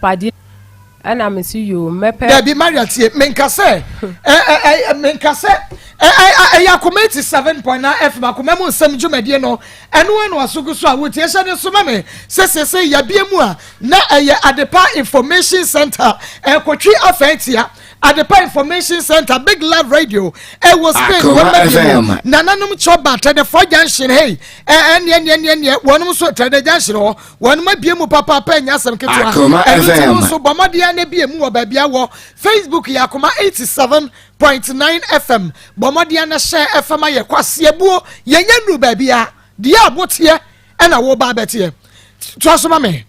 Padi ɛna me se yoo mɛpɛ. Dabi Maria tie menka sɛ ɛ ɛ menka sɛ ɛ ɛ ɛyɛ akoma 87.9 FM akoma mu nsɛm dwumadie no ɛno ano asogu so a wotie hyɛ ne so ma me sɛ sese yabie mu a na ɛyɛ Adepa Information Center ɛkɔtwi afɛn tia Adepa Information Center Big Love Radio ɛwɔ Spain wɔn mɛbi mu nananom chɔba Tɛdɛfɔ Junction hey ɛ ɛneɛ neɛ neɛ neɛ wɔn nso Tɛdɛ Junction hɔ Wɔnom abue mu papaapa ɛnyɛ asɛm ketewa. Ɛno nti wo nso bɔ mmɔden ara na bue mu wɔ baabi a wɔ. Facebook yɛ Akoma 87.9 FM. Bɔ mmɔden ara na hyɛ ɛfam ayɛ kwaseɛbuo. Yɛnyɛ nnuru baabi a deɛ a woteɛ ɛna woba abɛteɛ. Toa so ma me.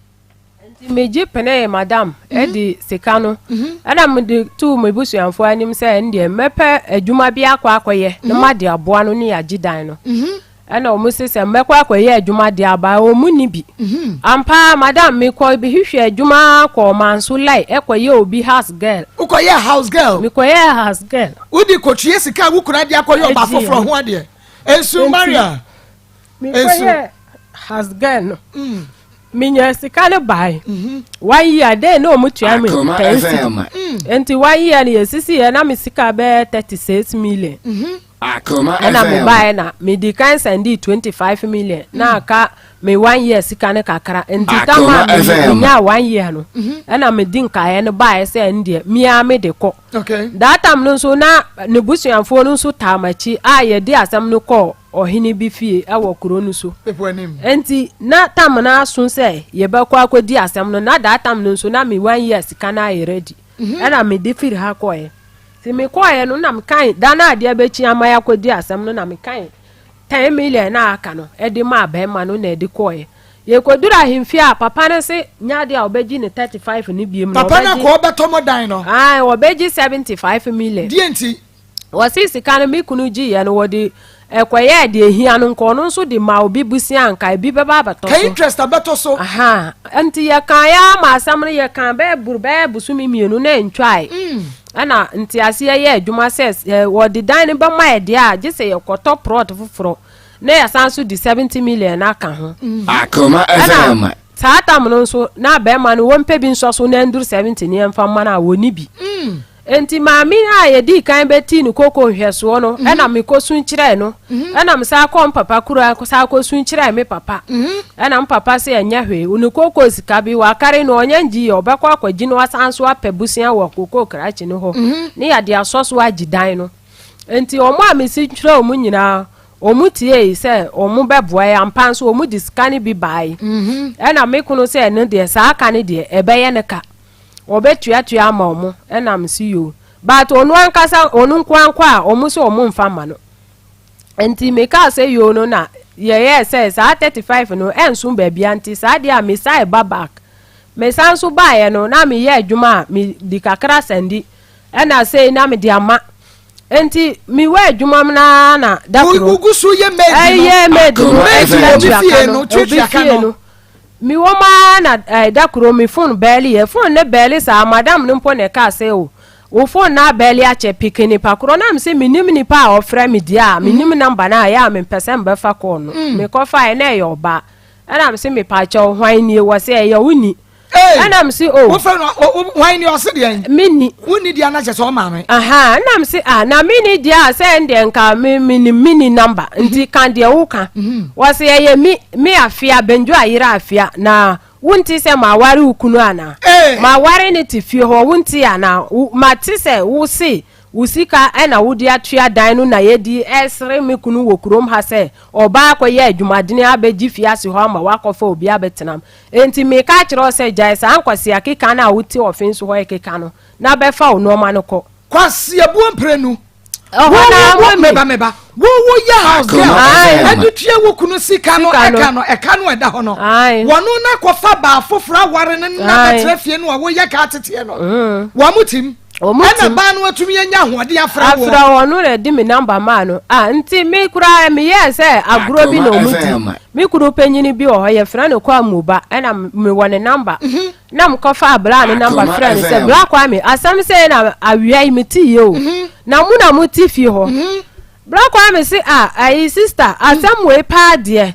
Nti megye penee madam de sika no ɛna mede too m'abusuafoɔ anim sɛ ɛndeɛ mɛpɛ adwuma bi akɔ akɔyɛ na made aboa no ne yɛagye dan no. Ɛna ɔmo se sɛ mɛkɔ akɔyɛ adwuma deɛ aba a ɔmo nni bi. Ampa ara madam mekɔ hwehwɛ adwuma kɔɔ Manso lai ɛkɔyɛ obi house girl. Wokɔyɛɛ house girl? Mekɔyɛɛ house girl. Wode kɔtua sika a wo kunu ade akɔyɛ ɔbaa foforɔ ho adeɛ? Nsu Maria. Mekɔyɛɛ house girl no. Menya sika no bae. One year dɛn na ɔmo tua me 10 cedi. Nti one year no yɛsisi yɛ na me sika bɛyɛ 36 million. Ɛna me baeɛ na medi kan sɛndii 25 million na aka me one year sika no kakra. Nti tam a menyaa one year no ɛna medi nkaeɛ no baeɛ sɛ ɛndeɛ mea me de kɔ. That time no nso na ne busuafoɔ no nso taa m'akyi a yɛde asɛm no kɔɔ ɔhene bi fie wɔ kuro no so. Nti na tam no aso sɛ yɛbɛkɔ akɔdi asɛm no, na that time no nso na me one year sika no ayɛ ready. Ɛna mede firi ha kɔeɛ. Nti mekɔeɛ no na mekan da no adeɛ bɛkyi ama yɛakɔdi asɛm no na mekan 10 million na aka no ɛde maa bɛrima no na ɛde kɔeɛ. Yɛkɔduru ahemfie a papa no se nyɛ adeɛ a ɔbɛgye ne 35 no biem na. Papa no akɔ ɔbɛtɔ mo dan no. Ae, wɔbɛgye 75 million. Deɛ nti? Wɔse sika no me kunu gyeeɛ no wɔde ɛkɔyɛɛ deɛ ehia no nka ɔno nso de ma obi busia nka ebi bɛba abɛtɔ so. Ka interest abɛtɔ so. Aha, nti yɛkaeɛ ara ma asɛm no yɛkaa bɛyɛ boro bɛyɛ bosome 2 na ɛntwae. Ɛna nteaseɛ yɛ adwuma sɛ wɔde dan no bɛma yɛ deɛ a gye sɛ yɛkɔtɔ plot foforɔ na yɛsan so de 70 million aka ho. Akoma FM. Saa tam no nso na bɛrima no wɔmpɛ bi nsɔ so na ɛnduru 70 ne yɛmfa mma no a wɔnni bi. Enti maame a yɛdii kan bɛtii no koko nhwɛsoɔ no, ɛna mekɔsu kyerɛɛ no. Ɛna mesan kɔɔ me papa kuro san kɔsu kyerɛɛ me papa. Ɛna me papa se ɛnyɛ hwee, ne koko sika bi wakare no ɔnyɛ ngye yɛ, ɔbɛkɔ akɔgye no asan so apɛ bosea wɔ koko krakye no hɔ ne yɛde asɔ so agye dan no. Enti wɔn a mesi kyerɛɛ wɔn nyinaa, wɔn tiei sɛ wɔn bɛboa yɛ ampa nso wɔn de sika no bi bae. Ɛna me kunu sɛ ɛno deɛ saa ka no deɛ ɛbɛyɛ ne ka. Wɔbɛtuatua ama ɔmo ɛna mese yoo but ɔno ankasa ɔno nkoa nkɔ a ɔmo sɛ ɔmo nfa mma no nti mekaa sɛ yoo no na yɛyɛɛ sɛ saa 35 no ɛnso baabia nti saa deɛ a mesan ba back. Mesan nso baeɛ no na meyɛ adwuma a medi kakra sɛndi ɛna sei na mede ama nti mewɔ adwuma mu naa na da koro wogu so yɛ maid no ɛyɛ maid no maid wɔ obi fie no obi tuatua ka fie no no. Mewɔ mu ara na eh, da koro me phone bɛɛle yɛ. Phone no bɛɛle saa, madam no mpo na ɛkaa sɛ o, wo phone no abɛɛle akyɛ, peke nipa korɔ. Na mese mennim nipa a ɔfrɛ me deɛ a, mennim number no a, ɛyɛ a mempɛ sɛ mebɛfa call no. Mekɔfaeɛ na ɛyɛ ɔbaa. Ɛna mese mepaakyɛw, hwan nie? Wɔse ɛyɛ wo ni. Hey! Ɛna mese o. Wofrɛ no, hwan ni? Ɔse deɛn? Menni. Wonni deɛ na kyerɛ sɛ ɔmaame. Aha, ɛna mese ah, na menni deɛ a sɛ ɛndeɛ nka me menim menni number, nti ka deɛ woka. Wɔse ɛyɛ me, me Afia, Benjo ayere Afia, na wonte sɛ maware wo kunu anaa? Hey! Maware no te fie hɔ, wonte anaa? Wo, mate sɛ wose wo sika na wode atua dan no na yɛdi ɛresere me kunu wɔ kurom ha sɛ ɔbaa akɔyɛ adwumadene abɛgye fie ase hɔ ama wakɔfa obi abɛtenam. Enti mereka akyerɛ wo sɛ, gyae saa nkwasea keka no a wote ɔfe so hɔ rekeka no, na bɛfa wo nnoɔma no kɔ. Kwaseabuo mprenu. Ɛhɔ na Wo wo ama me. meba meba. Wo wo yɛ house girl. Ae. Ɛde tua wo kunu sika no Sika no. ɛka no ɛka no ɛda hɔ no. Ae. Wɔno na kɔfa baa foforɔ aware no na Ae. bɛtena fie no a woyɛ ka ateteɛ no. Wɔn mo tim. Wɔn Ɛna tim. baa no atumi anya ahoɔden afrɛ woɔ. Afrɛ wɔn no na ɛde me number maa no. Ah, nti me koraa meyɛɛ sɛ agorɔ bi na Akoma wɔn di. FM. Me kunu panyini bi wɔ hɔ yɛfrɛ no Kwamuba ɛna mewɔ ne number. Na mekɔfaa bra ne number Akoma frɛ no sɛ FM. bra Kwame asɛm sei na awia yi meteeɛ o. Na mo na mote fie hɔ. Bra Kwame se ah ayi sister asɛm wei paa deɛ.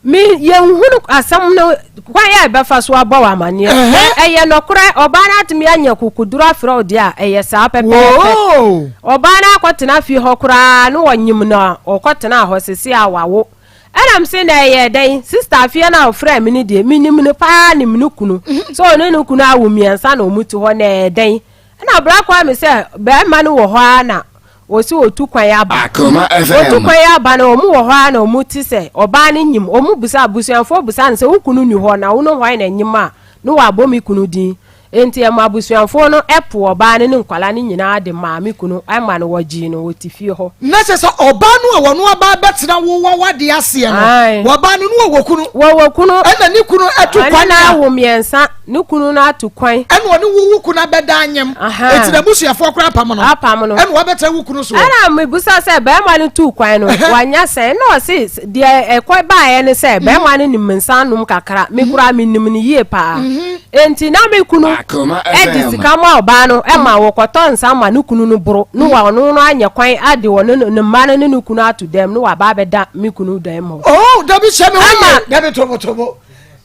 Me, yɛnhunu asɛm no kwan a ɛbɛfa so abɔ wo amanneɛ. Ɛyɛ nɔkorɛ, ɔbaa no atumi anya kukuduro afrɛ wo deɛ a, ɛyɛ saa pɛpɛɛpɛ. Ɔbaa no akɔtena fie hɔ koraa na wɔnyim no a, ɔkɔtenaa hɔ sese a wawo. Ɛna mese na ɛyɛ dɛn? Sista afeɛ no a ɔfrɛɛ me no deɛ, menim no paa nim ne kunu. Sɛ ɔne ne kunu awo mmiɛnsa na wɔte hɔ, na ɛyɛ dɛn? Ɛna Bra Kwame sɛ bɛrima no wɔ hɔ ara na wɔsi wɔtu kwan aba. Akoma Wɔtu FM. kwan aba no wɔn wɔ hɔ ara na wɔn te sɛ ɔbaa no nyim. Wɔn bisa abusuafoɔ bisa no sɛ wo kunu ni hɔ na wo ne hwan na nyim a ne wabɔ me kunu din. Enti ɛma abusuafoɔ no po ɔbaa no ne nkwadaa no nyinaa de maa me kunu ma no wɔgyee no wɔte fie hɔ. Na kyerɛ sɛ ɔbaa no a wɔn aba abɛtena wo w'awadeɛ aseɛ no, Ae. wɔbaa no no wɔwɔ kunu. Wɔwɔ kunu. Ɛna ne kunu atu Ɛne kwan no a. awo mmiɛnsa. Ne kunu no atu kwan. Ɛna ɔne wo wo kunu abɛda anyem. Eti n'abusuafoɔ koraa apam no. Apam no. Ɛna wabɛtena wo kunu soɔ. Ɛna mebusa sɛ bɛrima no tuu kwan no wanya sɛn? Ɛna ɔse deɛ ɛkɔ baeɛ ne sɛ bɛrima no nim nsa anom kakra. Me koraa menim no yie paa. Enti na me kunu de sika ma ɔbaa no ma wɔkɔtɔ nsa ma ne kunu no boro na ɔno no anyɛ kwan ade ɔno ne mma no ne ne kunu ato dɛm na waba abɛda me kunu dan mu hɔ. Oh, dabi hyɛ me hɔ yie. Dabi tobo tobo.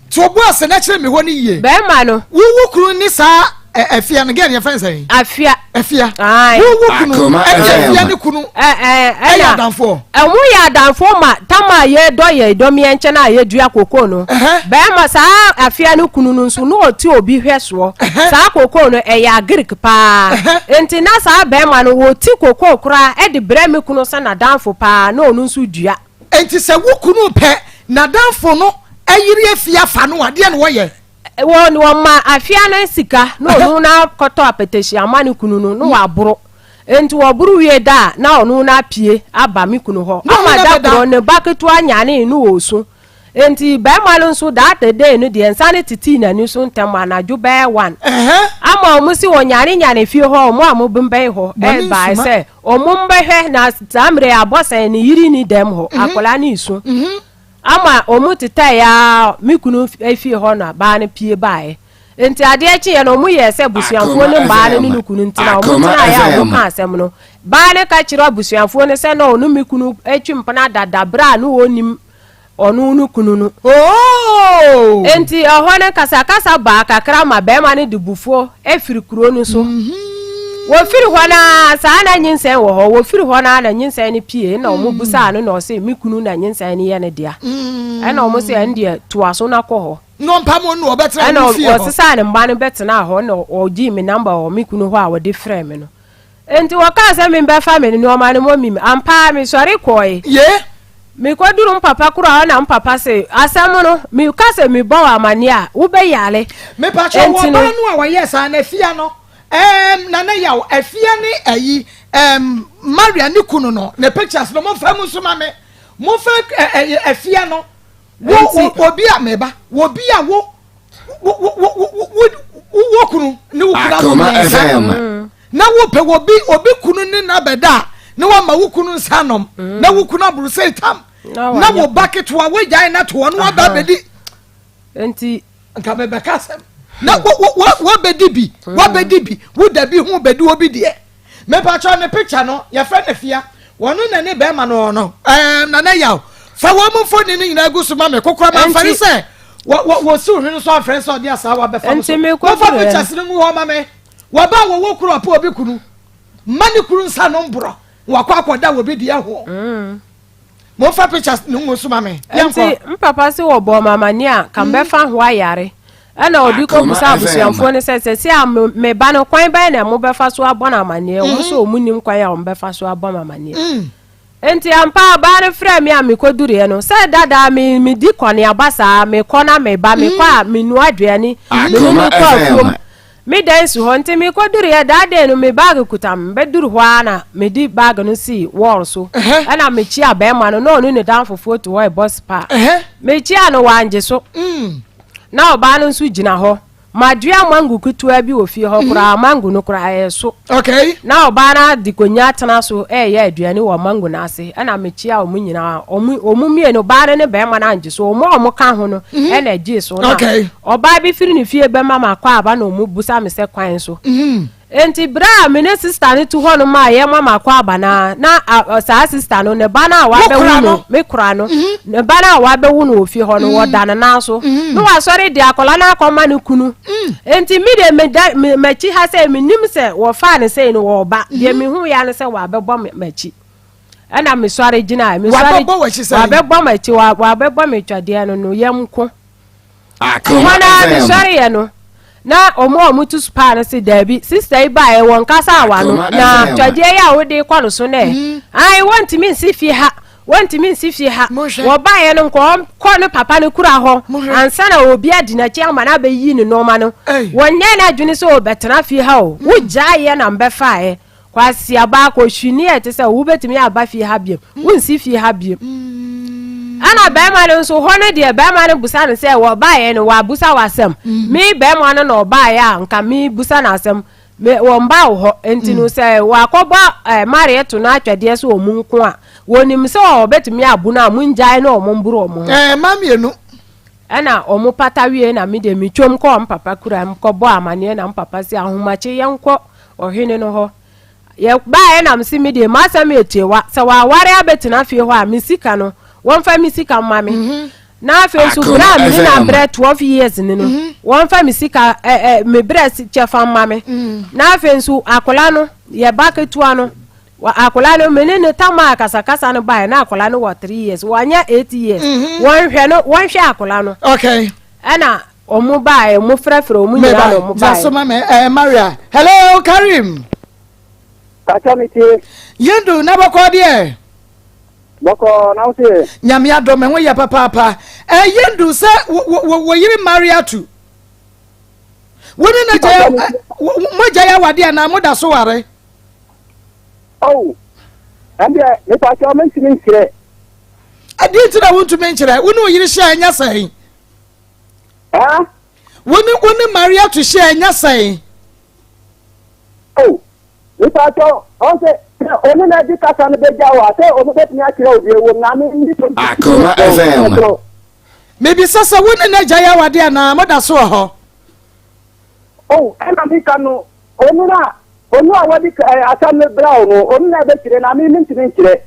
To wo bo ase na kyerɛ me hɔ no yie. Bɛrima no. Wo wo kunu ne saa afia no gɛn yɛfrɛ no sɛn? Afia. Afia. Ae. Wo wo kunu Akoma ɛne FM. afia ne kunu Ɛ ɛ ɛyɛ ɛna adamfoɔ. ɛmo yɛ adamfoɔ ma tam a yɛdɔ yɛ dɔmeɛ nkyɛn a yɛdua kokoo no. Ɛhɛ. Bɛrima saa afia no kunu no nso na ɔte obi hwɛ soɔ. Ɛhɛ. Saa kokoo no ɛyɛ agric paa. Ɛhɛ. Nti na saa bɛrima no wɔti kokoo koraa ɛde brɛ me kunu sɛ n'adamfo paa na ɔno nso dua. Enti sɛ wo kunu repɛ n'adamfo no yere afi afa no a, deɛ na wɔyɛ? Wɔ wɔma afea no sika na ɔno no akɔtɔ apɛtɛhyi ama ne kunu no na waboro. Enti wɔboro wie da a, na ɔno no apue aba me kunu hɔ. Na ɔno Ama no da abɛda. korɔ ne ba ketewa nyanee no ɔresu. Enti barima no nso that day no deɛ nsa no tetee n'ani so ntɛm anadwo bɛyɛ one. Ɛhɛ. Ama wɔn si wɔnyane nyane fie hɔ wɔn a wɔbɛn hɔ Bɔne ɛbae nsuma. sɛ wɔn mbɛhwɛ na saa mmerɛ yi abɔ sɛn ne yere ni dɛm hɔ akwadaa no resu. Ama wɔn tetɛɛ ara me kunu fie hɔ na baa no pie baeɛ. Enti adeɛ kyeeɛ no wɔn yɛɛ sɛ abusuafoɔ no mmaa no ne ne kunu ntena. Wɔn tenaeɛ a wɔn kaa asɛm no, baa no ka kyerɛ abusuafoɔ no sɛ na ɔno me kunu atwi mpena dada berɛ a na ɔnnim ɔno ne kunu no. Oh! Enti ɛhɔ no kasakasa baa kakra ma barima no de bufuo firi kuro no so. Wɔfiri hɔ no ara, saa na nyinsɛn wɔ hɔ, wɔfiri hɔ no ara na nyinsɛn no pie, ɛna wɔn busaa no na ɔse me kunu na nyinsɛn no yɛ ne dea. Ɛna wɔn se ɛndeɛ toa so na kɔ hɔ. Na ɔmpam wɔn na ɔbɛtena Ɛna wo fie hɔ. ɔsesaa ne mma no bɛtenaa hɔ na ɔgyee me number wɔ me kunu hɔ a ɔde frɛɛ me no. Enti wɔkaa sɛ membɛfa me nnoɔma no mmɔ Ampa ara mesɔre kɔɔe. Ye. Mekɔduru mpapa koro a hɔ na mpapa se, Asɛm no, meka sɛ mebɔ wo amaneɛ a, wobɛyare. Mepakyɛw, Enti no. ɔbaa no a ɔyɛɛ saa no, Afia no, ɛɛm, Nana Yaw, Afia ne ayi, ɛɛm, Maria ne kunu no, ne pictures no, momfa mu nso ma me. Momfa ɛ, ɛ, Afia no, wo, Enti. wo, obi a, meba, obi a wo, wo, wo, wo, wo, wo, wo kunu ne wo kunu awo Akoma mmiɛnsa. FM. Na wopɛ obi obi kunu ne no abɛda a, na wama wo kunu nsa anom, na wo kunu aboro sɛ tam, na wo ba ketewa wogyae no ato hɔ na waba abɛdi. Nti nka mebɛka asɛm na wabɛdi bi, wabɛdi bi, wo da bi ho bɛdi obi deɛ. Mepakyɛw ne picture no, yɛfrɛ no Afia, wɔno na ne bɛrima no no, ɛɛm Nana Yaw, fa wɔn mfoni no nyinaa gu so ma me, kokora mamfɛre sɛ wɔsiw hwene so amfrɛ sɛ ɔde asaawa bɛfa no so. Momfa pictures no ngu hɔ ma me. Wɔba a wɔwɔ kunu ɔpɛ obi kunu mma ne kunu nsa no mborɔ wakɔ akɔda obi deɛ ho. Mm. Momfa pictures no ngu so ma me. Nti mpapa se wɔbɔɔ me amane a ka mbɛfa ho ayare. Ɛna ɔde kɔbusa abusuafoɔ no sɛ sɛsi a me ba no kwan bɛn na mobɛfa so abɔ no amaneɛ. Wɔn nso wɔn nim kwan a wɔbɛfa so abɔ me amaneɛ. Mm. Enti ampa ara ɔbaa no frɛɛ me a mekoduruiɛ no, sɛ dada me medi kɔneaba saa, mekɔ na meba, mekɔ a menoa aduane, me ne no Akoma kɔ afuom, FM. me dan si hɔ, nti mekoduruiɛ that day no me bag kuta me, mebɛduru hɔ ara na mede bag no sii wall so, ɛna mekyia bɛrima no, na ɔne ne danfofoɔ te hɔ rebɔ spa, mekyia no wangye so, na ɔbaa no nso gyina hɔ. Madua mango ketewa bi wɔ fie hɔ koraa, mango no koraa ɛso. Okay. Na ɔbaa no de konya atena so ɛreyɛ aduane wɔ mango no ase. Ɛna mekyia wɔn nyinaa. Wɔn wɔn mmienu, ɔbaa no ne barima no angye so. Wɔn a wɔka ho no mhm. ɛna ɛgyee so. Na okay. ɔbaa bi firi ne fie bɛma ma akɔ aba na wɔn busa me sɛ kwan so. Mhm. Enti berɛ a me ne sista no tu hɔnom a yɛma makɔ aba no ara, na a, saa sista no, ne ba no a wabɛwo no, me kora no, ne ba no a wabɛwo no wɔ fie hɔ no, wɔda ne nan so. Na wasɔre de akwadaa no akɔma ne kunu. Enti me deɛ meda me m'akyi ha sɛ menim sɛ wɔfaa no sei no wɔreba. Deɛ mehu ya ne sɛ wabɛbɔ me m'akyi. Ɛna mesɔre gyinae. Mesɔre Wabɛbɔ w'akyi sɛn? Wabɛbɔ m'akyi, wabɛbɔ me twɛdeɛ no no yam ko. Akoma Hɔ no ara FM. mesɔreeɛ no, na wɔn a wɔtu spaa no se daabi, sista yi baeɛ wɔnkasa awa no, Akoma na FM. twɛdeɛ yi a wode kɔ no so no ɛ, ae wɔntumi nsi fie ha, wɔntumi nsi fie ha. Monhwɛ. Wɔbaeɛ no nka ɔnkɔ ne papa no kura hɔ Monhwɛ. ansa na obi adi n'akyi ama no abɛyi ne nneɛma no. Ei. Wɔnyɛɛ n'adwene sɛ ɔbɛtena fie ha o, wogyaeɛ na mbɛfaeɛ. Kwasi aba kɔhwini a ɛte sɛ wobɛtumi aba fie ha biom, wonsi fie ha biom. Ɛna bɛrima no nso hɔ no deɛ bɛrima no busa no sɛ wɔbaeɛ no wɔabusa w'asɛm. Me bɛrima no na ɔbaeɛ a nka me busa no asɛm. Me wɔn ba wɔ hɔ nti no sɛ wɔakɔbɔ eh, Marieto no atwɛdeɛ sɛ wɔn nko a wɔnim sɛ wɔbɛtumi abu no a mongyae na wɔn mboro wɔn ho. Ɛɛ mma mmienu. Ɛna wɔn pata wie na me deɛ metwam kɔɔ mpapa kura mu kɔbɔ amaneɛ na mpapa se ahomakye yɛnkɔ ɔhene no hɔ. Yɛbaeɛ na mese me deɛ m'asɛm yɛ tiawa, sɛ waware abɛtena fie hɔ a me sika no wɔmfa me sika mma me. Mhm. Na afei nso berɛ a mene no abrɛ 12 years ni no mhm. wɔmfa me sika ɛ ɛ me brɛ kyɛfa mma me. Mhm. Na afei nso akwadaa no yɛ ba ketewa no akwadaa no mene ne tam a kasakasa no baeɛ na akwadaa no wɔ 3 years wɔanyɛ 8 years wɔnhwɛ no wɔnhwɛ akwadaa no. Okay. Ɛna Ɔmo baeɛ, ɔmo frɛfrɛ ɔmo nyinaa na ɔmo baeɛ. Meba, ma me, eh, Maria. Hello, Karim. Kakyɛ me tie. Yindu, na bɔkɔ deɛ? Bɔkɔ, na wo se? Nyame adɔ, me ho yɛ papaapa. Eh, Yindu, sɛ wo yere Maria tu. Wo ne na gya, mo gya yɛ awade anaa mo da so ware? Oh, ɛndeɛ, mepa kyɛw, mentumi nkyerɛ. Ɛdeɛ nti na wontumi nkyerɛ? Wo ne wo yere hyɛ ɛnyɛ sɛn? Ah? Wo ne wo ne Maria to hyɛ ɛnyɛ sɛn? Oh, nipa kyɛw, ɔn sɛ ɔne na di kasa no bɛgya wo a, sɛ ɔno bɛtumi akyerɛ wo deɛ ɛwɔ mu na me nni so. Akoma FM. Mebisa sɛ wo ne n'agya yɛ awade anaa moda so wɔ hɔ? Oh, ɛna meka no, ɔno na ɔno a wɔde asɛm no brɛ wo no, ɔno na ɛbɛkyerɛ na me mentumi nkyerɛ.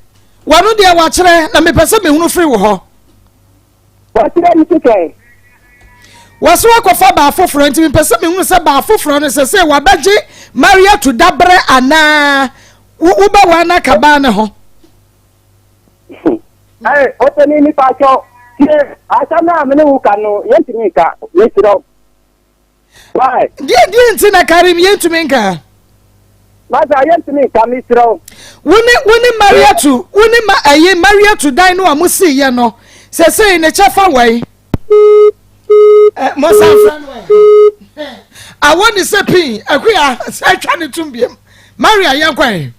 Wɔno deɛ wakyerɛ na mepɛ sɛ mehunu firi wo hɔ. Wɔkyerɛ ne kekɛe. Wɔso akɔfa baa foforɔ nti mepɛ sɛ mehunu sɛ baa foforɔ no sɛsɛ wabɛgye Mariatu dabrɛ anaa wobɛwaa no aka baa ne ho. Ɛɛ ɔpɛni nipa kyɛw tie asɛm no a mene wo ka no yɛntumi nka mesrɛ wo. Why? Deɛ deɛ nti na Karim yɛntumi nka. Masa yɛntumi nka mesrɛ wo. Wo ne wo ne Mariatu wo ne ma ɛyi Mariatu dan no a mo si yɛ no sɛsɛyi ne kyɛfa wɛn. Ɛ mo san fɛ no ɛ. Awɔ ne sɛ pin akuya sɛ atwa ne tum biem Maria yɛn kɔ ɛ.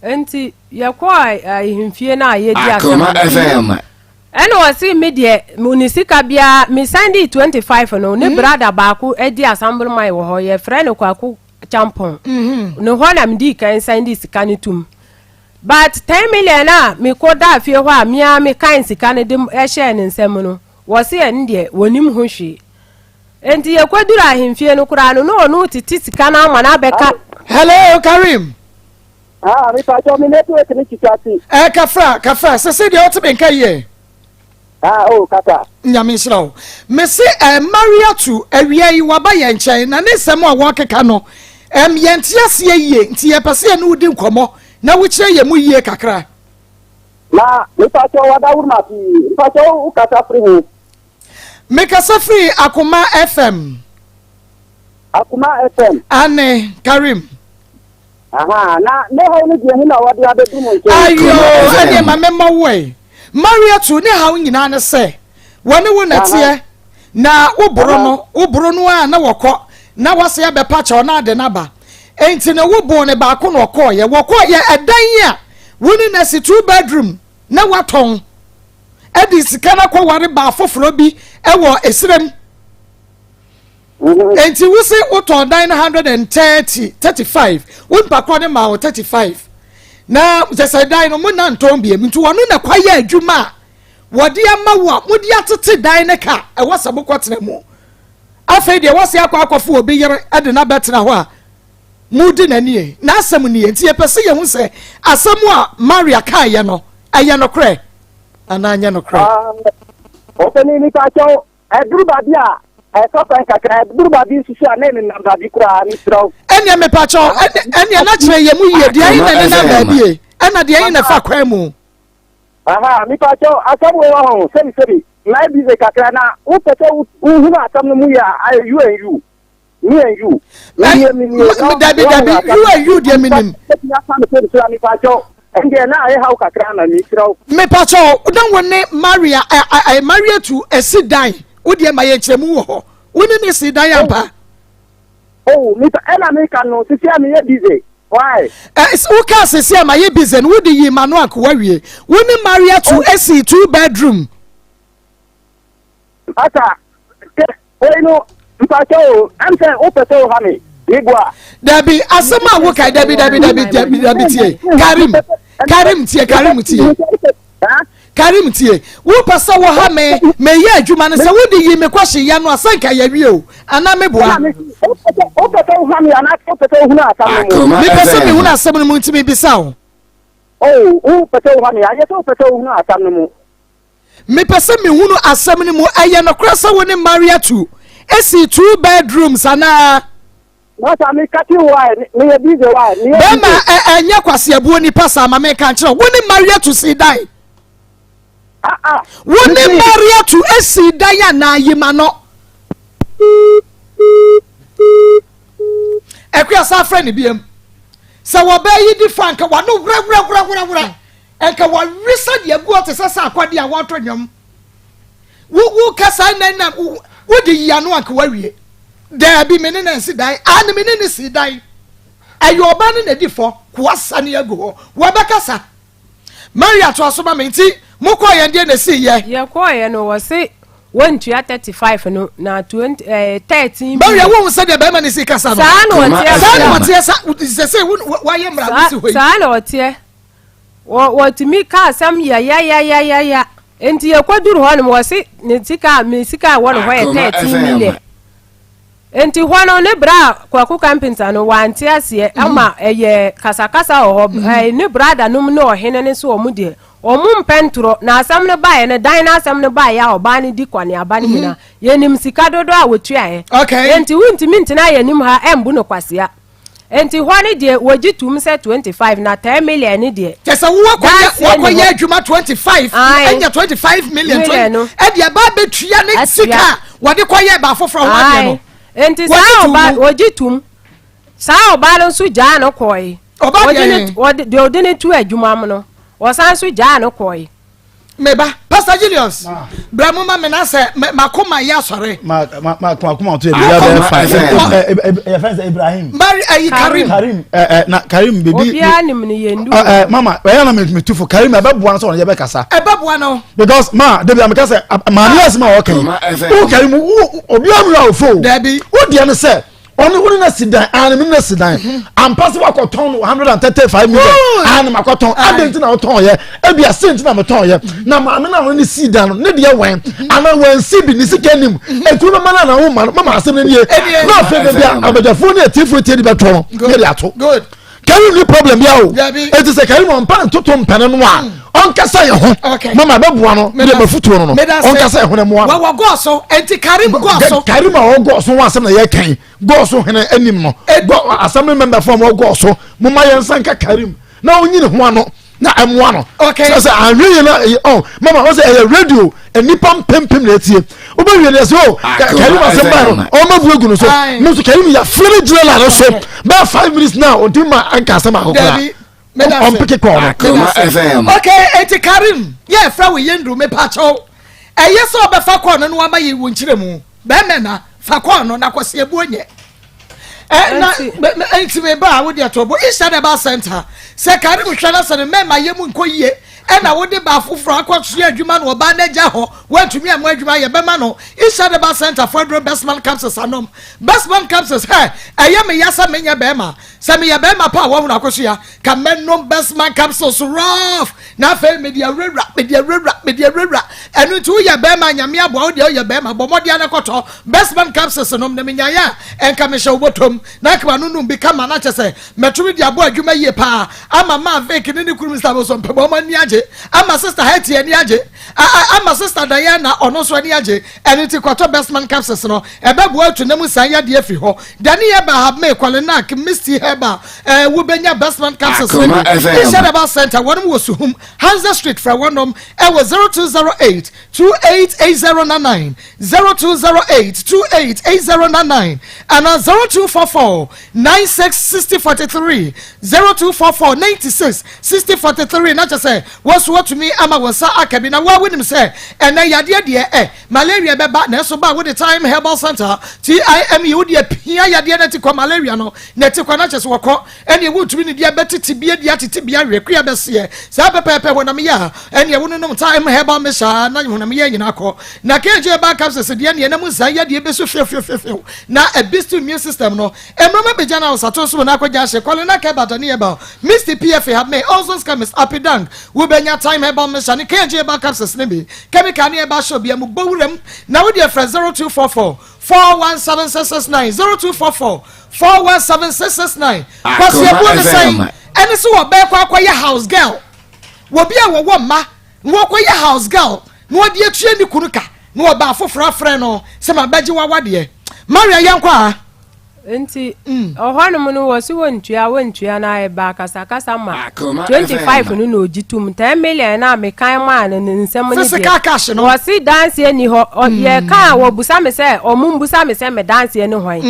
Nti yɛkɔ ahemfie no a yɛdi asɛm Akoma FM. Ɛna ɔse me deɛ me sika biara me san dii 25 no ne mm. brada baako di assemblyman wɔ hɔ yɛfrɛ no Kwaku Champon mm-hmm. ne hɔ na medii kan san di sika no tum but 10 million a mekɔ daa fie hɔ a mea me kan sika no de hyɛɛ ne nsam no wɔse ɛno deɛ wɔnim ho hwee nti yɛkɔduru ahemfie no koraa no na ɔno tete sika no ama no abɛka. Hello Karim. Ah, me pa cho me network ni twitwa ti. Eh, kafra, kafra, sese deɛ wote me nka yie. Ah, oh, kasa. Nyame nhyira wo. Me se eh, Maria tu awia yi waba yɛn nkyɛn na ne nsɛm a wɔkeka no em yɛnte aseɛ yie nti yɛpɛ sɛ yɛne wo di nkɔmmɔ na wokyerɛ yɛn mu yie kakra. Na me pa cho wada wurma pii. Me pa cho wo kasa firi he? Me kasa firi Akoma FM. Akoma FM. Ane, Karim. Aha, na ne haw no deɛ he na wɔde abɛdu mo nkyɛn? Ayo, ɛdeɛ ma memmɔ wo ɛ. Mariatu ne haw nyinaa ne sɛ, wɔne wo na teɛ, na woboro no, woboro no a na wɔkɔ, na wase abɛpa kyɛw na ade no aba. Enti no woboo ne baako na ɔkɔɔyɛ. Wɔkɔɔyɛ ɛdan a wo ne no asi two bedroom na watɔn ɛde sika no akɔware baa foforɔ bi ɛwɔ esirem. Enti wo se wotɔn dan no 130 35 wo nipa korɔ no maa wo 35 na kyɛ sɛ dan no mo na ntɔn biem nti wɔno na kwa yɛ adwuma a wɔde ama wo a mode atete dan no ka ɛwɔ sɛ mokɔtena mu afei deɛ wɔse akɔ akɔfo obi yere de no abɛtena hɔ a. modi n'anie. N'asɛm nie, nti yɛpɛ sɛ yɛhu sɛ asɛm a Maria kaeɛ no, ɛyɛ nokorɛ anaa nyɛ nokorɛ. Ɔpanin mepa kyɛw, ɛduru baabi a ɛfa kwan kakra, ɛduru baabi nso so a na ɛnenam baabi koraa, mesrɛ wo. Ɛnneɛ mepa kyɛw, ɛnneɛ na kyerɛ yɛn mu yie, deɛ ɛhe na ɛnenam baabi e, ɛna deɛ ɛhe na ɛfa kwan mu. Aha, mepa kyɛw, asɛm wei wɔ ho, sɛbi sɛbi, mayɛ busy kakra na wopɛ sɛ wohunu asɛm no mu yie a, ayɛ you and you. Me and you. Me nie me nie. Dabi dabi you and you deɛ menim. Ɛndeɛ na ayɛ haw kakra na mesrɛ wo. Mepakyɛw na wo ne Maria ɛ ɛ Maria tu esi dan wo deɛ ma yɛ nkyerɛmu wɔ hɔ wo ne ne si dan ampa. Oh mepa ɛna meka no sisi a meyɛ busy why. Ɛ wo kaa sisi a mayɛ busy no wo de yii ma no anko wawie wo ne Maria tu esi two bedroom. Asa, kɛ, wei no, mpakyɛ o, ɛm sɛ wopɛ sɛ woha me, me boa. Dabi, asɛm a wokae, dabi, dabi, dabi, dabi, dabi, tie, Karim, Karim, tie, Karim, tie. Karim, tie, wopɛ sɛ woha me, meyɛ adwuma no, sɛ wode yi me kɔhye ya no a, sɛ nka yɛwie o, anaa me boa. Wopɛ sɛ woha me anaa wopɛ sɛ wohunu asɛm no mu? Mepɛ sɛ mehunu asɛm no mu nti mebisa wo. Oh, wopɛ sɛ woha me, anyɛ sɛ wopɛ sɛ wohunu asɛm no mu. Mepɛ sɛ mehunu asɛm no mu. Ɛyɛ nokorɛ sɛ wo ne Mariatu sii two bedrooms anaa? Masa me kati why me yɛ busy why me yɛ busy. Bɛma ɛ ɛnyɛ kwaseabuo nipa saa ma menka nkyerɛ wo ne Mariatu sii dan. Ah ah. Wo ne Mariatu sii dan anaa yima no. Akua san frɛ ne biam. Sɛ wɔbaa yi di fa nka wano werɛwerɛwerɛwerɛ. Nka wɔwe sɛdeɛ agu hɔ te sɛ sɛ akɔdeɛ a wɔreto nnwom. Wo wo kasa nnɛ na wode yi ano anka wawie. Daabi me ne na nsi dan. Aane me ne ne si dan. Ɛyɛ ɔbaa no na di fɔ koa sane agu hɔ. Wɔbɛkasa. Maria toa so ma me nti mokɔɔ yɛn deɛ na ɛsii yɛ. Yɛkɔɔyɛ no wɔse wɔntua 35 no na 20 eh, 13 Maria wohu sɛdeɛ bɛrima no si kasa no. Saa na ɔteɛ. Saa na ɔteɛ sa sɛ sɛ wayɛ mmara wosi hɔ yi. Saa na ɔteɛ. Wɔ wɔtumi ka asɛm yayayayaya. Nti yɛkɔduru hɔ nom wɔse ne sika a me sika a ɛwɔ ne hɔ yɛ 13 million. Nti hɔ no ne bra Kwaku Kampinta no wante aseɛ ama ɛyɛ kasakasa wɔ hɔ. Ɛɛ ne brada nom ne ɔhene no so wɔn deɛ wɔn mpɛ ntorɔ na asɛm no baeɛ no dan no asɛm no baeɛ a ɔbaa no di kɔneaba no nyinaa yɛnim sika dodoɔ a wɔtuaeɛ. Nti wontumi ntena yɛn anim ha ɛmbu no kwasea. Enti hɔ no deɛ wɔgye tom sɛ 25 na 10 million no deɛ. Kyɛ sɛ wo akɔyɛ wakɔyɛ adwuma 25 ɛnya 25 million no ɛde ɛba abɛtua ne sika a wɔde kɔyɛ ɛba foforɔ ho adeɛ no. Enti saa ɔba wɔgye tom saa ɔba no nso gyaa no kɔe. Ɔba deɛ deɛ ɔde ne to adwuma mu no wɔsan nso gyaa no kɔe. meba pastor julius bra mu ma me na sɛ makoma yɛ asɔre. ma ma ma kuma kuma to ebi abɛn fa ɛ fɛn sɛ ibrahim. mari ayi karim. karim ɛ ɛ na karim bibi. obiara nim ni yɛn du. ɛ ɛ mama ɛyɛ na mi tu fo karim ɛbɛ bua no sɛ ɔno yɛ bɛ kasa. ɛbɛ bua no. because ma debi a mi ka sɛ maame yɛ sima ɔkɛ yi o karim o obiara mu yɛ ofo. dabi o deɛ no sɛ. Ɔno wo ne no si dan aane me ne no si dan mhm. ampa sɛ wakɔtɔn no 135 million aane makɔtɔn adɛn nti na wotɔn yɛ ebi ase nti na metɔn yɛ mhm. na maame no a ɔne ne si dan no ne deɛ wɛn mhm. anaa wansi bi ne sika nim etu bɛma no anaa woma no mama asɛm no nie na afei baabi a abadwafoɔ ne atiefoɔ tie de bɛtɔ no ne de ato Karim ni problem bia o. Eti sɛ Karim ɔmpa ntoto mpɛne no a, ɔnkasa yɛ ho. Mama ɛbɛboa no, mede mafutuo no no. Ɔnkasa yɛ ho na ɛmoa no. Wɔwɔ gɔɔ Enti Karim gɔɔ so. Karim a ɔwɔ gɔɔ so ho asɛm na yɛkan. Gɔɔ so hene anim no. Assembly member fo a wɔwɔ gɔɔ so. Moma yɛn nsa nka Karim na ɔnyi ne ho ano na ɛmoa no. Sɛ sɛ anhwɛ yie na ɔ mama ɔsɛ ɛyɛ radio nnipa mpempem na etie. Wobɛwie no yɛsɛ o Karim asɛm baa no ɔma bu egu no so. Mo nso Karim yɛafrɛ no gyina la no so bɛɛ 5 minutes now ɔntumi ma anka asɛm akɔ koraa. Ɔmpeke kɔɔ no. Akoma FM. Okay, eti Karim yɛ frɛ wo yɛndu mepakyɛw. Ɛyɛ sɛ ɔbɛfa kɔɔ no na wama yɛ wo nkyerɛ mu. Bɛmɛ na fa kɔɔ no na kɔsi ebuo nyɛ. Ɛ na nti me ba a wode ato bo Eastern Herbal Center sɛ Karim hwɛ na sɛ ne mɛma yɛ mu nkɔ yie. Ɛna wode baa foforɔ akɔsoa adwuma na ɔbaa no agya hɔ, woantumi ammɔ adwuma, yɛbɛma no Isha Herbal Center foɔ aduro Bestman capsules anom. Bestman capsules, hɛ, ɛyɛ me ya sɛ menyɛ bɛrima. Sɛ meyɛ bɛrima pa a woahunu akosua, ka mɛnom Bestman capsules rough na afei mede awurawura, mede awurawura, mede awurawura. Ɛno nti woyɛ bɛrima a, Nyame aboa wo deɛ woyɛ bɛrima, bɔ mmɔden ara kɔtɔ Bestman capsules nom na menyaeɛ a, ɛnka mehyɛ wo bɔtɔm na anka manonom bi kama na kyerɛ sɛ Mɛtumi de abɔ adwuma yie paa ama maa Vic ne ne kunu Mister Bosompem wɔn ani agye, ama Sister Hetty ani agye, a a ama Sister Diana ɔno nso ani agye. Ɛno nti kɔtɔ Bestman capsules no, ɛbɛboa atu ne mu saa yadeɛ afiri hɔ. Dani Herbal, Habmee, Qualinak, Misty Herbal, ɛɛ wobɛnya Bestman capsules no Akoma bi. FM. Isha Herbal Center, wɔnom wɔ Suhum, Hansa Street, frɛ wɔnom ɛwɔ 0208 288099, 0208 288099 anaa 0244 96 60 43 0244 96 60 43 na kyɛ sɛ wɔn nso wɔatumi ama wɔn nsa aka bi na wo a wonim sɛ ɛnɛ yadeɛ deɛ ɛ malaria bɛba nanso ba a wode Time Herbal Center TIME wode apia yadeɛ no ati kɔ malaria no na ti kɔ na kyɛ sɛ wɔkɔ ɛneɛ wontumi ne deɛ bɛtete bi adi atete bi awe kua bɛseɛ saa pɛpɛɛpɛ honam yɛ a ɛneɛ wononom Time Herbal Mixture na honam yɛ nyinaa kɔ na KJ Herbal Capsules deɛ neɛ na mu nsa yadeɛ bɛsu fiofiofiofio Na ɛboost immune system no. Mmroma bɛgya na ɔsato nso na akɔgya ahye. Kɔle na Kɛba Dani Herbal, Misty PFA Habme, Olson's Chemist, Apidang. Wobɛnya Thyme Herbal Mixture ne KNG Herbal Capsules no bi. Chemical ne herbal shop biara mu. Bɔ wuram na wo deɛ frɛ 0244 417 669, 0244 417 669. Kwasi Akoma abuo ne sɛn? FM. Ɛne sɛ wɔbɛkɔ akɔyɛ house girl. Wɔbi a wɔwɔ mma na wɔkɔyɛ house girl na wɔde atua ne kunu ka. Na ɔbaa foforɔ afrɛ no sɛ mabɛgye w'awadeɛ. Maria yɛnkɔ a. Nti ɔhɔnom no wɔse wɔntua wɔntua na ɛbaa kasakasa ma 25 no na ɔgye tom 10 million no a mekan maa no ne nsɛm no Physical cash no. wɔse danseɛ ni hɔ yɛka a wɔbusa me sɛ ɔmo mbusa me sɛ me danseɛ ne hwan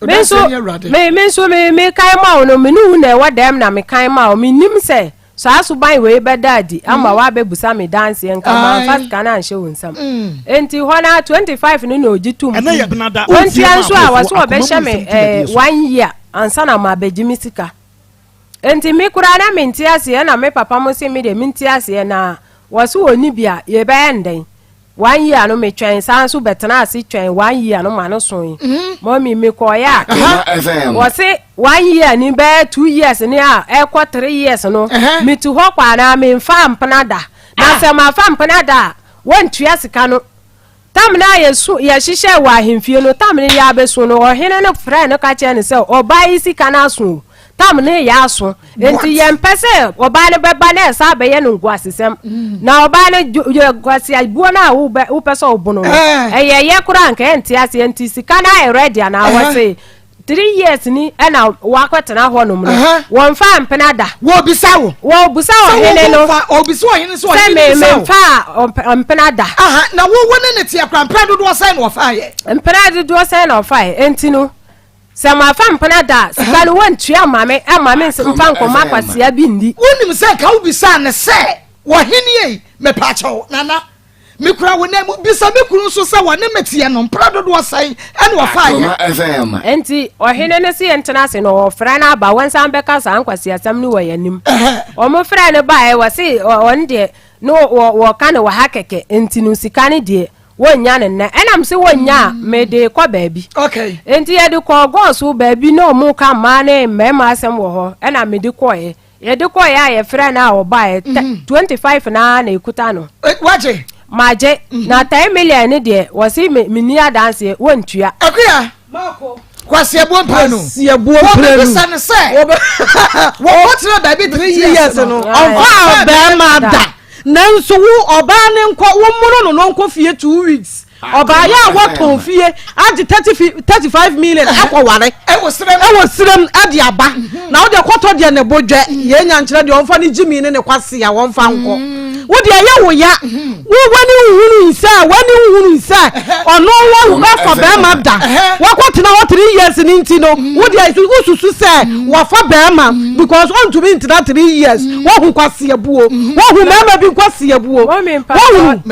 me nso me me nso me mekan ma wo no me ne wo na ɛwɔ dɛm na mekan ma wo menim sɛ Saa suban wei bɛda adi ama woabɛbusa me danseɛ nka mamfa sika no anhyɛ wo nsam. Enti hɔ no ara 25 no na ɔgye tom. Ɛnɛ yɛ benada. Wontie Wɔntua ma nso a abɔfoɔ wɔse akoma mu wɔbɛhyɛ me nsɛm eh, dwumadie so. one year ansa na mabɛgye me sika. Enti me koraa na mente aseɛ na me papa mo se me deɛ mente aseɛ na wɔse wɔnni bi a yɛbɛyɛ no dɛn. One year no metwɛn san so bɛtena ase twɛn one year no ma no soe. Mummy mekɔeɛ a wɔse one year ni bɛyɛ 2 years ni a ɛkɔ 3 years no metu hɔ kɔ anaa memfa mpena da. Na sɛ mafa mpena da a wɔntua sika no. Tam no a yɛsu yɛhyehyɛɛ wɔ ahemfie no tam no yɛ abɛsu no ɔhene no frɛɛ no ka kyerɛɛ no sɛ ɔbaa yi sika no aso o. Tam no yɛ aso nti yɛmpɛ sɛ ɔbaa no bɛba na ɛsa abɛyɛ no nkoasesɛm na ɔbaa no yɛ nkwaseabuo no a wobɛ wopɛ sɛ ɔbono no ɛyɛ yɛ koraa nka ɛnte aseɛ nti sika no ayɛ ready anaa wɔse 3 years ni ɛna wakɔtena hɔnom no wɔmfa mpena da. Wɔbisa wo. Wɔbusa ɔhene no. Ɔbisa ɔhene sɛ ɔhene bisa wo. Sɛ memfa mpena da. Na wo wo ne ne te akora mpena dodoɔ sɛn na ɔfaeɛ? Mpena dodoɔ sɛn na ɔfaeɛ nti no sɛ mafa mpena da a sika no wɔntua ma me ɛma me mfa nkɔma kwasia bi nni. Wonim sɛ nka wobisaa no sɛ ɔhene ei mepaakyɛw nana mekura wo nan mu bisa me kunu nso sɛ wɔne me teɛ no mpena dodoɔ sɛn ɛna ɔfaeɛ. Nti ɔhene no se yɛntena ase na ɔfrɛ no aba wɔnsan bɛka saa nkwasiasɛm no wɔ yɛn anim. Wɔn frɛ no baeɛ wɔse ɔno deɛ no wɔka no wɔ ha kɛkɛ nti no sika no deɛ wɔnnya no nnɛ ɛnam sɛ wɔnnya a mede kɔ baabi. Nti yɛde kɔɔ gɔɔso baabi na ɔmo ka mmaa ne mmarima asɛm wɔ hɔ ɛna mede kɔɛ. Yɛde kɔɛ a yɛfrɛ no a ɔbaeɛ 25 naa na ekuta no. Wagye? Magye. Na 10 million ne deɛ wɔse menni adanseɛ wɔntua. Akuya. Kwasiabuo mprenu. Kwasiabuo mprenu. Wɔbɛbisa no sɛ wɔkɔtena baabi 3 years no. Ɔmfa bɛrima da. Nanso wo ɔbaa ne nkɔ wo mmono no no nkɔ fie 2 weeks. Ɔbaa yɛ a wɔtɔn fie agye 35 million akɔ ware. Ɛwɔ sirem. Ɛwɔ sirem ɛde aba. Na wode kɔtɔ deɛ ne bo dwɛ. Yɛn nya nkyerɛ deɛ ɔmfa ne gyimi ne ne kwasi a wɔmfa nkɔ. Wo deɛ ɛyɛ wo ya. Wo w'ani nhunu sɛ w'ani nhunu sɛ ɔno wafa bɛrima da. Wakɔtena hɔ 3 years ne nti no, wo deɛ wosusu sɛ wafa bɛrima because ɔntumi ntena 3 years. Wohu kwasiabuo. Wohu mmarima bi nkwasiabuo. Wohu wohunu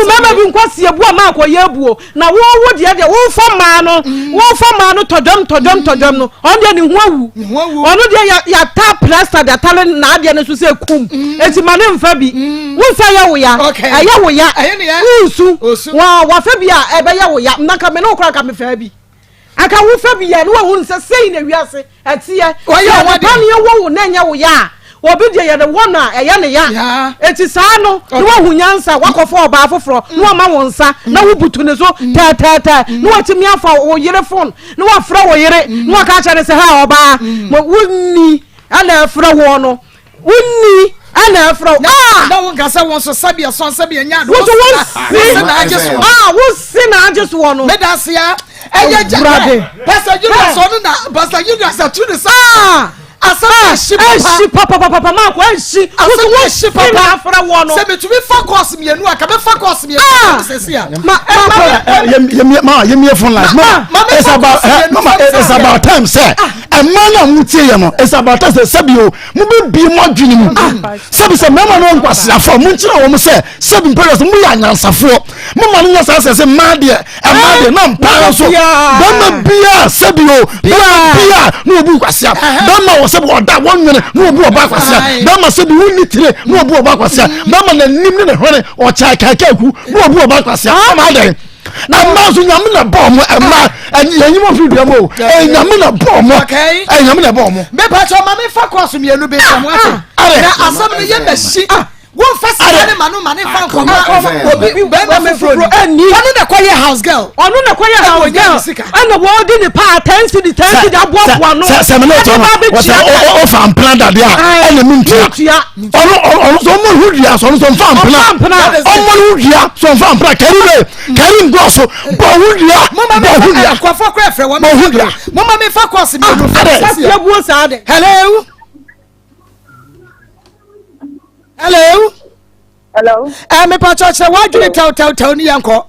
mmarima bi nkwasiabuo a maa kɔyɛ abuo na wo wo deɛ deɛ wofa mmaa no, wofa mmaa no tɔdwam tɔdwam tɔdwam no, ɔno deɛ ne ho awu. Ɔno deɛ yɛata plaster de atale n'adeɛ no so sɛ kum eti ma ne nfa bi wo nsa yɛ wo ya. Ɛyɛ wo ya, wonsu wa wafa bi a ɛbɛyɛ wo ya. Nanka me ne wo kora nka mefaa bi aka wo fa bi yɛ ne wahunu sɛ sei na wiase ɛteɛ. Yɛde paneɛ wɔ wo na ɛnyɛ wo ya a, obi deɛ yɛde wɔ no a ɛyɛ ne ya. Eti saa no ne wahu nyansa wakɔfa ɔbaa foforɔ na wama wo nsa na wobutu ne so tɛɛtɛɛtɛɛ na watumi afa wo yere phone na wafrɛ wo yere na waka akyerɛ ne sɛ ha ɔbaa wonni ɛna ɛfrɛ woɔ no, wonni ɛna ɛfrɛ wo. Na wo nka sɛ wo nso sɛdeɛ sɔn sɛdeɛ nya ado, wo nso wo si na agye soɔ. Ah, wo si na agye soɔ no. Meda ase a ɛyɛ gya. Pastor Julius, ɔno na Pastor Julius atu ne sa. Asɛm ɛhyi papa. Ɛhyi papapapa, maako ɛhyi. Asɛm ɛhyi papa. Na afra wɔ no. Sɛ metumi fa course mmienu a, ka bɛfa course mmienu a sɛsi a. Ma ma yɛmie phone lines. Mama, it's about mama, it's about time sɛ ɛmaa na mo tie yɛ no, it's about time sɛ sɛbi o, mo bɛ bie mo adwene mu sɛbi sɛ mmarima no nkwasiafoɔ, mo nkyerɛ wɔn sɛ sɛbi mpɛrɛ sɛ mo yɛ anyansafoɔ. Mo ma no nyɛ saa sɛ mmaa deɛ, ɛmaa deɛ na mpaa nso bɛrima bia sɛbi o, bɛrima bia na obu kwasia, bɛrima wɔ sɛbi ɔda wɔnwene na obu ɔba kwasia, bɛrima sɛbi wonni tire na obu ɔba kwasia, bɛrima n'anim ne ne hwene ɔkyɛ kɛkɛku na obu ɔba kwasia. Ɔma adɛn? Ɛma nso Nyame na bɔ ɔmo. Ɛma yɛnyi mo firi dua mu o, ɛyɛ Nyame na bɔ ɔmo, ɛyɛ Nyame na bɔ ɔmo. Mepɛ sɛ ɔma me fa kɔɔso mmienu bi ntam ate na asɛm no yɛ mɛhyi. Womfa sika ne ma no ma ne fa nkɔma obi bɛrima foforɔ ni. Ɔno na kɔyɛ house girl. Ɔno na kɔyɛ house girl ɛna wɔde ne paa 10 cedi 10 cedi aboaboa no. Sɛ mene ɔtɔ no wɔsɛ ɔfa mpena dadeɛ a ɛna mi ntua. Ɔno ɔno sɛ ɔmɔ ho dua sɛ ɔno sɛ ɔmfa mpena, ɔmɔ ho dua sɛ ɔmfa mpena. Kari bɛ kari nkɔ so bɔ ho dua, bɔ ho dua. Nkɔfɔ kora fɛ wɔn. Bɔ ho dua. Moma mi fa kɔɔsi mmienu fɛ. Saa de. Hello, hello. Hello. Ɛ mepa kyerɛ wadwene tɛwtɛwtɛw ni yɛn kɔ.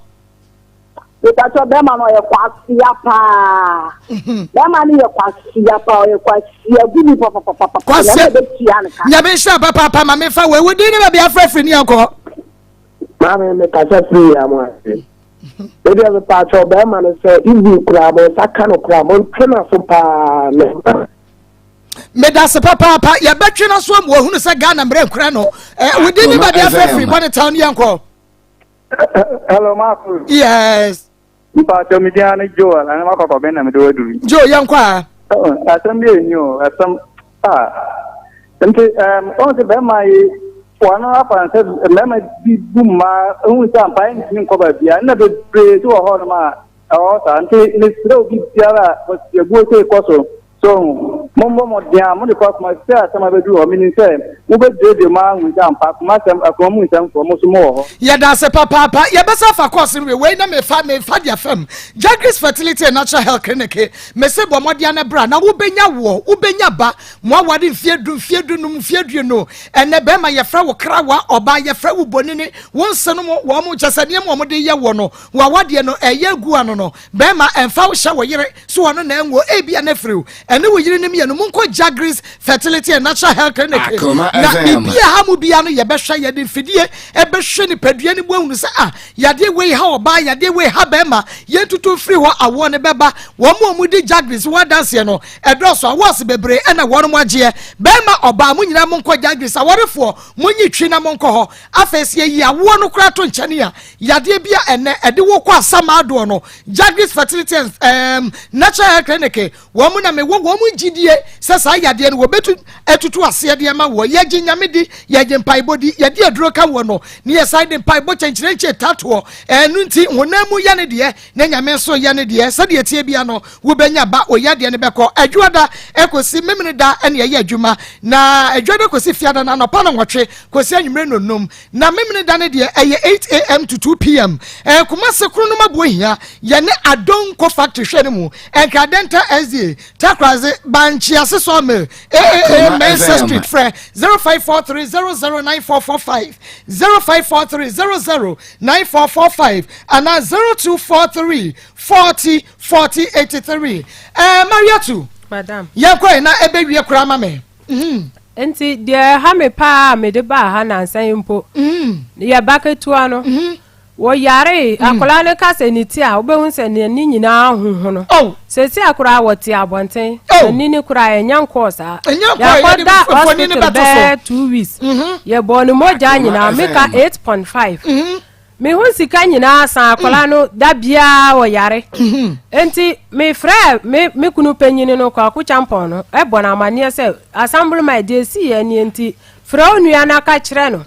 Mipatɔ, bɛrima no ɔyɛ kwasia paa. Bɛrima no yɛ kwasia paa, ɔyɛ kwasia gu mi papapapa. Kwasia. Nyame bɛtua ne ka. Nyame nhyira papaapa. Ma mefa wɔ ewu din ne baabi afrɛfrɛ ni yɛn kɔ. Maame, mekasa firi yɛ mo ase. Ebi a mepatɔ, bɛrima no sɛ ibi koraa mo nsa ka no koraa, mo ntwe n'aso paa na. Medase papaapa. Yɛbɛtwe no so ama wahunu sɛ Ghana mmerɛ nkura no. Wodi ne baabi afrɛfiri bɔne town yɛn kɔ. Hello, Marco. Yes. Mpatsɔ, mi din ne Joel, ɛna makɔ akɔbɛn na mi de waduru. Joe, yɛn kɔ a. Asɛm bi enyi o, asɛm a nti ɔn sɛ bɛrima yi wɔn afa sɛ mmarima bi bu mmaa ehun sɛ ampa ntumi nkɔ baabi a nna bebree so wɔ hɔnom a ɛwɔ saa, nti mesrɛ obi biara a wɔsi sɛ kɔ so so mommɔ mmɔden a mode kɔ akoma sɛ asɛm abɛduru hɔ. Menim sɛ mobɛduadua mu ahu sɛ ampa akoma asɛm, akoma mu nsɛmfoɔ mo so mowɔ hɔ. Yɛda ase papaapa. Yɛbɛsa fa kɔɔse no wei na mefa deɛ fam Jagris Fertility and Natural Health Clinic. Mese bɔ mmɔden no bra na wobɛnya woɔ, wobɛnya ba. Mo awade mfeɛ 10, mfeɛ 15, mfeɛ 20 ɛnɛ, bɛrima yɛfrɛ wo krawa, ɔbaa yɛfrɛ wo bonini. Wo nse no mo wɔn mo kyɛ sɛ nneɛma wɔn de yɛ wɔ no wawadeɛ no ɛyɛ gu ano no. Bɛrima, ɛmfa wo hyɛ wo yere so, ɔno na ɛnwo ebia na firiw ɛne wo yere no mmienu. Monkɔ Jagris Fertility and Natural Health Clinic na biribi a ha mu bia no yɛbɛhwɛ. Yɛde mfidie ɛbɛhwɛ nipadua no mu ahunu sɛ ah, yadeɛ wei ha ɔbaa, yadeɛ wei ha bɛrima, yɛntutu mfiri hɔ, awoɔ no bɛba. Wɔn mu a wɔdi Jagris wɔ adanseɛ no ɛdɔɔso, awoɔse bebree ɛna wɔn mo agyeɛ. Bɛrima, ɔbaa, mo nyinaa monkɔ Jagris. Awarefoɔ, monyi twi na monkɔ hɔ. Afei sɛ yɛyi awoɔ no koraa to nkyɛne a, yadeɛ bi a ɛnɛ ɛde wo kɔ asama adoɔ no, Jagris Fertility and Natural Health Clinic wɔn mu na mewɔ wɔn mu gyidie sɛ saa yadeɛ no wɔbɛtu atutu aseɛ deɛ ma wɔ. Yɛgye Nyame di, yɛgye mpaebɔ di, yɛde aduro ka wɔ no ne yɛsan de mpaebɔ kyɛnkyerɛnkyɛ tatoɔ. Ɛno nti honam mu yɛ ne deɛ na Nyame nso yɛ ne deɛ. Sɛdeɛ tie bia no wobɛnya ba, oyɛ no bɛkɔ. Adwuada ɛkɔsi Memene da ɛne ɛyɛ adwuma, na adwuada kɔsi Fiada no anɔpa no 8 kɔsi anwummerɛ no 5, na Memene da no deɛ ɛyɛ 8 am to 2 pm. Kumase koro no maboɔ hia yɛne Adonko factory hwɛ no mu, Nkradɛnta SDA Takoradi. Aboadze, Bankyease Sawmill, AAA Mensah Street, frɛ 0543 009445, 0543 009445 anaa 0243 40 40 83. Ɛɛ Mariatu, Madam. yɛnkɔ ɛ na ɛbɛwie koraa ma me. Mhm. Nti deɛ ɛha me paa a mede baa ha nansa yi mpo, yɛ ba ketewa no. Wɔyaree, akwadaa no ka sɛ ne ti a, wobɛhu sɛ n'ani nyinaa ahohono. Oh. Seesei koraa wɔte abɔnten, Oh. n'ani no koraa ɛnya nkɔɔ saa. Ɛnya nkɔɔ, yɛde Yɛakɔda mfoni no hospital bɛto so. bɛyɛ 2 weeks. Yɛbɔɔ ne mogya nyinaa, meka 8.5. Me ho sika nyinaa san akwadaa no da biara ɔyare. Nti mefrɛ me kunu panyini no, Kwaku Champɔn no, ɛbɔ no amanneɛ sɛ assemblyman deɛ ɛsii yɛ nie nti frɛ wo nua no aka kyerɛ no.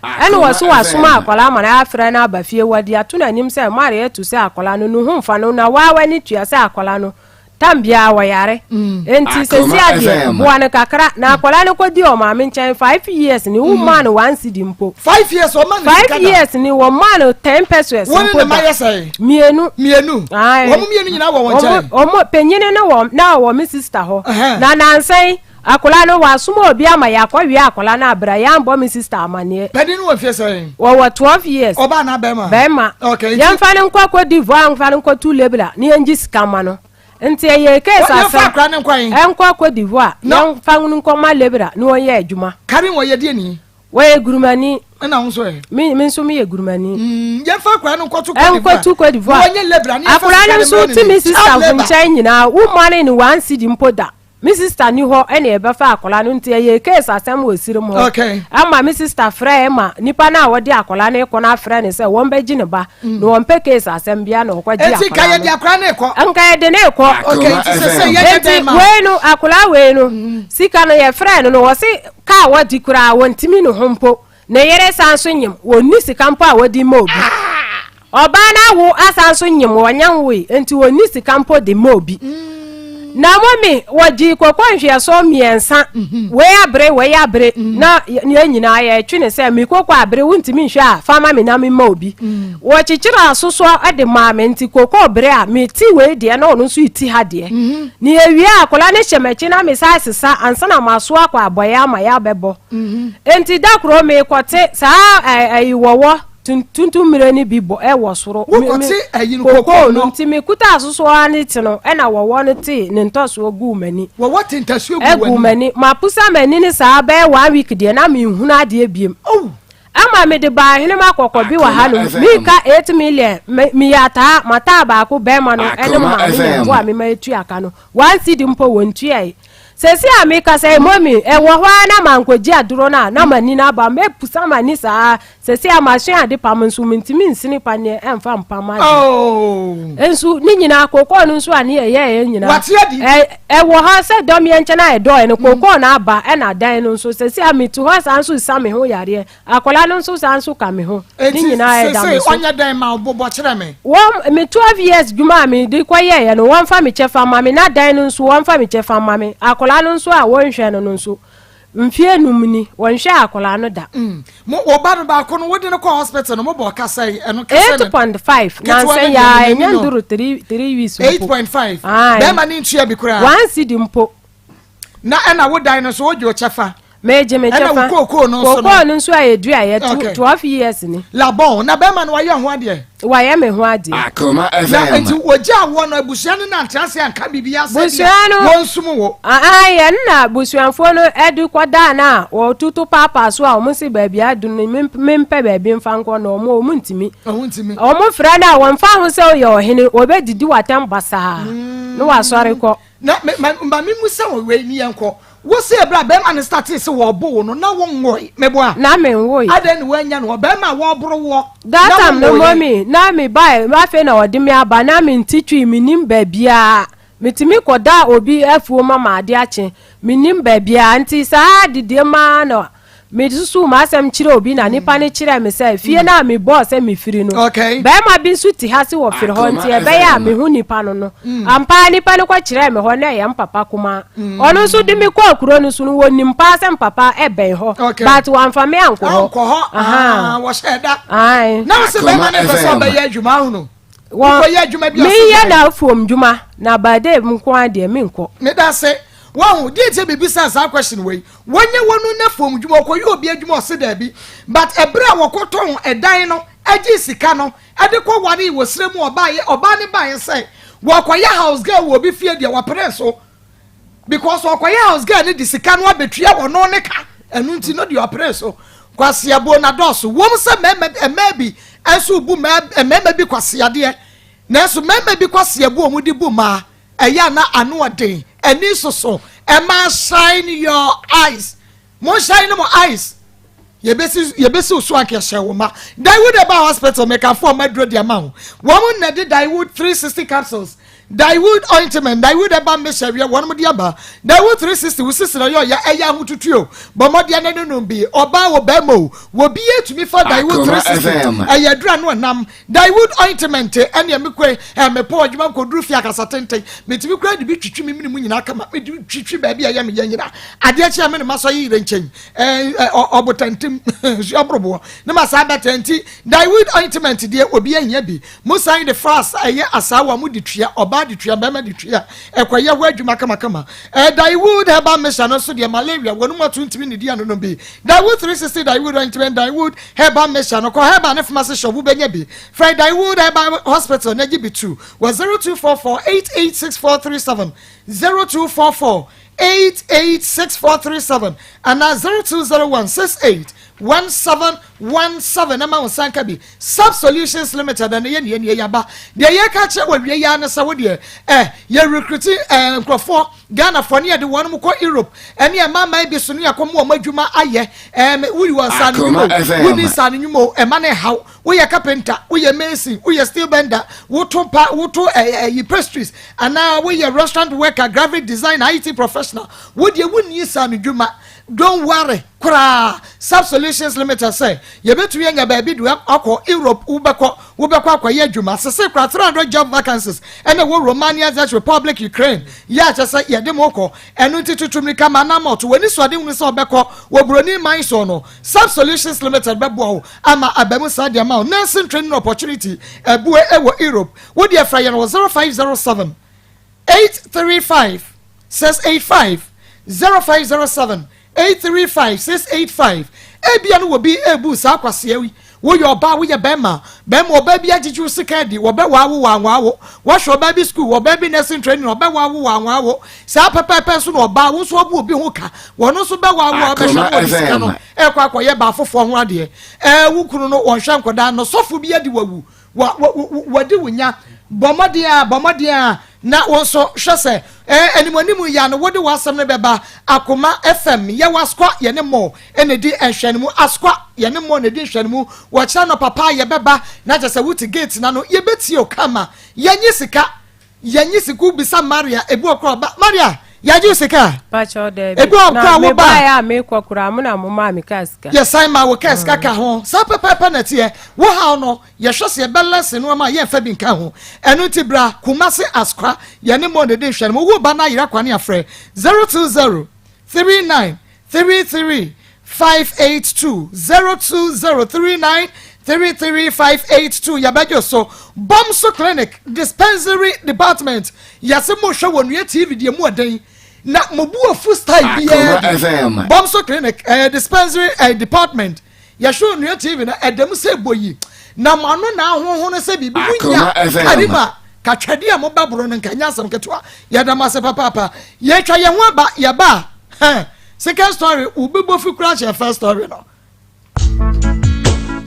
Ɛna wɔ so wasoma akwadaa ma no afrɛ no aba fie, wɔde ato n'anim sɛ Mari atu sɛ akwadaa no ne ho mfa no na waa w'ani tua sɛ akwadaa no tam biara wɔyare. Nti sɛsi adeɛ boa no kakra na akwadaa no kɔdi ɔmaame nkyɛn 5 years ni, wo maa no 1 cedi mpo. 5 years ɔma ne five sika da? Years ni, wɔn maa no 10 pesewas Wɔn ne mpo ne ma da. yɛ sɛn? Mmienu. Mmienu? Aye. Wɔn mmienu nyinaa wɔ wɔn nkyɛn? Ɔmo panyini no wɔ na ɔwɔ me sister hɔ. Na nansɛn akwadaa no wasoma obi ama yɛakɔwia akwadaa no abira yɛambɔ me sister amaneɛ. Panin no wɔ mfie sɛn? Wɔwɔ 12 years. Ɔbaa na bɛrima? Bɛrima. Okay, nti Yɛmfa no nkɔ Cote d'Ivoire, mfa no nkɔ tu lebra na yɛngye sika ma no. Nti ɛyɛ case Yɛmfa asɛm. akwadaa no nkɔ he? Ɛnkɔ Cote d'Ivoire. No. Yɛmfa no nkɔma lebra na wɔnyɛ adwuma. Karen wɔ yɛdeɛ ni? Wɔyɛ gurumani. Ɛna wo nso ɛ? Me nso meyɛ gurumani. Yɛmfa akwadaa no nkɔto Cote d'Ivoire. Ɛnkɔtu Cote d'Ivoire. Na wɔnyɛ lebra na yɛmfa Akwadaa sika no no nso mmrɛ no te ni. me sister Child labour. nkyɛn nyinaa, womma no ne 1 cedi mpo da. Me sister ni hɔ ɛna yɛbɛfa akwadaa no, nti ɛyɛ case asɛm wɔ sirim hɔ. Ama me sister frɛ ma nipa no a wɔde akwadaa no kɔ no afrɛ ne sɛ wɔn bɛgye ne ba na wɔn pɛ case asɛm bia na ɔkɔgye Enti ka akwadaa yɛde no. akwadaa no rekɔ? Nka yɛde ne kɔ. Okay, nti sɛ sɛ yɛnyɛ Nti dɛn ma? Wei no, akwadaa wei no, sika no yɛfrɛ no no, wɔse kaa wɔdi koraa wɔntumi ne ho mpo. Ne yere san so nyim, wɔnni sika mpo a wɔde ma obi. Ɔbaa no awo asan so nyim, wɔnyɛ nwoe, nti wɔnni sika mpo de ma obi. Na mɔmi wɔgye koko nhwɛso mmiɛnsa, wei abere, wei abere, na yɛn nyinaa yɛtwe ne sɛ me koko abere, wontumi nhwɛ a fa ma me na me ma obi. Wɔkyekyere asosoɔ de maa me, nti koko bere a meti wei deɛ na ɔno nso ti ha deɛ. Ne yɛwie a, akwadaa no hyɛ m'akyi na me sa sesa ansa na maso akɔ abɔeɛ ama yɛabɛbɔ. Nti da koro mekɔte saa ɛyi wɔwɔ tuntum mmerɛ no bi bɔ ɛwɔ soro. Wokɔte ɛyi no, kokoo kokoo no no? Nti mekuta asosoɔ ne te no, ɛna wɔwɔ no te ne ntɔsoɔ guu m'ani. Wɔwɔ te ntasuo gu ɛgu w'ani? M'ani mapusa m'ani ne saa bɛyɛ one week deɛ na menhunu adeɛ biem. Oh. Ama mede baa ahenema kɔkɔ bi wɔ hanom, meka 8 million. Meyɛ ataa mataa baako bɛrima no ɛne maame na ɛboa me ma etu aka no, 1 cedi mpo wɔntuae. Sɛsi a meka sɛ mɔmi ɛwɔ hɔ a na mankɔgye aduro no a na m'ani no aba mɛpusa m'ani saa. Sɛsi a masua ade pam nso mentumi nsene paneɛ ɛmfa mpam ade. Oh. Nso ne nyinaa kokoo no nso a ne yɛyɛɛ nyinaa Wate adi? Ɛwɔ hɔ sɛ dɔm yɛn nkyɛn a ɛdɔɔ no kokoo no aba, ɛna dan no nso sɛsi a mete hɔ saa nso sa me ho yareɛ, akwadaa no nso saa nso ka me ho ne Enti nyinaa ɛda me sese so. ɔnyɛ dɛn ma wo? Bobɔ kyerɛ me. Wɔn me 12 years dwuma a mede kɔyɛeɛ no, wɔmfa me kyɛfa ma me, na dan no nso wɔmfa me kyɛfa ma me. Akwadaa no nso a wɔnhwɛ no no nso, mfie 5 ni wɔnhwɛ akwadaa no da. Mo wo ba no baako no, wode no kɔ hospital no, mobɔ kasa yi ɛno kasa no? 8.5. Ketewa no nansa deɛ, yaa n'ani ɛnyɛ no. nduru 3 weeks mpo. 8.5? Aye. Bɛrima ne ntua bi koraa? 1 cedi mpo. Na ɛna wo dan no so wogye wo kyɛfa? Megye me Ɛna kyɛfa. wo kookoo no nso no? Kookoo no nso a yɛdua yɛ 12 years ni. Labɔn na bɛrima no wayɛ ho adeɛ? Wayɛ me ho adeɛ. Akoma Na FM. nti wɔgye awoɔ no, abusua no nante ase anka biribi asɛ Busua no wɔnsum wo? Yɛn na busuafoɔ no ɛde kɔdaa no a wɔtutu paapaa so a wɔn si baabi adu no, mempɛ baabi mfa nkɔ na wɔn ntumi. Ɔho ntumi. Wɔn frɛ no a wɔmfa ho sɛ ɔyɛ ɔhene, wɔbɛdidi w'atɛm basaa na wasɔre kɔ. Na me ma me mu sɛ wɔ wei ni yɛn kɔ wo sɛ ebira bɛrima no start sɛ wɔbo wo no na wo nwoe, meboa? Na me nwoe. Adɛn ne woanya no wɔ bɛrima a wɔboro woɔ? That na time no wo nwoe? Mɔmi na me ba afei na ɔde me aba na me nti twi me nim baabiara, metumi kɔda obi afuo ma ma ade akye, me nim baabiara, nti saa didie maa na mesusu m'asɛm kyerɛ obi na nipa no kyerɛ me sɛ fie no a mebɔɔ sɛ mefiri no, bɛrima bi nso te ha se wɔ firi hɔ, nti ɛbɛyɛ a mehu nipa no. Ampa, nipa no kɔkyerɛɛ me hɔ na ɛyɛ mpapa kumaa. Ɔno nso de me kɔɔ kuro no so no, wɔnim paa sɛ mpapa ɛbɛn hɔ, but wamfa me ankɔ hɔ. Ankɔ hɔ. Aha. Ah, wɔhyɛ da Ae. Na wo sɛ bɛrima no pɛ sɛ ɔbɛyɛ adwuma ahono. Wokɔyɛ adwuma bi a ɔse Meyɛ dɛn? n'afuom dwuma na by day nko ara deɛ menkɔ. Medase. Wahu, deɛ nti a mebisaa saa question wei, wɔnyɛ wɔn n'afuom dwuma, ɔkɔyɛ obi adwuma ɔse daabi, but ɛberɛ a wɔkɔtɔn ɛdan no gyee sika no de kɔ waree wɔ serɛ mu ɔbaeɛ, ɔbaa no baeɛ sɛ wɔkɔyɛ house girl wɔ obi fie deɛ wɔpenee so because ɔkɔyɛ house girl no de sika no abɛtua ɔno ne ka, ɛno nti no deɛ ɔpenee so. Kwaseabuo no adɔɔso, wɔm sɛ mmarima mmaa bi nso bu mmarima bi kwaseadeɛ, nanso mmarima bi kwaseabuo a wɔde bu mmaa ɛyɛ a na ano ɔden, ani soso, ɛma shine your eyes, mo shine mo eyes, yɛbɛsi yɛbɛsi wo so anka yɛhyɛ wo ma. Daewood ɛba hospital mekafo ɔma aduro de ama wo, wɔn na de Daewood 360 capsules, Daewood ointment, Daewood ɛba mmehyɛ wiɛ wɔn de aba. Daewood 360 wo sisi na ɔyɛ ɔyɛ ɛyɛ ahotutuo o, bɔ mmɔdeɛ ne no nom bi, ɔbaa o bɛrima o, wɔ bi etumi fa Daewood Akoma 360 FM. ɛyɛ aduro ano ɛnam. Daewood ointment ɛne me kɔe ɛ mepɔ adwuma nkɔduru fie akasa tenten metumi kura de bi twitwi me mene mu nyinaa kama mede twitwi baabi a ɛyɛ me yɛ nyinaa adeɛ kye a me ne masɔ yere nkyɛn ɛ ɔbotantim nsuo aboroboɔ ne ma saa bɛtɛ nti Daewood ointment deɛ obi ahia bi mo san de fast ɛyɛ asaawa mo de tua ɔbaa de tua bɛrima de tua ɛkɔyɛ hɔ adwuma kamakama ɛ Daewood herbal mixture no nso deɛ malaria wɔn mu ato ntumi ne di ano no bi Daewood 360 Daewood ointment Daewood herbal mixture no kɔ herbal ne pharmacy shop wobɛnya bi. Frɛ Daewood Herbal Hospital na gye bi tu wɔ 0244 886437, 0244 886437 anaa 0201 68 1717 na ma wo nsa nka bi. Sub Solutions Limited ɛno yɛ nea nea yaba. Deɛ yɛka kyerɛ wɔ awie yi ara ne sɛ wo deɛ eh, yɛ recruit eh, nkurɔfoɔ Ghanafoɔ ne yɛde wɔn kɔ Europe ɛne ɛmanman bi so ne yɛkɔ mo wɔn adwuma ayɛ ɛɛm woyi wɔn nsa ano Akoma nnwuma o FM. wonni nsa ano nnwuma o ɛma ne haw woyɛ carpenter woyɛ mason woyɛ steel bender woto pa woto ɛɛ ɛyi pastries anaa woyɛ restaurant worker graphic designer IT professional wodeɛ wonni nsa ano dwuma don't worry koraa. Sub Solutions Limited sɛ yɛbɛtumi anya baabi de akɔ Europe wobɛkɔ wobɛkɔ akɔyɛ adwuma sese koraa 300 job vacancies ɛna ɛwɔ Romania, Czech Republic, Ukraine yɛ akyɛ sɛ yɛde mo kɔ ɛno nti tutu mmirika ma anamɔto w'ani so ade hunu sɛ ɔbɛkɔ wɔ buroni man so no. Sub Solutions Limited bɛboa wo ama aba mu saa de ama wo nursing training opportunity abue ɛwɔ Europe. Wo deɛ frɛ yɛn wɔ 0507 835 685, 0507 835 685. Ebia no wɔ bi ebu saa kwasea yi. Woyɛ ɔbaa, woyɛ bɛrima. Bɛrima ɔbaa bi agyegye wo sika adi, wɔbɛwaa wo wɔanwaa wo. Wɔahwɛ ɔbaa bi sukuu, ɔbaa bi nursing training, ɔbɛwaa wo wɔanwaa wo. Saa pɛpɛɛpɛ nso na ɔbaa, wo nso wabu obi ho ka, wɔno nso bɛwaa wo a wobɛhwɛ Akoma no wɔde sika no FM. ɛkɔ akɔyɛ baa foforɔ ho adeɛ. Ɛɛ wo kunu no wɔnhwɛ nkɔdaa no, sɔfo bi adi wawu. Wa, wa, wa, wadi wo nya. Bɔ mmɔden a, bɔ mmɔden a, na wo nso hwɛ sɛ eh, animuanimu yi a no wode w'asɛm no bɛba Akoma FM. Yɛwɔ Askwa, yɛne mo na ɛdi nhwɛanimu. Askwa, yɛne mo na ɛdi nhwɛanimu. Wɔkyerɛ anɔpa paa yɛbɛba, na kyerɛ sɛ wote gate no ano, yɛbɛtie o kama. Yɛnye sika. Yɛnye sika wobisa Maria ebi wɔ koraa ɔba Maria yɛagye wo sika a? Pakyɛw daabi. Ebi wɔ Na koraa wo ba mebaeɛ a mekɔ koraa mo na mo maa me kaa sika. Yɛsan maa wo kaa sika ka ho. Saa pɛpɛɛpɛ na ɛteɛ. Wo haw no yɛhwɛ sɛ yɛbɛ lɛse nnoɔma a yɛmfa bi nka ho. Ɛno nti bra Kumasi Asokwa yɛne mo na ɛdi nhwɛanim. Wo ba no ayera kwane a frɛ 020 39 33 582 020 39 33 582 yɛbɛgye so. Bomso Clinic Dispensary Department yɛse mo hwɛ wɔ Nua TV deɛ mu ɔden na mo bu afu style biara Akoma bi. FM. Bomso Clinic eh, Dispensary eh, Department yɛhwɛ Onua TV na ɛda mu sɛ bɔ yi na mo ano na ahoho no sɛ biribi Akoma wonya FM. karima katwɛde a mobɛboro no nka nyɛ asɛm ketewa. Yɛda mo ase papaapa. Yɛtwa yɛn ho aba yɛba a hɛn second story wobɛbɔ fi koraa kyɛn first story no.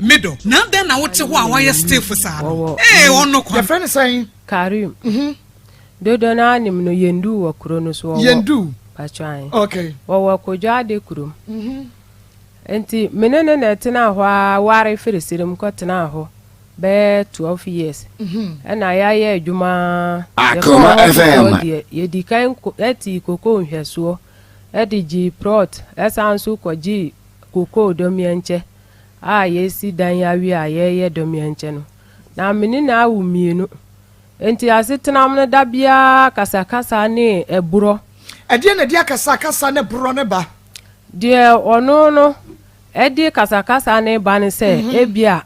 Middle. Na dɛn na wote hɔ a woayɛ stiff saa no? Wɔwɔ Ee, ɔno kwan. Yɛfrɛ no sɛn? Karim. Dodoɔ no ara nim no Yendu wɔ kuro no so. Wɔwɔ Yendu. Patwan. Okay. Wɔwɔ Kodwo Ade kurom. Nti me ne no na ɛtenaa hɔ ara ware firi Sirim kɔtenaa hɔ bɛyɛ 12 years. Ɛna yɛayɛ adwuma ara. Yɛkɔɔ Akoma hɔ FM. foforɔ deɛ, yɛdi kan ko tii kokoo nhwɛsoɔ de gyee prɔt ɛsan nso kɔgyee kokoo dɔmiankyɛ a yɛresi dan awie a yɛreyɛ dɔmiankyɛ no. Na me ne no awo mmienu. Enti asetenam no da biara kasakasa ne ɛborɔ. Ɛdeɛn na ɛde akasakasa ne borɔ no ba? Deɛ ɔno no ɛde kasakasa no ba ne sɛ, ebia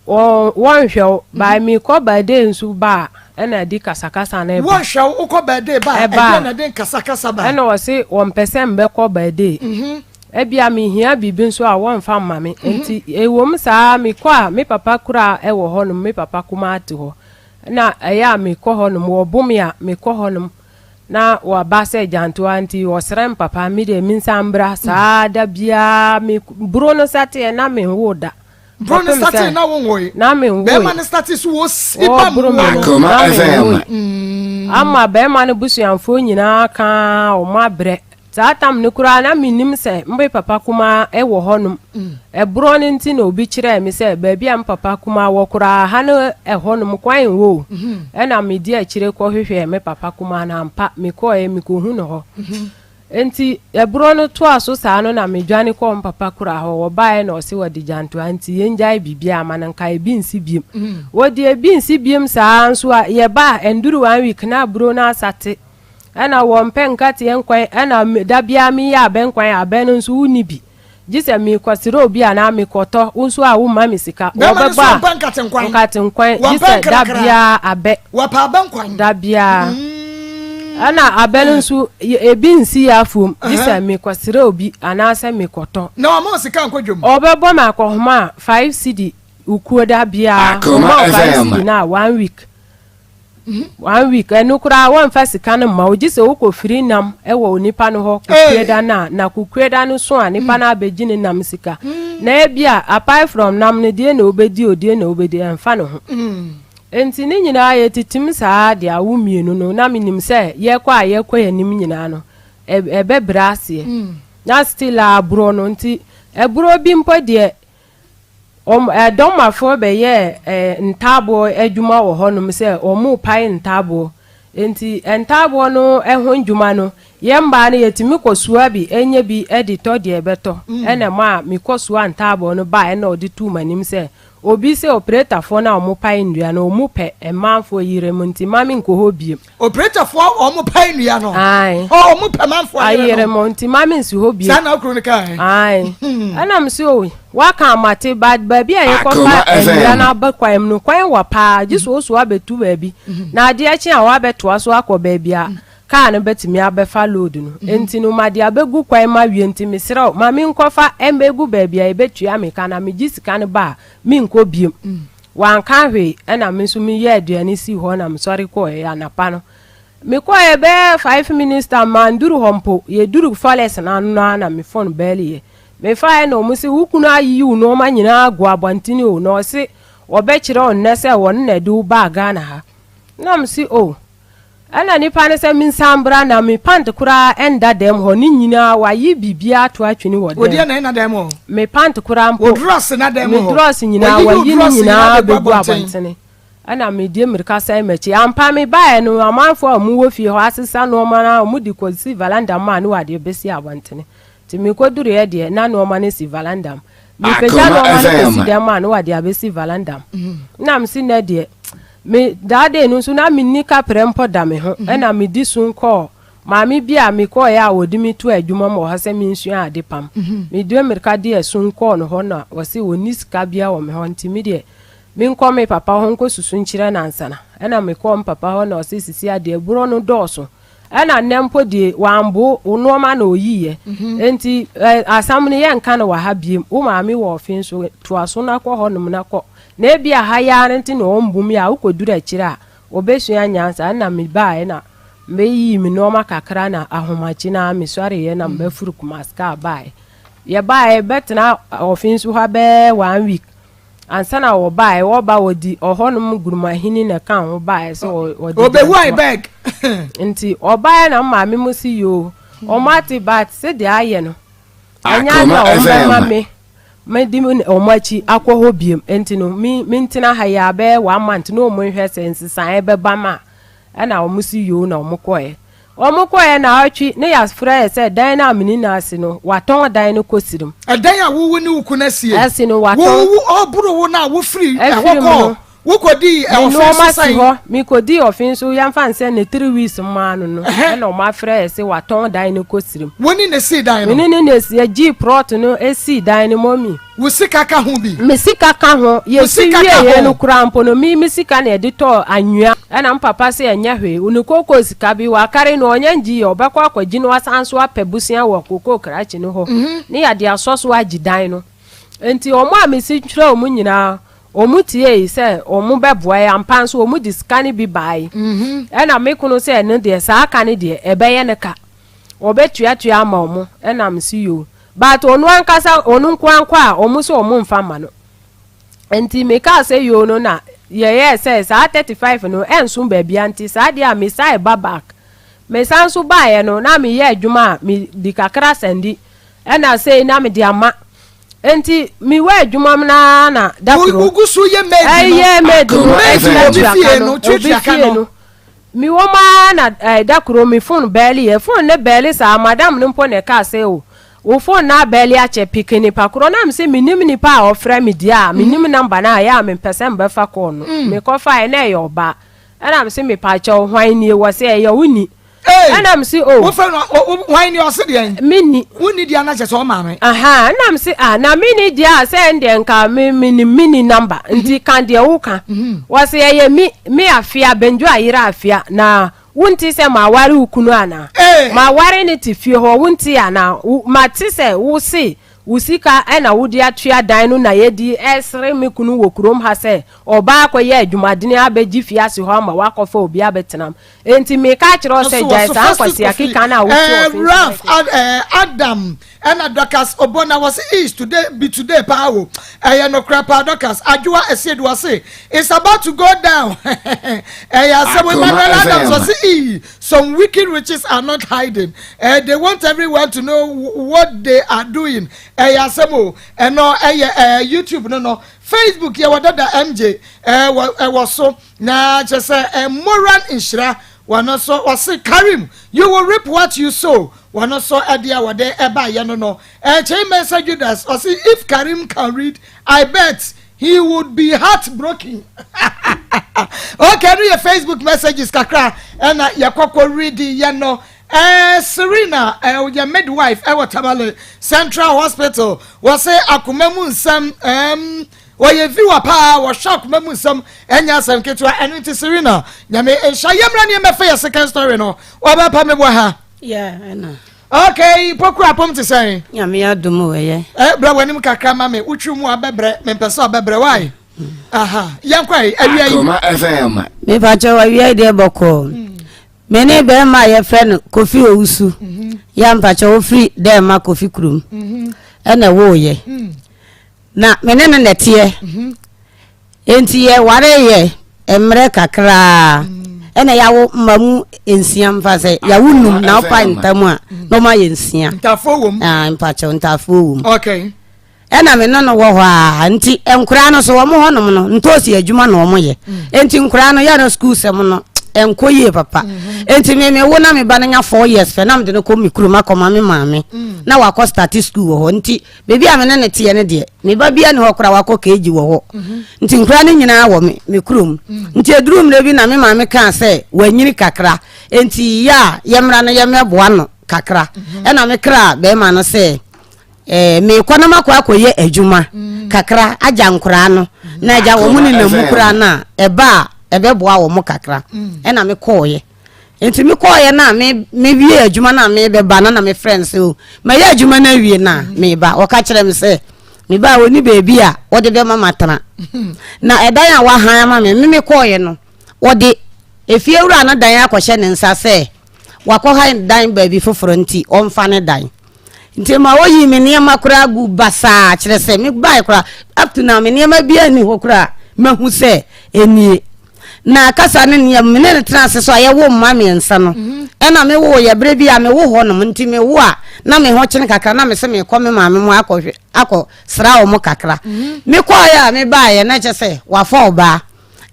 Wɔnhwɛ wo, by mekɔ birthday nso ba a, ɛna ɛde kasakasa no ba. Wɔnhwɛ wo, wokɔ birthday ba a, ɛdeɛn na ɛde nkasakasa ba? Ɛna ɔse wɔmpɛ sɛ mbɛkɔ birthday. Ebia mehia biribi nso a wɔmfa mma me. Nti ɛwom saa mekɔ a, me papa kura wɔ hɔnom, me papa kumaa te hɔ. Ɛna ɛyɛ a mekɔ hɔnom, wɔbo me a mekɔ hɔnom. Na waba sɛ gyantoa nti ɔsrɛ me papa me deɛ mensan mbra saa da biara me buro no sateɛ na menwoo da. Bro no startee na wo nwoe. Na me nwoe. Bɛrima no startee so wɔ si ba mu no. Akoma na me FM. nwoe. Ama bɛrima no busuamfoɔ nyinaa ka wɔn abrɛ. Saa tam no koraa na mennim sɛ me papa kumaa wɔ hɔnom. Ɛborɔ no nti na obi kyerɛɛ me sɛ baabi a me papa kumaa wɔ koraa ha ne ɛhɔnom kwan nwɔ o. Ɛna medi akyire kɔhwehwɛɛ me papa kumaa no ampa mekɔeɛ mekɔhu no hɔ. Enti ɛborɔ no toaa so saa no na medwane kɔɔ me papa kura hɔ. Wɔbaeɛ na ɔse wɔde gyantoa nti yɛngyae biribiara ma no nka ebi nsi biom. Wɔde ebi nsi biom saa nso a yɛba a ɛnduru one week na aburo no asate. Ɛna wɔmpɛ nkateɛ nkwan ɛna da biara meyɛ abɛ nkwan a abɛ no nso wonni bi. Gye sɛ mekɔsrɛ obi anaa mekɔtɔ, wo nso a womma me sika. Bɛrima no Wɔbɛbɔ nso a, ɔmpɛ nkate nkwan. nkate nkwan, gye Wɔmpɛ sɛ da nkrakra. biara abɛ. Wɔpɛ abɛ nkwan. Da biara. Ɛna abɛ no nso, ebi nsi yɛ afuom, gye sɛ mekɔsrɛ obi anaasɛ mekɔtɔ. Na wama wo sika nkɔ dwam. Ɔbɛbɔ me akɔhoma a, 5 cedi okuo da biara. Akoma Ɔma wo 5 FM. cedi no a, one week. One week, ɛno koraa wɔmfa sika no mma wo gye sɛ wokɔ firi nam wɔ onipa no hɔ kokueda no a, na kokueda no so a nipa no abɛgye ne nam sika. Na ebia apart from nam no deɛ na wobɛdi o deɛ na wobɛdi ɛmfa ne ho. Enti ne nyinaa yɛtitim saa de awo mmienu no na menim sɛ yɛkɔ a yɛkɔ yɛn anim nyinaa no ɛbɛbrɛ aseɛ. Na still a aborɔ no nti ɛborɔ bi mpo deɛ Wɔn ɛdɔmafoɔ bɛyɛɛ ntaaboɔ adwuma wɔ hɔnom sɛ wɔrepae ntaaboɔ. Enti ntaaboɔ no ho ndwuma no, yɛn mmaa no yɛtumi kɔsoa bi nya bi de tɔ deɛ ɛbɛtɔ. Ɛna ɛmaa mekɔsoaa ntaaboɔ no baeɛ na ɔde too m'anim sɛ obi sɛ operetafoɔ no a wɔpae nnua no wɔpɛ mmanfoɔ yerem nti mma menkɔ hɔ bio. Operetafoɔ a wɔn pae nnua no. Ae. Ɔ wɔn pɛ manfoɔ ayere no. Ayere nti ma me nsi hɔ bio. Saa na okunu no kaa. Ae. Ɛna me so o waka amate but baabi a yɛkɔfa nnua no aba kwan mu no kwan wɔ paa gye so oso abɛtu baabi na adeɛ kye a wabɛtoa so akɔ baabi a kaa no bɛtumi abɛfa load no nti no made abɛgu kwan mu awie nti mesrɛ wo ma menkɔfa mmɛgu baabi a yɛbɛtua me ka na megye sika no ba a menkɔ biom. Wanka hwee, ɛna me nso meyɛɛ aduane sii hɔ na mesɔre kɔeɛ anapa no. Mekɔeɛ bɛyɛ 5 minutes time manduru hɔ mpo, yɛduru forest no ano no ara na me phone bɛɛleeɛ. Mefaeɛ na wɔn se wo kunu ayiyi wo nnoɔma nyinaa agu abɔntene o, na ɔse wɔbɛkyerɛ wo nnɛ sɛ wɔno na ɛde wo baa Ghana ha. Na mese oh. Ɛna nipa no sɛ mensan bra na me pant koraa ɛnda dɛm hɔ ne nyinaa wayi biribiara ato atwene wɔ dɛm. Odeɛ na ɛna dɛm hɔ. Me pant koraa mpo. Wo drɔs na dɛm hɔ. Me drɔs nyinaa wayi ne nyinaa bɛgu abɔntene. Ɛna mede mmirika san m'akyi. Ampa me baeɛ no amanfoɔ a wɔwɔ fie hɔ asesa nnoɔma no a wɔde kɔsi valanda mu a ne wɔde bɛsi abɔntene. Nti mekɔduruiɛ deɛ na nnoɔma no si valanda mu. Mepagya nnoɔma no kɔsi dɛm a na wɔde abɛsi valanda mu. Na mese nnɛ deɛ Me that day no nso na menni kaprɛ mpo da me ho ɛna medi so kɔɔ maame bi a mekɔɔeɛ a wɔde me too adwuma mu wɔ hɔ sɛ mensua ade pam. Mede mmirika de ɛso kɔɔ no hɔ na ɔse ɔnni sika biara wɔ me hɔ nti me deɛ menkɔ me papa hɔ nkɔsusu nkyerɛ no ansana. Ɛna mekɔɔ me papa hɔ na ɔse sisi adeɛ borɔ no dɔɔso Ɛna nnɛ mpo deɛ wambo wo nnoɔma na ɔyiiɛ. Enti asɛm no yɛnka no wɔ ha biom. Wo maame wɔ ɔfe nso, toa so na kɔ hɔnom na kɔ. Na ebia ha yi ara nti na ɔmbu me a, wokɔduru akyire a, ɔbɛsua nyansa. Ɛna mebaeɛ na meyii me nnoɔma kakra na ahomakye no ara mesɔreeɛ na mebɛforo Kumasi kaa baeɛ. Yɛbaeɛ bɛtena ɔfe nso ha bɛyɛ one week. Ansa na wɔbaeɛ, wɔba wɔdi ɔhɔnom gurumahini na ɛka ho baeɛ sɛ wɔde Obehu beg. Nti ɔbaeɛ na maame mo si yoo, wɔn ate but sɛdeɛ ayɛ no, ɛnyɛ ade a wɔn bɛma me medi wɔn akyi akɔ hɔ biem. Nti no me mentena ha yi abɛyɛ one month na wɔn nhwɛ sɛ nsesaeɛ bɛba ma a, ɛna wɔn si yoo na wɔn kɔɛ. Wɔn kɔɛ naawɔtwe ne yɛafrɛ yɛ sɛ dan no a mene no ase no, watɔn dan no kɔ sirim. Ɛdan a wowo ne wo kunu asie. Asi no watɔn. Wowo ɔboro wo no a wofiri ɛhɔ kɔɔ. Wokɔdii Me ɔfe nnoɔma so si sɛn? hɔ. Mekɔdii ɔfe nso yɛmfa no sɛ ne 3 weeks mmaa no no ɛna ɔmo afrɛ yɛ se watɔn dan no kɔ sirim. Wo ne no sii dan no? Me ne no na esi, yɛgyee prɔt no sii dan no mummy. Wo sika ka ho bi? Me sika ka ho. Wo Yɛsi sika ka wieeɛ ho? no koraa mpo no, me me sika na yɛde tɔɔ anwea. Ɛna me papa se ɛnyɛ hwee, ne kookoo sika bi wakare no ɔnya ngyiiɛ, ɔbɛkɔ akɔgye na wasan nso apɛ bosea wɔ kookoo krakye no hɔ ne yɛde asɔ so agye dan no. Enti wɔn a mesi kyerɛɛ wɔn nyinaa, wɔtiei sɛ wɔbɛboa yɛn. Ampa nso, wɔde sika no bi bae. Ɛnna me kunu sɛ ɛno deɛ, saa ka no deɛ, ɛbɛyɛ ne ka. Wɔbɛtuatua ama wɔn. Ɛnna mese yoo. But ɔno ankasa, ɔno nko ara nkɔ a, wɔn sɛ wɔmfa mma no. Enti mekaa sɛ yoo no na yɛyɛɛ sɛ saa 35 no ɛnso baabiara nti saa deɛ a mesan ba back. Mesan nso baeɛ no, na meyɛ adwuma a mede kakra sɛnde Ɛna sei na mede ama. Enti mewɔ adwuma mu no ara na da koro. Wogu so yɛ maid no. Ɛyɛ maid no. Maid wɔ obi fie no, tuatua ka no. Mewɔ mu ara na ɛɛ da koro me phone bɛɛli yɛ. Phone no bɛɛli saa, madam no mpo na ɛkaa sɛ o, wo phone no abɛɛli akyɛ, piki nipa korɔ. Na mese mennim nipa a ɔfrɛ me deɛ a, mennim number no a, ɛyɛ a mempɛ sɛ mebɛfa call no. Mekɔfaeɛ na ɛyɛ ɔbaa. Ɛna mese mepakyɛw hwan nie? Wɔse ɛyɛ wo ni. Ee! Ɛna mese o. Wofrɛ no o hwan ni ɔse deɛn? Menni. Wonni deɛ na kyerɛ sɛ ɔmaame. Ahaa ɛna mese ah na menni deɛ a sɛ ɛndeɛ nka me menim menni number nti ka deɛ woka. Wɔse ɛyɛ me me Afia Bendwo ayere Afia na wonte sɛ maware wo kunu anaa? Ee! Maware no te fie hɔ wonte anaa? Wo mate sɛ wose wo sika na wode atua dan no na yɛdi ɛresere me kunu wɔ kurom ha sɛ ɔbaa akɔyɛ adwumadene abɛgye fie ase hɔ ama wakɔfa obi abɛtenam Enti meka akyerɛ wo sɛ, gyae saa nkwasea keka no a wote Eh, ɔfe nso Ralph no Ad, eh, Adam ɛna Dorcas Obona wɔse is today be today paa o ɛyɛ nokorɛ paa Dorcas Adwoa Asiedu wɔse it's about to go down ɛyɛ asɛm Akoma Emmanuel Adams FM. wɔse ee some wicked witches are not hiding eh, they want everyone to know what they are doing ɛyɛ asɛm o ɛno ɛyɛ eh, YouTube no no Facebook yɛwɔ dada MJ eh, wɔ ɛwɔ so Na kyerɛ sɛ ɛmoran nhyira wɔn nso wɔse Karim you will reap what you sow wɔn nso ɛdeɛ a wɔde ɛbaayɛ no no ɛkyɛn Mensah Judas ɔse if Karim can read I bet he would be heart broken okay no yɛ Facebook messages kakra ɛna yɛkɔkɔ read yɛ no ɛɛ Serena ɛyɛ midwife ɛwɔ Tamale Central Hospital wɔse akoma mu nsɛm ɛɛm Ɔyɛ viewer paa, ɔhwɛ akoma mu nsɛm, ɛnyɛ asɛm ketewa, ɛno nti Serena, Nyame nhyira. Yɛmmra ne yɛmmɛfa yɛ second story no, wɔbɛpa me bɔ ha. Yeah, ɛna. Okay, Poku apom te sɛn? Nyame adom o, ɛyɛ. Eh, brɛ w'anim kakra ma me, wotwi mu abɛbrɛ, mempɛ sɛ ɔbɛbrɛ, why? Aha, yɛnkɔ ɛ, awia yi. Akoma FM. Mepakyɛ awia yi deɛ bɔkɔɔ. Me ne bɛrima a yɛfrɛ no Kofi Owusu, yɛ mpakyɛ ofiri Dɛɛma Kofi kurom, ɛna ɛwooyɛ. Na me ne no na ɛteɛ. Enti yɛwareeɛ mmerɛ kakraa ɛna yɛawo mma mu nsia mfa sɛ yɛawo num na wopa ntam a na ɔma yɛ nsia. Ntafoɔ wɔ mu. Ah, mpakyɛw ntafoɔ wɔ mu. Okay. Ɛna me ne no wɔ hɔ a nti nkoraa no so wɔn hɔnom no ntoosi adwuma na wɔn yɛ. Nti nkoraa no yɛ no sukuu sɛm no ɛnkɔ yie papa. Nti me me wo na me ba no nya 4 years fɛ na mede no kɔ me kurom akɔma me maame na wakɔ start school wɔ hɔ nti Baabi a me ne no teɛ no deɛ, me ba biara nni hɔ koraa a wakɔ KG wɔ hɔ. Nti nkwadaa no nyinaa wɔ me, me kurom. Nti ɛduruu mmerɛ bi na me maame kaa sɛ wanyini kakra, nti yɛ a yɛmmra no yɛmmɛboa no kakra. Ɛna me kraa barima no sɛ, eh, meekɔ na makɔ akɔyɛ adwuma kakra agya nkwadaa no, na agya wɔn nenam mu koraa no a, ɛba a ɛbɛboa wɔn kakra. Ɛna mekɔɔeɛ. Nti me kɔɔeɛ no a me mewie adwuma no a mebɛba no na me frɛ no sɛ o mayɛ adwuma no awie no a meba. Ɔka kyerɛ me sɛ meba a ɔni baabi a ɔde bɛma matena. Na ɛdan a wahan ama me me mekɔɔeɛ no ɔde efiewura no dan akɔhyɛ ne nsa sɛ wakɔhan dan baabi foforɔ nti ɔmfa ne dan. Nti ma ɔyii me nneɛma koraa gu basaa kyerɛ sɛ mebaeɛ koraa up to now me nneɛma biara nni hɔ koraa mahu sɛ ɛnie. Na kasa ne nea me ne no tena ase so a yɛwo mma mmiɛnsa no mhm. ɛna mewo yɛ berɛ bi a mewo hɔ nom nti mewo a na me ho kyene kakra na me sɛ mekɔ me maame mu akɔhwɛ akɔ sra wɔn kakra mhm. mekɔɔyɛ a mebaeɛ na kyɛ sɛ wafa ɔbaa.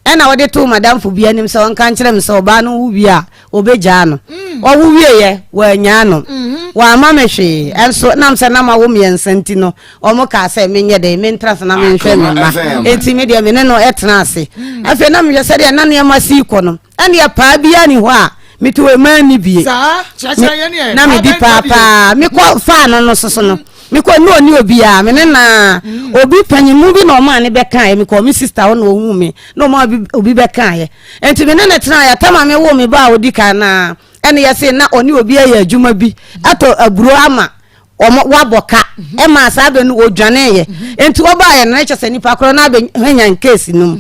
Ɛna ɔde too m'adamfo bi anim sɛ ɔnka nkyerɛ me sɛ ɔbaa no wo wie a, ɔbɛgyaa no. Ɔwo wieeɛ, wannyaa no. Wamma me hwee. Ɛnso, nam sɛ na mawo mmiɛnsa nti no, wɔn kaa sɛ menyɛ dɛn, mentra ase na menhwɛ me mma. Enti me deɛ me ne no tenaa ase. Afei na mehwɛ sɛdeɛ na nneɛma si rekɔ no, ɛnneɛ paa biara nni hɔ a mete hɔ manni bie. Na medi paa paa. Mekɔ faa no no soso no, mekɔ ne ɔni obiara, me ne na obi panyimu bi na ɔmaa ne bɛkaeɛ. Mekɔɔ me sista hɔ na ɔhuu me na ɔmaa obi bɛkaeɛ. Enti me ne no tenaeɛ. Tam a mewoo me ba a ɔdi kan no ara, ɛne yɛse na ɔne obi ayɛ adwuma bi atɔ aburo ama wɔn wabɔ ka ɛmaa saa bɛ no wɔdwaneeɛ. Enti wɔbaeɛ no na kyɛ sɛ nipa korɔ no abɛhwanyan case no mu.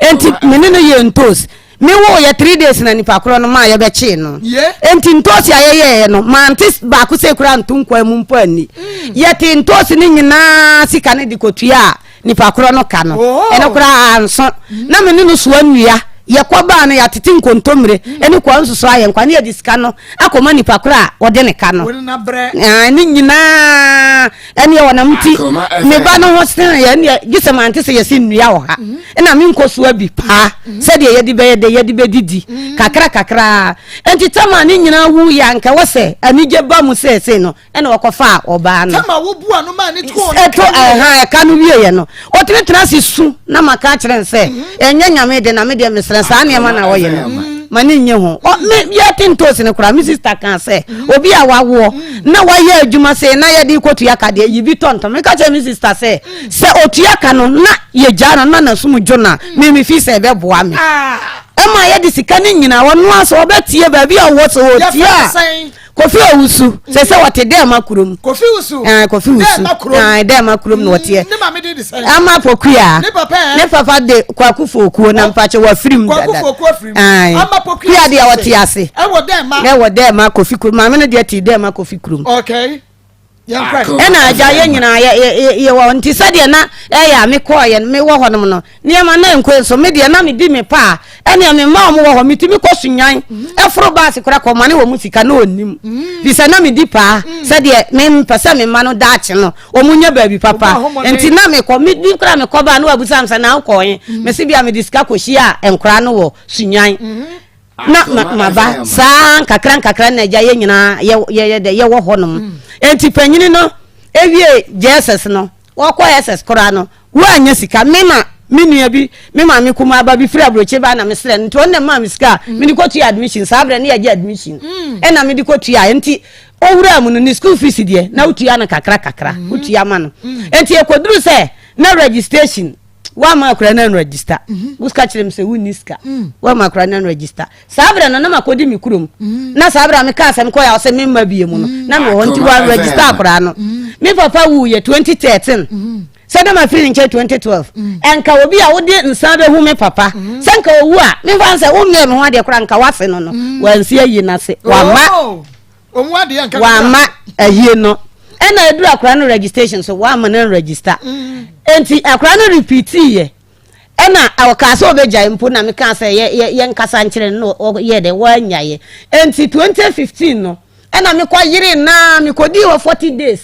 Enti me ne no yɛɛ ntoos. Me wooyɛ 3 days na nipa korɔ no maa yɛbɛkyee no. Enti ntoosi a yɛyɛeɛ no mante baako sei koraa nto nkwan mu mpo anni. Yɛtee ntoosi no nyinaa sika no de kɔtuaa nipa korɔ no ka no. Ɛno koraa anso. Na me ne no soa nnua. Yɛkɔ baa no yɛatete nkontommire ne kwa nsusu ayɛ nkwa ne yɛde sika no akɔma nipa korɔ a ɔde ne ka no. Ne nyinaa ɛneɛ wɔnam nti me ba no ho seneeɛ ɛneɛ gye sɛ mante sɛ yɛse nnua wɔ ha ɛna menkɔ soa bi paa sɛdeɛ yɛde bɛyɛ dɛ yɛde bɛdidi kakra kakra. Nti tama ne nyinaa wuiɛ a nka ɛwɔ sɛ anigye ba mu seesei no ɛna ɔkɔfaa ɔbaa no. Tama wobua no maa ne too ne ka wieɛ. Ɛka no wieɛ no, ɔtumi tena ase su na maka akyerɛ no sɛ, ɛnyɛ Nyame de na me deɛ mesrɛ saa nneɛma na ɔyɛ no ma ne nye ho. Me yɛte ntoosi no koraa, me sista kaa sɛ, obi a wawoɔ na wayɛ adwuma sei na yɛde kɔtua ka deɛ, yi bi tɔ ntɔn. Meka kyerɛ me sista sɛ, sɛ ɔtua ka no na yɛgyaa no na n'asom dwo no a, me mefi sɛ ɛbɛboa me. Ɛma yɛde sika no nyinaa, ɔno ara sɛ ɔbɛtie baabi a ɔwɔ sɛ ɔtie a. Kofi Owusu, sɛ sɛ wɔte Dɛɛma kurom. Kofi Wusu. Ɛɛ Kofi Wusu. Dɛɛma kurom. Ɛɛ Dɛɛma kurom na wɔteɛ. Ne maame de de sɛn. Ama Pokuya. Ne papa ɛ. Ne papa de Kwaku Fokuo na mpakyɛ wafirim dada. Kwaku Fokuo afirim. Ɛɛ. Ama Pokuya. Kuya deɛ wɔte ase. Ɛwɔ Dɛɛma. Ɛwɔ Dɛɛma Kofi kurom. Maame no deɛ te Dɛɛma Kofi kurom. Okay. Ɛna agya yɛ nyinaa yɛ yɛ yɛ wɔ nti sɛdeɛ na ɛyɛ a mekɔɔ yɛ mewɔ hɔnom no nneɛma na nkɔ nso me deɛ na medi me pa a ɛnea me mma wɔn wɔ hɔ metumi kɔ sunyan ɛforo baase kora kɔ mane wɔn sika na ɔnim fi sɛ na medi paa sɛdeɛ mempɛ sɛ me mma no daakye no wɔn nya baabi papa nti na mekɔ medi kora mekɔ baa na wabusa me sɛ na wokɔɔ he mese bia mede sika kɔhyia nkora no wɔ sunyan na maba saa nkakra nkakra na agya yɛ nyinaa yɛyɛ dɛ yɛwɔ hɔnom mm. nti panyini no ewie jss no wɔkɔ ss koraa no woanya sika me ma me nua bi me maame kumaa ba bi firi aburokyi ba na mesrɛ no nti ɔno na maa me sika a mm. mede kɔtua admission saa berɛ ne yɛgye admission mm. ɛna mede kɔtua nti owura mu no ne school fees deɛ na wotua no kakra kakra wotua ma no nti ɛkɔduru sɛ na registration woama akora no anregister mhm. woka kyerɛ m sɛ wonni sika mm. woama akora no anregister saa berɛ no na makɔdi me kurom mm. na saa berɛ a meka asɛm kɔyɛ a sɛ memma bie mu no mm. na mewɔ hɔ nti woanregister akora no me papa wuyɛ 2013 sɛ na mafiri ne nkyɛn 2012 ɛnka obi a wode nsa bɛhu me papa sɛ nka owu a memfa sɛ wonyɛ me ho adeɛ koraa nka woase no no wansi ayi no ase wama oh. Wamma ayie no ɛna aduru akora no registration so wamma no register mm. nti akora no repeatii yɛ ɛna ɔkaa sɛ ɔbɛgyae mpo na mekaa sɛ yɛnkasa nkyerɛ no na ɔyɛ dɛ wanyaeɛ nti 2015 no ɛna mekɔ yere naa mekɔdii hɔ 40 days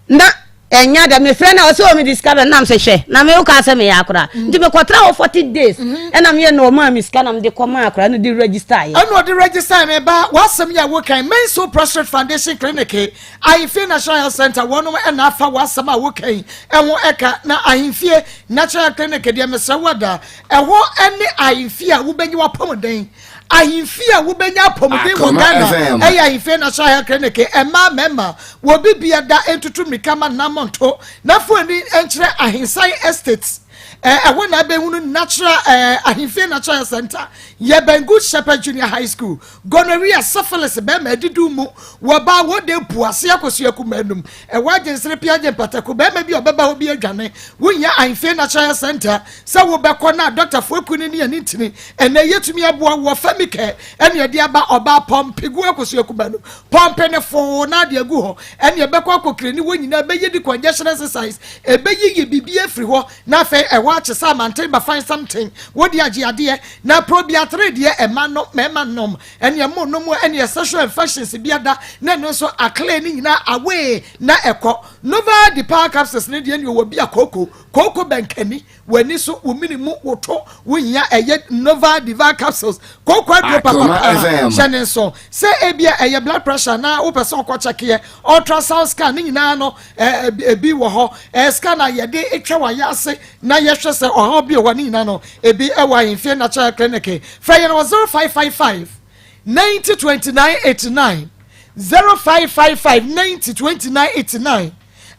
Na ɛnya da mefrɛ no a ɔsɛ ɔmede sika bɛ nam sɛ hwɛ na me wokaa sɛ meyɛ akora mm. nti mekɔtra hɔ 40 days mm-hmm. ɛna meyɛ na ɔmaa me sika na mede kɔmaa akora no de register yɛ ɛna ɔde register me ba w'asɛm yɛ wokan Menso Prostate Foundation Clinic Ahemfie National Health Center wɔnom ɛna afa w'asɛm a wokan ɛho ɛka na Ahemfie National Health Clinic deɛ mesrɛ wo ada ɛhɔ ɛne ahemfie a wobɛnya w'apɔmuden Ahemfie a wobɛnya apɔmuden wɔ Ghana ɛyɛ Ahemfie National Health Clinic. Mmaa mmarima wɔ bibia da ntutu mmirika ma nam nto na fo ani nkyerɛ Ahensan Estate. Ɛhɔ na abɛhunu Natural Ahemfie Natural Health Center. Yɛbɛn Good Shepherd Junior High School. Gonorrhea, syphilis, bɛrima adidu mu wɔ baa wɔ de pu ase akosua kumaa num. Ɛwɔ agyensere pia gye mpataku bɛrima bi a ɔbɛba hɔ bi adwane. Wohia Ahemfie Natural Health Center sɛ wobɛkɔ na dɔktafoɔ akuo no ne yɛne ntini ɛnɛ yɛtumi aboa wɔ Femicare ɛne ɛde aba ɔbaa pɔmpe gu akosua kumaa num. Pɔmpe ne foo na ade agu hɔ ɛne ɛbɛkɔ akɔkire ne wɔ nyinaa bɛyɛ decongestion exercise ɛbɛyiyi biribi afiri hɔ na afei ɛhɔ akye sɛ amanten bafan something wode agye adeɛ na probiatre deɛ ɛma no mɛma nom ɛneɛ mo nom ɛneɛ sexual infections bi ada na ɛno nso akle ne nyinaa away na ɛkɔ Nova Depower capsules ne deɛ neɛ wɔ bi a kooko kooko bɛnkani W'ani so, wo mene mu, wo to, wo hia ɛyɛ Nova Diva capsules, kooko aduro papa paa, hyɛ ne nso. Sɛ ebia ɛyɛ blood pressure na wopɛ sɛ ɔkɔ kyɛkeɛ, ultrasound scan ne nyinaa no ebi wɔ hɔ. Ɛyɛ scan a yɛde twa w'ayɛ ase na yɛhwɛ sɛ ɔhaw bi wɔ hɔ ne nyinaa no ebi wɔ Ahemfie Natural Clinic. Frɛ yɛn wɔ 0555 90 29 89, 0555 90 29 89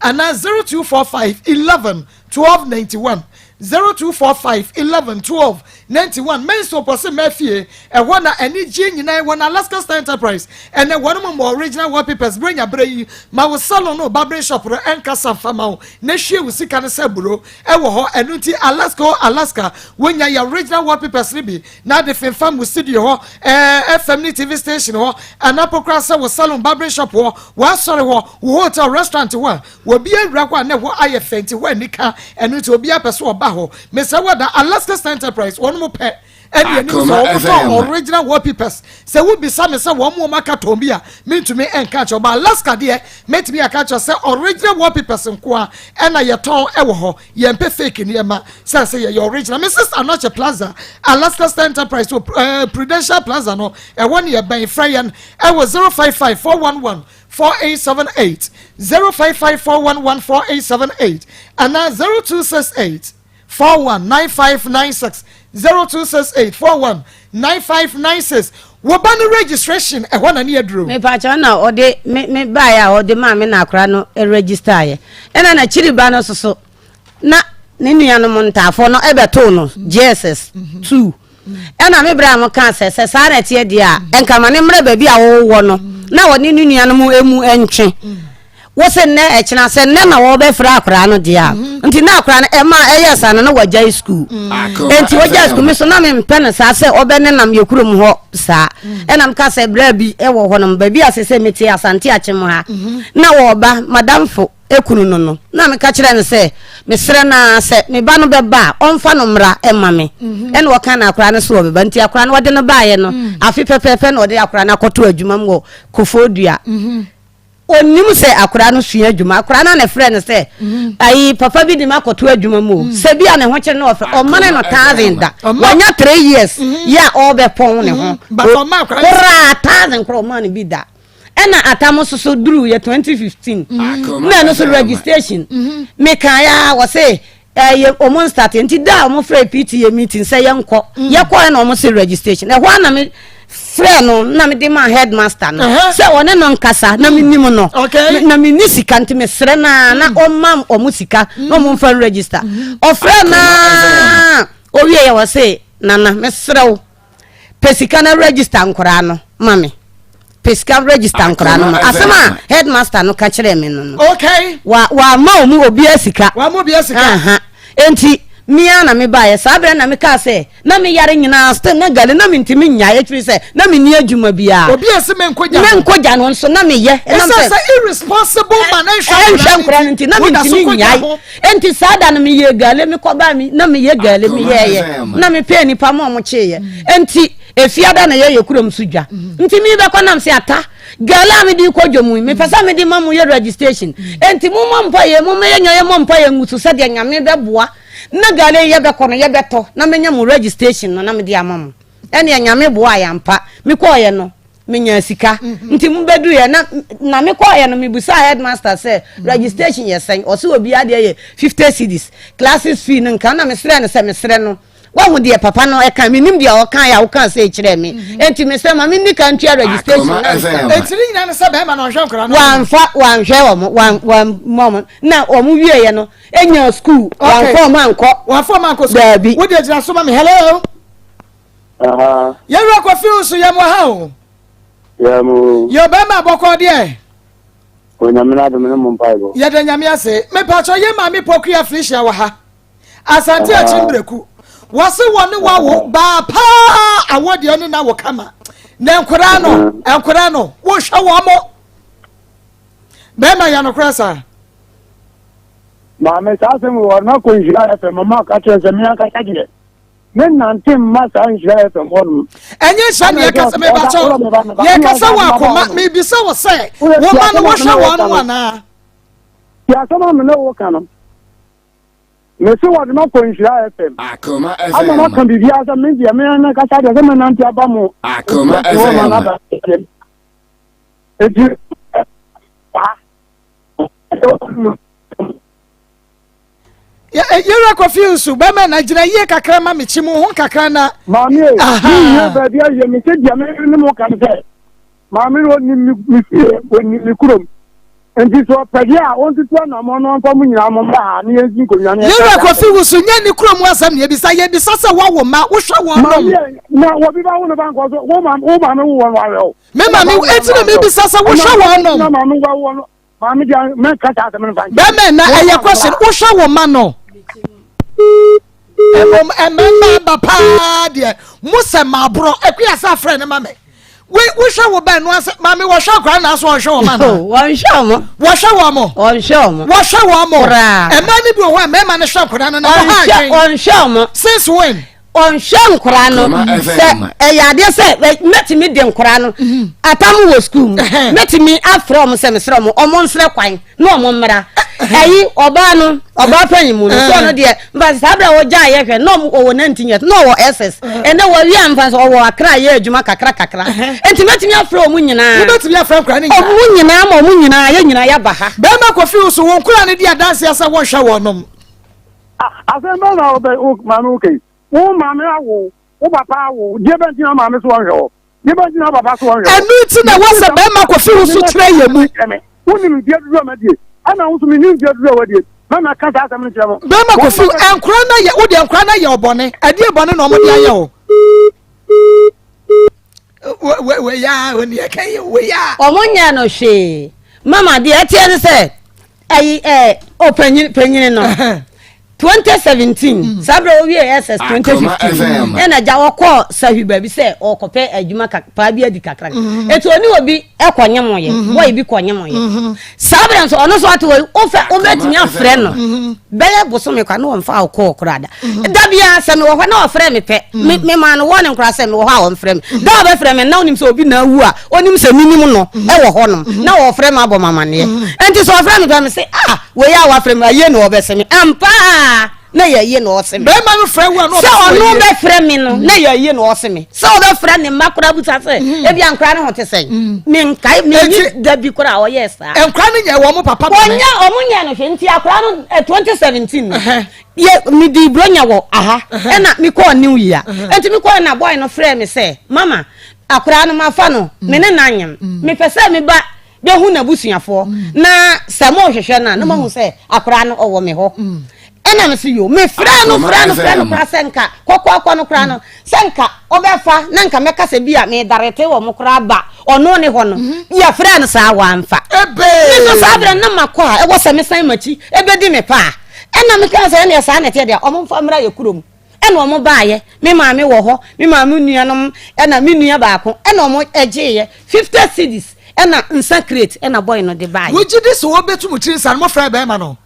anaa 0245 11 12 91 0245 11 12 91 Menso pɔ se mɛ fie ɛhɔ na anigyeɛ nyinaa wɔ na Alaska Star Enterprise ɛnɛ wɔn mo mɔ original wallpapers brenya berɛ yi ma wo salon no barbering shop no ɛnkasa mfa ma wo na hwie wo sika no sɛ buro ɛwɔ hɔ ɛno nti Alaska o Alaska wonya yɛ original wallpapers no bi na de femfam wo studio hɔ ɛɛ FM ne TV station hɔ anaa po koraa sɛ wo salon barbering shop hɔ w'asɔre hɔ wo hotel restaurant hɔ a obi awura hɔ a na ɛhɔ ayɛ fɛ nti hɔ anika ɛno nti obi apɛ so ɔba hɔ mesɛ wɔda Alaska Star Enterprise wɔn mo pɛ ɛne anim sɛ wɔn tɔ original wallpapers sɛ wobisa me sɛ wɔn mo wɔn aka tɔn bi a mentumi nka kyerɛ ɔba Alaska deɛ mɛtumi aka kyerɛ sɛ original wallpapers nko a ɛna yɛtɔn ɛwɔ hɔ yɛn pɛ fake nneɛma sɛ sɛ yɛyɛ original Mrs Anoche Plaza Alaska Star Enterprise wɔ Prudential Plaza no ɛwɔ ne yɛbɛn frɛ yɛn ɛwɔ 055 411 4878 055 411 4878 anaa 0268 419596 0268 419596 wɔba no registration ɛhɔ na ne yɛduro. Mepakyɛw na ɔde me me baeɛ a ɔde maa me na akora no register yɛ ɛna n'akyiri ba no soso na ne nuanom ntaafoɔ no ɛbɛtoo no JSS 2 ɛna me berɛ a mo kaa sɛ sɛ saa na ɛteɛ deɛ a ɛnka ma ne mmerɛ baabi a wɔwɔ no na wɔne ne nuanom emu ntwe wo sɛ nnɛ ɛkyena sɛ nnɛ na wɔbɛfrɛ akwaraa no deɛ a nti na akwaraa no ɛma ɛyɛ saa no na wagyae sukuu nti wagyae sukuu me so na mempɛ no saa sɛ ɔbɛnenam yɛ kurom hɔ saa ɛna meka sɛ berɛ bi ɛwɔ hɔ nom baabi a sɛ sɛ mete Asante Akyem ha na wɔba madamfo ekunu no no na meka kyerɛ no sɛ mesrɛ no ara sɛ me ba no bɛba a ɔmfa no mmra ɛma me ɛna ɔka na akwaraa no so wɔbɛba nti akwaraa no wɔde no baeɛ no afe pɛpɛɛpɛ na ɔde akwaraa no akɔto adwuma mu wɔ Kofoɔ Dua. Onim sɛ akwaraa no sua adwuma akwaraa no na ɛfrɛ no sɛ ayi papa bi de ma akɔto adwuma mu o sɛ bi a ne ho kyerɛ no ɔfrɛ ɔmane no thousand da wanya 3 years yɛ a ɔrebɛpɔn ne ho koraa thousand koraa ɔma no bi da. Ɛna atam nso so duru yɛ 2015 na ɛno so registration meka ya wɔ se ɛyɛ ɔmo start nti da a ɔmo frɛ PTA meeting sɛ yɛnkɔ yɛkɔ ɛna ɔmo se registration ɛhɔ ana me frɛ no na me de ma headmaster no sɛ ɔne no nkasa na me nim no na me ni sika nti me srɛ na na ɔma ɔmo sika na ɔmo nfa register. Ɔfrɛ na owie yɛ wɔ se nana mesrɛ wo pɛ sika na register nkoraa no ma me pɛ sika register nkoraa no ma asɛm a headmaster no ka kyerɛ me no no. Wa wa ma ɔmo obiara sika. Wa ma obiara sika. Enti mmea na me baeɛ saa berɛ na meka sɛ na me yare nyinaa still na gale na mentumi nyae ɛfiri sɛ na menni adwuma biara. Obi a ɛsɛ menkɔgya menkɔgya no nso na meyɛ. Ɛsɛ sɛ irresponsible man ɛnhwɛ nkora no nti na mentumi nyae. Enti saa da no meyɛ gale mekɔbaa mi na meyɛ gale meyɛɛyɛ na mepɛɛ nipa ma ɔmo kyeeɛ. Enti efiada na yɛyɛ kurom so dwa. Nti mebɛkɔ nam sɛ ata gale a mede kɔ dwom yi mepɛ sɛ mede ma mo yɛ registration. Enti mommɔ mpaeɛ momma yɛnya yɛmmɔ mpaeɛ ngu so sɛdeɛ Nyame bɛboa na gale yi yɛbɛkɔ no yɛbɛtɔ na menya mo registration no na mede ama mo. Ɛneɛ Nyame boa yɛ ampa mekɔɔyɛ no menya sika nti mobɛduruiɛ na na mekɔɔyɛ no mebusaa headmaster sɛ registration yɛ sɛn ɔsɛ obiara deɛ yɛ 50 cedis classes fee no nka na mesrɛ no sɛ mesrɛ no wahu deɛ papa no ɛka menim deɛ ɔka yɛ a woka sɛ kyerɛ me enti mesrɛ ma menni ka ntua registration na nsa. Enti ne nyinaa ne sɛ bɛrima no ɔnhwɛ nkwadaa no. Wamfa wanhwɛ wɔn wammɔ wɔn na wɔn wieɛ no enya school wamfa wɔn ankɔ. Wamfa wɔn ankɔ school. Daabi. Wode agyina so ma me hello. Yɛwura Kofi so yɛ mo ha o. Yɛ mo. Yɛ bɛrima bɔkɔ deɛ. Onyame n'adom ne mo mpaebɔ. Yɛda Nyame ase. Mepatwɔ yɛ maame Pokuya Felicia wɔ ha. Asante Akyembereku. Wɔse wɔ ne wawo baa paa awɔ deɛ ne na wo kama. Na nkoraa no, nkoraa no, wohwɛ wɔn mo. Bɛrima yɛ nokorɛ saa. Maame, saa asɛm wɔ hɔ no, makɔ Nhyira FM, mama ɔka kyerɛ sɛ me ankasa deɛ, me nante mma saa Nhyira FM hɔ nom. Ɛnyɛ nhyira na yɛkasa mebakyɛw yɛkasa wɔ akoma mebisa wɔ sɛ woma no wɔhwɛ wɔn no anaa? Ti asɛm a me ne wo ka no, mese wɔde ma kɔ Nhyira FM. Akoma Ama FM. maka biribiara sɛ me deɛ me ankasa deɛ sɛ menante aba mo Akoma hɔ ma no FM. aba. Eti Yɛwura Kofi nso bɛma na gyina yie kakra ma mekyi mu ho kakra na. Maame e, mi nyɛ baabi ayɛ mi sɛ deɛ me ne mo ka no sɛ maame no ɔnim me fie ɔnim me kurom nti sɛ ɔpɛ deɛ a ɔntutu anammɔn na ɔmfa mo nyinaa mo mmra ha ne yɛnsi nkonnwa ne Yɛwura Kofi wusu nyɛ ne kurom asɛm na yɛbisa yɛbisa sɛ woawo mma wohwɛ wɔn nom. Maame na wɔbi ba wo ne ba nkɔ so wo maame wo maame wo wɔn wawɛ o. Me maame eti na mebisa sɛ wohwɛ wɔn nom. Na maame wa wɔn maame deɛ mɛnka saa asɛm no fa nkyɛn. Bɛmɛ na ɛyɛ question wohwɛ wɔn ma no. Mmom mmarima aba paa deɛ mo sɛ maaborɔ akua sɛ afrɛ ne ma me. Wohwɛ wo bɛn no ase maame wɔhwɛ akora na aso wɔhwɛ wɔn ana. Wɔnhwɛ wɔn. Wɔhwɛ wɔn mo. Wɔnhwɛ wɔn. Wɔhwɛ wɔn mo. Koraa. Mmaa no bi wɔ hɔ a mmarima no hwɛ akora no na wɔha adwen. Wɔnhwɛ wɔn. Since when? Ɔnhwɛ nkwadaa no sɛ ɛyɛ adeɛ sɛ mɛtumi de nkwadaa no mhm. atam wɔ sukuu mu mɛtumi afrɛ wɔn sɛ mesrɛ wɔn wɔn nsrɛ kwan na wɔn mmra ɛyi ɔbaa no ɔbaa panyin mu no so ɔno deɛ nfa saa abira wɔgya ayɛ hwɛ na ɔwɔ 19 years na ɔwɔ ss ɛnɛ wɔwi a nfa sɛ ɔwɔ akra yɛ adwuma kakra kakra nti mɛtumi afrɛ wɔn nyinaa wobɛtumi afrɛ nkwadaa no nyinaa wɔn nyinaa ma wɔn nyinaa yɛ nyinaa yɛaba ha bɛrima kɔfi so wɔn nkwadaa no di adanseɛ sɛ wɔnhwɛ wɔn nom Asɛm bɛn na wobɛ wo maame wo kɛyi? Wo maame awo wo papa awo deɛ bɛn nti na maame so wɔnhwɛ wɔ? Deɛ bɛn nti na papa so wɔnhwɛ wɔ? Ɛno nti na ɛwɔ sɛ bɛrima kɔfi wo so kyerɛ yɛ mu. Wonim mfeɛ dodoɔ a madie ɛna wo nso menim mfeɛ dodoɔ a wadie mɛma ka saa asɛm no kyerɛ mo. Bɛrima kɔfi nkora no yɛ wo deɛ nkora no yɛ ɔbɔne ɛdeɛ bɔne na ɔmo de ayɛ wo. Wei a oni ɛka yɛ wei a. Ɔmo nyɛ no hwee mama deɛ ɛteɛ ne sɛ ɛyi ɛɛ ɔpanyin panyin no 2017 mm. saa berɛ wɔwie ss 2015 ɛna gya wɔkɔɔ sahwi baabi sɛ ɔkɔpɛ adwuma paa bi adi kakra ɛti mm-hmm. ɔne obi ɛkɔ nyemoyɛ mm-hmm. bɔyɛ bi kɔ nyemoyɛ mm-hmm. saa berɛ nso ɔno nso ate wɔ wofɛ wobɛtumi afrɛ no bɛyɛ bosome kwa ne wɔmfa wo kɔɔ koraa da da biara sɛ mewɔ hɔ na ɔfrɛ me pɛ memaa no wɔ ne nkora sɛ mewɔ hɔ a ɔmfrɛ me da ɔbɛfrɛ me na wonim sɛ obi na awu a ɔnim sɛ menim no ɛwɔ hɔ nom na ɔfrɛ me abɔ mamaneɛ ɛnti sɛ ɔfrɛ me pɛ me se ah wei a wafrɛ me ayie na ɔbɛse me ampaa na yɛ ayie na ɔse me bɛrima no frɛ wo a na sɛ ɔno bɛfrɛ me no na yɛ ayie na ɔse me sɛ ɔbɛfrɛ ne mma koraa busa sɛ mm. ebi ankora ne ho te sɛn mm. menkae menyi da bi koraa ɔyɛɛ saa nkora no nyɛ wɔn papa bɔne wɔnyɛ wɔn nyɛ no hwɛ nti akora no 2017 no yɛ medi bronya wɔ aha ɛna mekɔɔ new year nti mekɔɔ na boy no frɛ me sɛ mama akora no mafa no mm. me ne no anyem mepɛ sɛ meba bɛhu n'abusuafoɔ na sɛ mohwehwɛ no a na mahu sɛ akora no ɔwɔ me hɔ ɛna me so yo mefrɛ no frɛ no frɛ no koraa sɛ nka kɔkɔɔkɔ no koraa no sɛ nka ɔbɛfa na nka mɛka sɛ bi a medarete wɔ mo koraa ba ɔno ne hɔ no mhm. yɛfrɛ no saa wamfa me so saa berɛ na makɔ a ɛwɔ sɛ mesan makyi ɛbɛdi me paa ɛna meka sɛ ɛneɛ saa na ɛteɛ deɛ ɔmomfa mmra yɛ kurom ɛna ɔmo baayɛ me maame wɔ hɔ me maame nuanom ɛna me nua baako ɛna ɔmo ɛgyeeɛ 50 cedis ɛna nsa crate ɛna bɔy no de baayɛ. Wogye di sɛ wɔbɛtu mo tiri nsa no mofrɛ bɛrima no?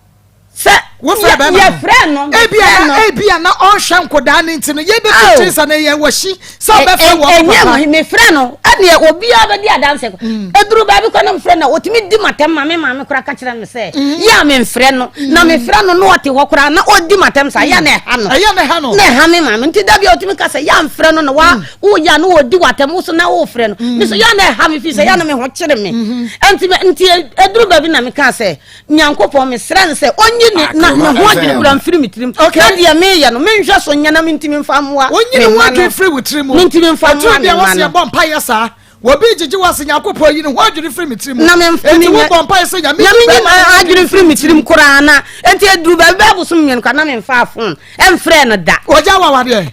Sɛ wofrɛ bɛrima no yɛfrɛ no ebia na ebia na ɔnhwɛ nkodaa no nti no yɛbɛtu tiri nsa no yɛ wɔ hyi sɛ ɔbɛfrɛ wɔn papa. Ɛnyɛ mefrɛ no ɛneɛ obiara bɛdi adanse mm. ɛduru baabi kɔ na mefrɛ no ɔtumi di matɛm ma me maame koraa ka kyerɛ me sɛ mm. yɛ a memfrɛ no mm. na mefrɛ no na ɔte hɔ koraa na ɔdi matɛm saa yɛ na ɛha no ɛyɛ na ɛha no na ɛha me maame nti da bi a ɔtumi ka sɛ yɛ a mfrɛ no na wa woyɛ a na ɔdi watɛm wo so na wofrɛ no me so yɛ a na ɛha me fii sɛ yɛ a na me ho kyere me nti nti ɛduru baabi na meka sɛ Nyankopɔn, mesrɛ no sɛ ɔnyi ne na ne ho adwene kura mfiri me tirim. Okay. Na deɛ meyɛ no, menhwɛ so nyɛ na mentumi mfa mmoa Ɔnyi ne ho adwene firi wo tirim. Mentumi mfa mmoa me mma no. Ɛtumi deɛ wɔsi ɛbɔ mpaeɛ saa. Obi gyegye wɔ ase Nyankopɔn yi ne ho adwene firi me tirim. Na me Enti wo bɔ mpaeɛ sɛ Nyame yi bɛma adwene firi me tirim koraa na enti eduru baabi bɛyɛ bosom mmienu koraa na memfa phone ɛmfrɛ no da. Ɔgya wɔ awadeɛ.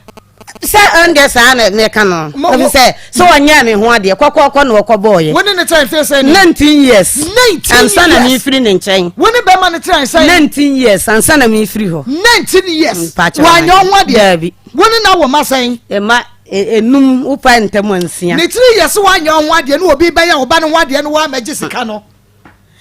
Sɛ ɛndeɛ saa na meka no ɛfiri sɛ sɛ ɔnyɛɛ me ho adeɛ kɔkɔɔkɔ na ɔkɔbɔɔyɛ. Wo ne ne tena mfeɛ sɛn ni? 19 years. 19 ansa na mefiri ne nkyɛn. Wo ne bɛrima no tena sɛn? 19 years ansa na mefiri hɔ. 19 years. Wanyɛ wo ho adeɛ? Daabi. Wo ne na wɔ mma sɛn? Mma enum wopa ntam nsia. Ne tiri yɛ sɛ wanyɛ wo ho adeɛ na obi bɛyɛ wo ba no ho adeɛ na woammɛgye sika no.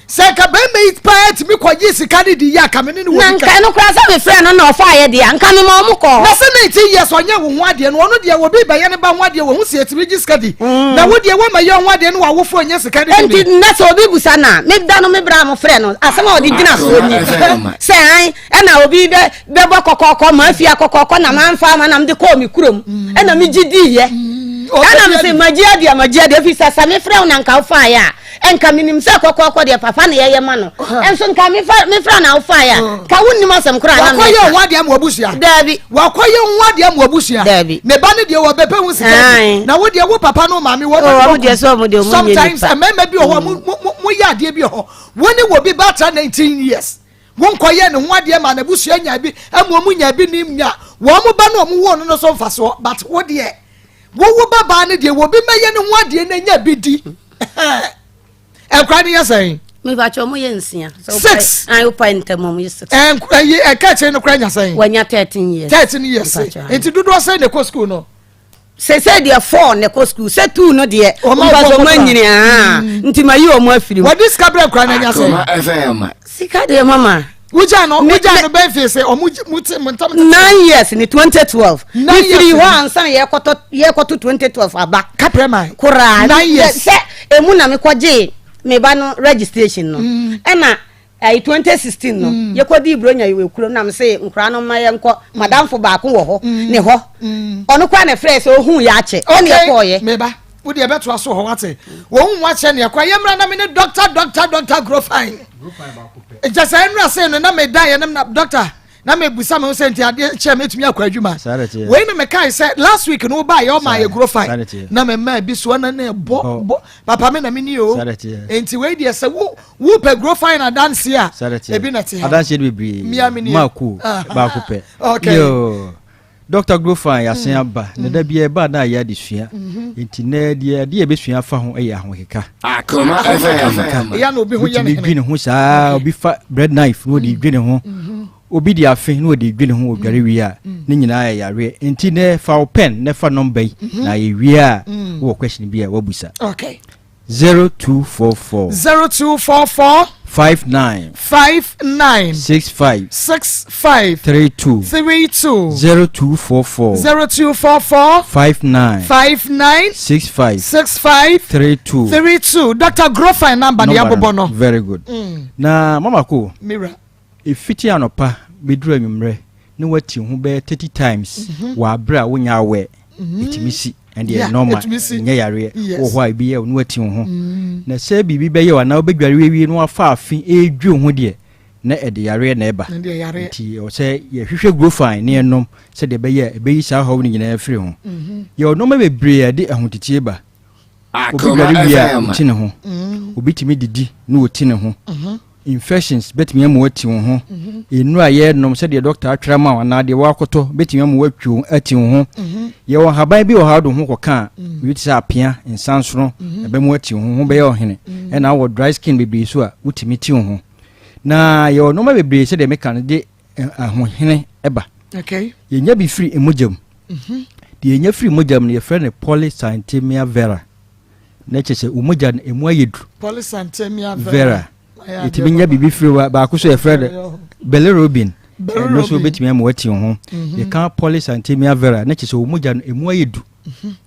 Sɛ nka bɛrima yi paa tumi kɔgye sika no di yɛ a, ka me ne no wɔ Na bi nka ka. ɛno koraa sɛ mefrɛ no na ɔfaa yɛ deɛ a, nka mema ɔmo kɔɔ hɔ. Na sɛ 19 years ɔnyɛ wo ho adeɛ no, ɔno deɛ obi bɛyɛ ne ba ho adeɛ wahu sɛ yɛtumi gye sika di. Na wo deɛ woama yɛ ho adeɛ ne w'awofoɔ nyɛ sika no bi Enti ni. nnɛ sɛ obi busa no a, me da no me berɛ a mofrɛ no, asɛm a ɔde gyina soɔ ni, sɛ an ɛna obi bɛ bɛbɔ kɔkɔɔkɔ, mafia kɔkɔɔkɔ na mamfa ama na mede kɔɔ me kurom, ɛna megye diiɛ. Ɛna mese magye adi a magye adi, ɛfiri sɛ sɛ mefrɛ wo na nka wofaeɛ a, Nka menim sɛ kɔkɔɔkɔ deɛ papa na yɛyɛ ma no. Nso nka mefa mefra na wofaeɛ a, nka wonnim asɛm koraa na Wakɔyɛ meka. ho adeɛ ama wabusua. Daabi. Wakɔyɛ ho adeɛ ama wabusua. Daabi. Ne ba no deɛ wɔbɛpɛ ho sika Ae. bi. Na wo deɛ wo papa no maame wɔn Oh, wɔn deɛ sɛ wɔn deɛ wɔn nyɛ Sometimes nipa. mmarima bi wɔ hɔ a mo mo mo moyɛ adeɛ bi wɔ hɔ. Wo ne wɔ bi ba tra 19 years. Wonkɔyɛ ne ho adeɛ ma n'abusua nya bi ama wɔn nya bi nim nya wɔn ba no wɔn wɔ no no so mfasoɔ but wo deɛ wo wo ba baa no deɛ wɔ bi mɛyɛ ne ho adeɛ na nya bi di. Nkora no yɛ sɛn? Mepakyɛ ɔmo yɛ nsia. Six. Ayi wopa ntam ɔmo yɛ six. Ɛyi ɛka akyire no kora nya sɛn? Wanya 13 years. 13 years. Nti dodoɔ sɛn na ɛkɔ sukuu no? Sese deɛ four na ɛkɔ sukuu sɛ two no deɛ mpasɛ ɔmo anyini aa nti ma yi ɔmo afiri mu. Wɔde sika brɛ nkora no anya sɛn? Sika deɛ mama. Wogya no wogya no bɛn fie sɛ ɔmo mo te mo ntam tete. 9 years ni 2012. 9 years. Mefiri hɔ ansa na yɛkɔtɔ yɛkɔto 2012 aba. Kaprɛ man. Koraa. 9 years. Sɛ emu na mekɔgye me ba no registration no. Ɛna ɛyi 2016 no. Yɛkɔdi Buronya yɛwɔ ekuro na mese nkora no ma yɛnkɔ madamfo baako wɔ hɔ ne hɔ. Ɔno koraa na ɛfrɛ sɛ ohun yɛ akyɛ. Ɛna yɛkɔɔyɛ. Meba wo deɛ ɛbɛtoa so hɔ wate wɔn mu akyɛ neɛ kora yɛmmra na me ne doctor doctor doctor Grofine nkyɛ sɛ ɛnura sei no na meda yɛ na doctor na mebusa me ho sɛ nti adeɛ kyɛ mɛtumi akɔ adwuma wei na mekae sɛ last week no wobaa yɛ ɔma yɛ Grofine na mema bi soɔ na na ɛbɔ bɔ papa me na meni o nti wei deɛ sɛ wo wopɛ Grofine adanseɛ a ebi na te ha adanseɛ no bebree maako baako pɛ okay. Yo. Dɔkta Grofine yɛasen aba na da biara ɛba a na ayɛ adesua nti nnɛ deɛ adeɛ a yɛbɛsua afa ho yɛ ahokeka. Akoma FM. Ɛyɛ na obi ho yɛ ne Wotumi hene. dwi ne ho saa obi fa bread knife na ɔde dwi ne ho obi de afe na ɔde dwi ne ho ɔdware wie a ne nyinaa yɛ yareɛ nti nɛ fa wo pen na fa nɔmba yi na yɛwie a wowɔ question bi a woabusa. 0244. 0244. 59. 59. 65. 65. 32. 32. 0244. 0244. 59. 59. 65. 65. 32. 32. Dr. Grofine number ni abobɔ no. Very good. Na mama ko. Mira. Efiti anɔpa bɛduru anwummerɛ na wati ho bɛyɛ 30 times wɔ abere a wonya awɛ. Ɛtumi si ɛndeɛ normal nyɛ yareɛ wɔ hɔ a ebi yɛ na wati wo ho na sɛ biribi bɛyɛ wo anaa wobɛdware awie na wafa afe ɛredwi wo ho deɛ na ɛde yareɛ na ɛba nti ɛwɔ sɛ yɛhwehwɛ Grofine ne yɛnom sɛdeɛ ɛbɛyɛ a ɛbɛyi saa haw no nyinaa afiri ho. Yɛwɔ nneɛma bebree a ɛde ahotetie ba. Obi dware wie a ɔti ne ho, obi tumi didi na ɔti ne ho, infections bɛtumi ama wati wo ho, nnuro a yɛnom sɛdeɛ dɔkta atwerɛ ma wo anaa deɛ wakɔtɔ bɛtumi ama watwi wo ati wo ho. Yɛwɔ nhaban bi wɔ ha wode wo ho kɔka a biribi te sɛ apea, nsansono ɛbɛma wati wo ho, ho bɛyɛ ɔhene. Ɛna wɔ dry skin bebree so a wotumi ti wo ho. Na yɛwɔ nneɛma bebree sɛdeɛ meka no de ahohene ba. Yɛnya bi firi mogya mu. Deɛ yɛnya firi mogya mu no yɛfrɛ no polycythemia vera. Na kyerɛ sɛ wo mogya no emu ayɛ du. Polycythemia vera. Yɛtumi nya biribi firi hɔ baako so yɛfrɛ no bilirubin. Ɛno nso bɛtumi ama wati wo ho. Yɛka polycythemia vera na kyerɛ sɛ wo mogya no emu ayɛ du.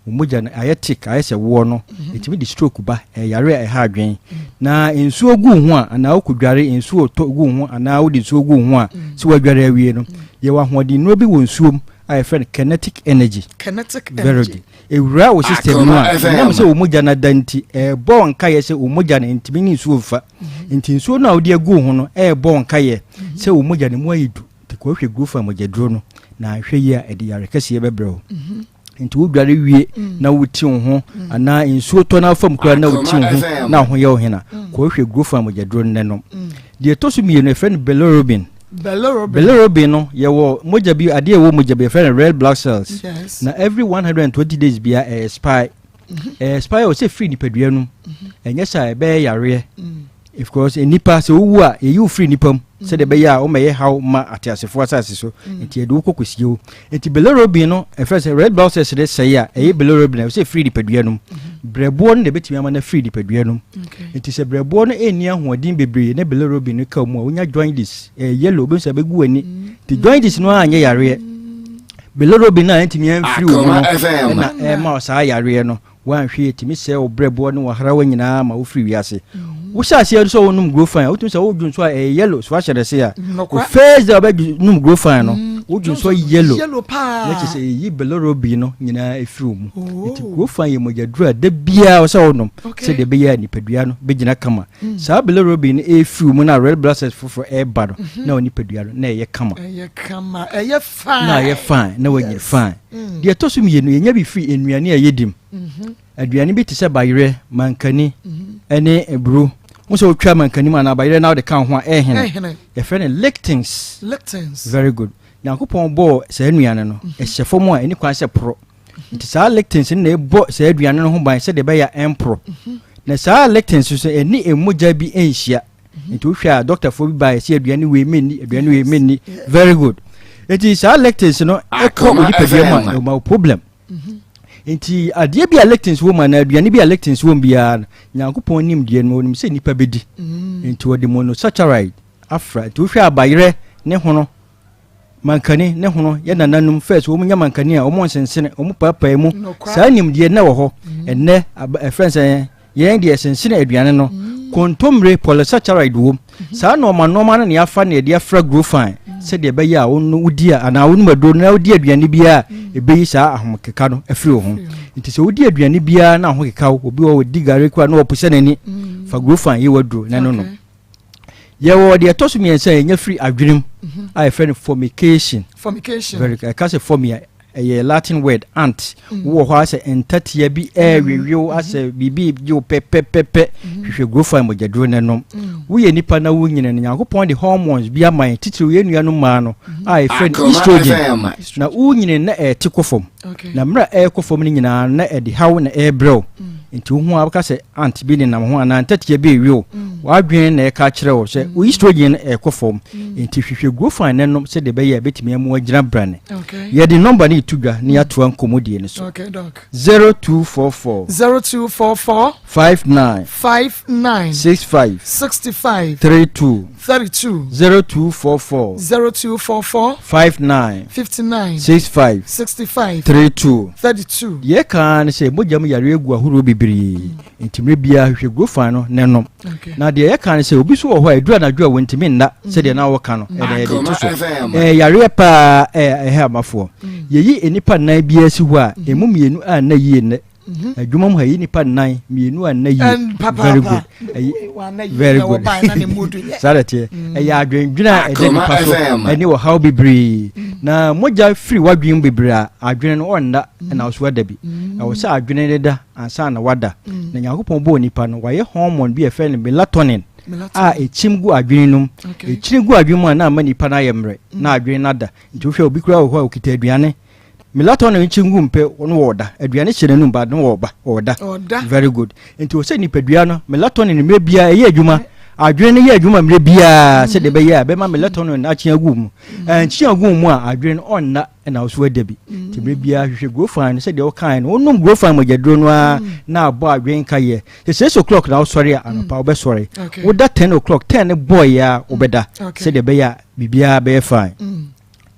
Wo mogya no ayɛ thick ayɛ sɛ woɔ no. Ɛtumi de stroke ba, ɛyare a ɛha adwene. Na nsuo gu wo ho a anaa wokɔdware nsuo tɔ gu wo ho anaa wode nsuo gu wo ho a sɛ woadware awie no yɛwɔ ahoɔden nnuro bi wɔ nsuom a yɛfrɛ no kinetic energy. Kinetic Very energy. good. Ewura wo system no a ɛnam sɛ wo mogya no ada nti ɛrebɔ wo nkaeɛ sɛ wo mogya no ntumi ne nsuo mfa. Nti nsuo no a wode agu wo ho no ɛrebɔ wo nkaeɛ sɛ wo mogya no mu ayɛ du. Nti kɔhwɛ Grofine mogyaduro no na ahwɛ yie a ɛde yare kɛseɛ bɛbrɛ wo. Nti wodware wie na woti wo ho anaa nsuo tɔ no afam koraa na woti wo ho na ho yɛ wo hena kɔhwɛ Grofine mogyaduro no nom. Deɛ ɛtɔ so mmienu yɛfrɛ no bilirubin. Bilirubin no yɛwɔ mogya bi adeɛ ɛwɔ mogya bi yɛfrɛ no red blood cells. Na every 120 days bia ɛyɛ expire. Ɛyɛ expire wɔ sɛ firi nipadua no mu. Ɛnyɛ sɛ ɛbɛyɛ yareɛ. Of course nipa sɛ wowu a yɛyi wo firi nipa mu sɛdeɛ ɛbɛyɛ a womɛyɛ haw ma ateasefoɔ asase so nti yɛde wo kɔ kɔsie wo. Nti bilirubin no ɛfrɛ sɛ red blood cells de sɛe a ɛyɛ bilirubin a ɛwɔ sɛ firi nipadua no mu. Brɛboɔ no na ɛbɛtumi ama no afiri nipadua no mu. Nti sɛ brɛboɔ no ɛnni ahoɔden bebree na bilirubin no ka mu a, wonya jaundice, ɛyɛ yellow, wobɛhu sɛ ɛbɛgu w'ani. Nti jaundice no anyɛ yareɛ. Bilirubin no a ɛntumi amfiri wo mu no ɛna ɛma wo saa yareɛ no. Woanhwɛ yie ɛtumi sɛe wo brɛboɔ ne w'ahrawa nyinaa ma wofiri wiase. Wohyɛ aseɛ sɛ wonom Grofine a, wotumi sɛ wodwo nso a ɛyɛ yellow, so ahyɛ no se a, wo first day a wobɛnom Grofine no, mm. wodwo nso yellow. Yellow paa. Na kyerɛ sɛ ɛyi bilirubin no nyinaa ɛfiri wo mu. Oh. Nti Grofine yɛ mogyaduro a da biara sɛ wonom sɛdeɛ ɛbɛyɛ a nipadua no bɛgyina kama. Mm. Saa bilirubin no ɛfiri wo mu na red blood cells foforɔ ɛreba no mhm. na wo nipadua no na ɛyɛ kama. Ɛyɛ kama, ɛyɛ fine. Na ɛyɛ fine, na wanyini fine. Mm. Deɛ ɛtɔ so mmienu, yɛnya bi firi nnuane a yɛdi mu. Mhm. Aduane bi te sɛ bayerɛ, mankani, mhm. ne aburo. Wo sɛ wotwa mankani mu anaa bayerɛ na wode ka ho a ɛhene. Yɛfrɛ no lectins. Lectins. Very good. Nyankopɔn bɔɔ saa nnuane no, mhm. ɛhyɛ fam a ɛni kwan sɛ porɔ. Nti saa lectins no na ɛbɔ saa aduane no ho ban sɛdeɛ ɛbɛyɛ a ɛmporɔ. Na saa lectins nso ɛne mogya bi nhyia. Nti wohwɛ a dɔktafoɔ bi baeɛ sɛ aduane wei menni, aduane wei menni. Very good. Nti saa lectins no ɛkɔ onipadua mu a ɛma wo problem. Mhm. Nti adeɛ bi a lectins wɔ mu anaa aduane bi a lectins wɔ mu biara no, Nyankopɔn nim deɛ no, ɔnim sɛ nnipa bɛdi. Mm. Nti ɔde monosaccharide afra. Nti wohwɛ abayerɛ ne hono, mankani ne hono, yɛ nananom first wɔn nya mankani a wɔn nsensene, wɔn paapae mu. Saa nimdeɛ na wɔ hɔ. Mm. Ɛnnɛ ɛfrɛ sɛ Yɛn deɛ sensene aduane no, kontommire, polysaccharide wom. Saa nnoɔma nnoɔma no na yɛafa na yɛde afra Grofine sɛdeɛ ɛbɛyɛ a wo wodi a anaa wonom aduro no na wodi aduane biara a ɛbɛyi saa ahomekeka no afiri wo ho. Nti sɛ wodi aduane biara na ahokeka wo, obi wɔ hɔ ɔdi gari koraa na ɔposa n'ani, fa Grofine yɛ w'aduro na ɛno nom. Yɛwɔ deɛ ɛtɔ so mmiɛnsa a yɛnya firi adwene mu mhm. a yɛfrɛ no formication. Formication. Very good. Ɛka sɛ formia ɛyɛ Latin word ant. Mm. Wowɔ hɔ asɛ ntatea bi ɛrewewew mm. asɛ biribi gye wo pɛpɛpɛpɛ. Mm. Hwehwɛ grofa mogyaduro no nom. Woyɛ nipa na wonyini no Nyankopɔn de hormones bi ama yɛn titiriw yɛn nuanom mmaa no a yɛfrɛ no estrogen. Na wonyini na ɛte kɔ fam. Na mmerɛ a ɛrekɔ fam no nyinaa na ɛde haw na ɛrebrɛ wo. Nti wo ho a wobɛka sɛ ant bi nenam ho anaa ntatea bi rewe wo. W'adwene na ɛka kyerɛ wo sɛ wo estrogen no ɛrekɔ fam. Nti hwehwɛ Grofine no nom sɛdeɛ ɛbɛyɛ a ɛbɛtumi ama woagyina brane. Yɛde nɔmba no reto dwa na yɛatoa nkɔmmɔdie no so. 0244. 0244. 59. 59. 65. 65. 32. 32. 0244. 0244. 59. 59. 65. 65. 32. 32. Deɛ ɛka ara ne sɛ mogya mu yareɛ gu ahoroɔ bebree nti mmerɛ biara hwehwɛ Grofan no na nom. Na deɛ yɛka ne sɛ obi so wɔ hɔ a ɛduru anadwo a wɔntumi nna sɛdeɛ na wɔka no ɛna yɛde to so. Ɛyɛ yareɛ paa ɛha amafoɔ. Yɛyi nnipa nnan biara si hɔ a ɛmu mmienu anna yie nnɛ. Mhm. Adwuma mu ha yi nipa nnan mmienu a nna yie. Very good. Very good. Saa na ɛteɛ. Mm. Ɛyɛ adwendwene a ɛda nipa so ɛne ɔhaw bebree. Mm. Na mogya firi w'adwene mu bebree a adwene no ɔnna mm. ɛna ɔso ada bi. Ɛwɔ sɛ adwene no da ansa na wada. Na Nyankopɔn bɔɔ nipa no wayɛ hormone bi a ɛfrɛ no melatonin a ɛkyim gu adwene no mu. Ɛkyini gu adwene mu a na ama nipa no ayɛ mmerɛ na adwene no ada. Nti wohwɛ obi koraa wɔ hɔ a ɔkita aduane Melatonin nkyi ngu mpɛ no wɔ ɔda. Aduane hyɛ n'anum ba no wɔ ɔba ɔda. Very good. Nti wɔ sɛ nipadua no melatonin mmerɛ biara ɛyɛ adwuma. Adwene no yɛ adwuma mmerɛ biara sɛdeɛ ɛbɛyɛ a ɛbɛma melatonin no akye agu mu. Ɛnkye agu mu a adwene no ɔnna ɛna ɔso ada bi. Nti mmerɛ biara hwehwɛ grofan no sɛdeɛ ɔkae no wonom grofan mogyaduro no ara na abɔ adwene ka yɛ. Sɛ 6 o'clock na wosɔre a anɔpa wobɛsɔre. Woda 10 o'clock 10 no bɔɔyɛ a wobɛda sɛdeɛ ɛbɛyɛ a biribiara bɛyɛ fine.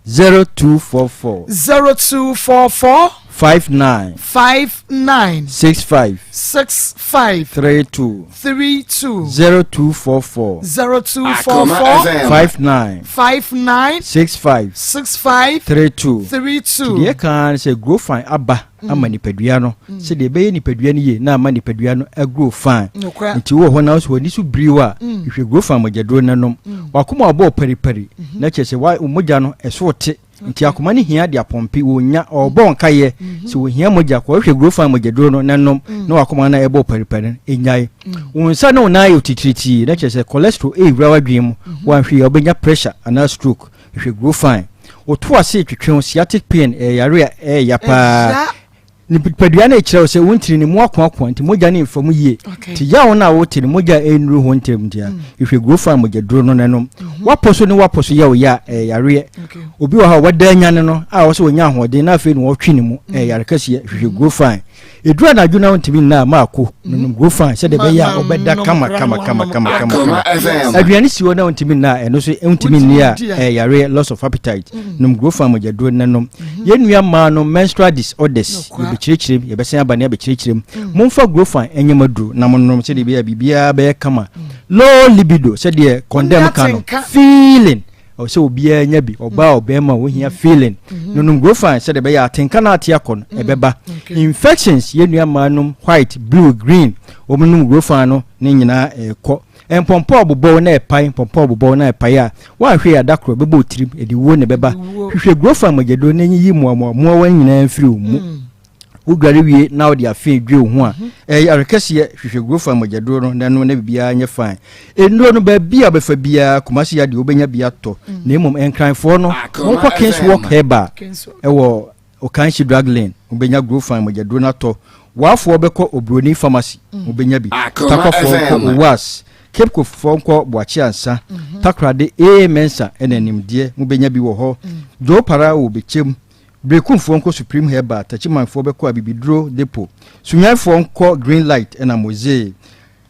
0244. 0244. 59. 59. 65. 65. 32. 32. 0244. 0244. 59. 59. 65. 65. 32. 32. Deɛ ɛka ne sɛ grow fine aba ama nipadua no sɛdeɛ ɛbɛyɛ nipadua no yie na ama nipadua no agrow fine. Nti wowɔ hɔ na wo sɛ w'ani so biriw a hwehwɛ grow fine mogyaduro no nom. W'akoma abɔ paripari na kyerɛ sɛ wo mogya no ɛso te nti akoma no hia de apɔmpe wɔnya ɔbɔ nkayɛ sɛ wɔhia mogya kɔhwehwɛ grow fine mogyaduro no na nom na w'akoma no ɛbɔ paripari no ɛnyae. Wo nsa ne wo nan ayɛ titiritii na kyerɛ sɛ cholesterol ɛrewura w'adwene mu woanhwɛ yie a wobɛnya pressure anaa stroke. Hwehwɛ grow fine. Woto ase retwetwe wo sciatic pain ɛyɛ yare a ɛyɛ ya paa. Nipadua no rekyerɛ wo sɛ wo ntini no mu akoakoa nti mogya no mfa mu yie. Nti yaw no a wote no mogya a ɛnnuru hɔ ntɛm nti a hwehwɛ grow fine mogyaduro no na nom. W'apɔ so ne w'apɔ so yɛ wo ya a ɛyɛ yareɛ. Obi wɔ hɔ a wada anyane no a ɔsɛ ɔnya ahoɔden na afei na ɔtwe ne mu ɛyɛ yare kɛseɛ hwehwɛ grow fine. Ɛduru anadwo na wontumi nna a, maako nonom Grofan sɛdeɛ ɛbɛyɛ a wobɛda kama kama kama kama kama. Aduane si hɔ na wontumi nna a, ɛno nso wontumi nni a, ɛyɛ yareɛ, loss of appetite. Nom Grofan mogyaduro na nom. Yɛn nua mmaa no menstrual disorders, yɛbɛkyerɛkyerɛ mu, yɛbɛsan aba ne abɛkyerɛkyerɛ mu. Momfa Grofan nyɛ mo aduro na monom sɛdeɛ ɛbɛyɛ a biribiara bɛyɛ kama. Low libido, sɛdeɛ condemn ka no, feeling. Ɛwɔ sɛ obiara nya bi, ɔbaa ɔbarima wohia feeling. Nonom Grofan sɛdeɛ ɛbɛyɛ a atenka no ate akɔ no ɛbɛba. Infections, yɛn nua mmaa nom white, blue, green, wɔn nom Grofan no ne nyinaa ɛrekɔ. Mpɔmpɔ a ɔbobɔw na ɛpae, mpɔmpɔ a ɔbobɔw na ɛpae a, woanhwɛ yie a da koro ɛbɛbɔ wo tirim, ɛde wuo na ɛbɛba. Hwehwɛ Grofan mogyaduro na nyiyi mmoamoa mmoawa nyinaa mfiri wo mu. Wodware wie na wode afe dwe wo ho a, ɛyɛ yare kɛseɛ. Hwehwɛ Grofan mogyaduro no na nom na biribiara nyɛ fine. Nnuro no, baabi a wobɛfa biara, Kumasi ha deɛ wobɛnya bi atɔ. Na mmom Nkranfoɔ no, monkɔ Kings Walk Herbal ɛwɔ Okanshi Drug Lane, mobɛnya Grofan mogyaduro no atɔ. Waafoɔ bɛkɔ Oburoni Pharmacy, mobɛnya bi. Takwafoɔ nkɔ Owas, Cape Coastfoɔ nkɔ Boakye Ansa, Takoradi AA Mensah ɛna Nimdeɛ, mobɛnya bi wɔ hɔ. Joe Para wɔ Bekyem, Berekumfoɔ nkɔ Supreme Herbal, Takyimanfoɔ bɛkɔ Abibiduro Depot, Sunyanifoɔ nkɔ Green Light ɛna Mozee,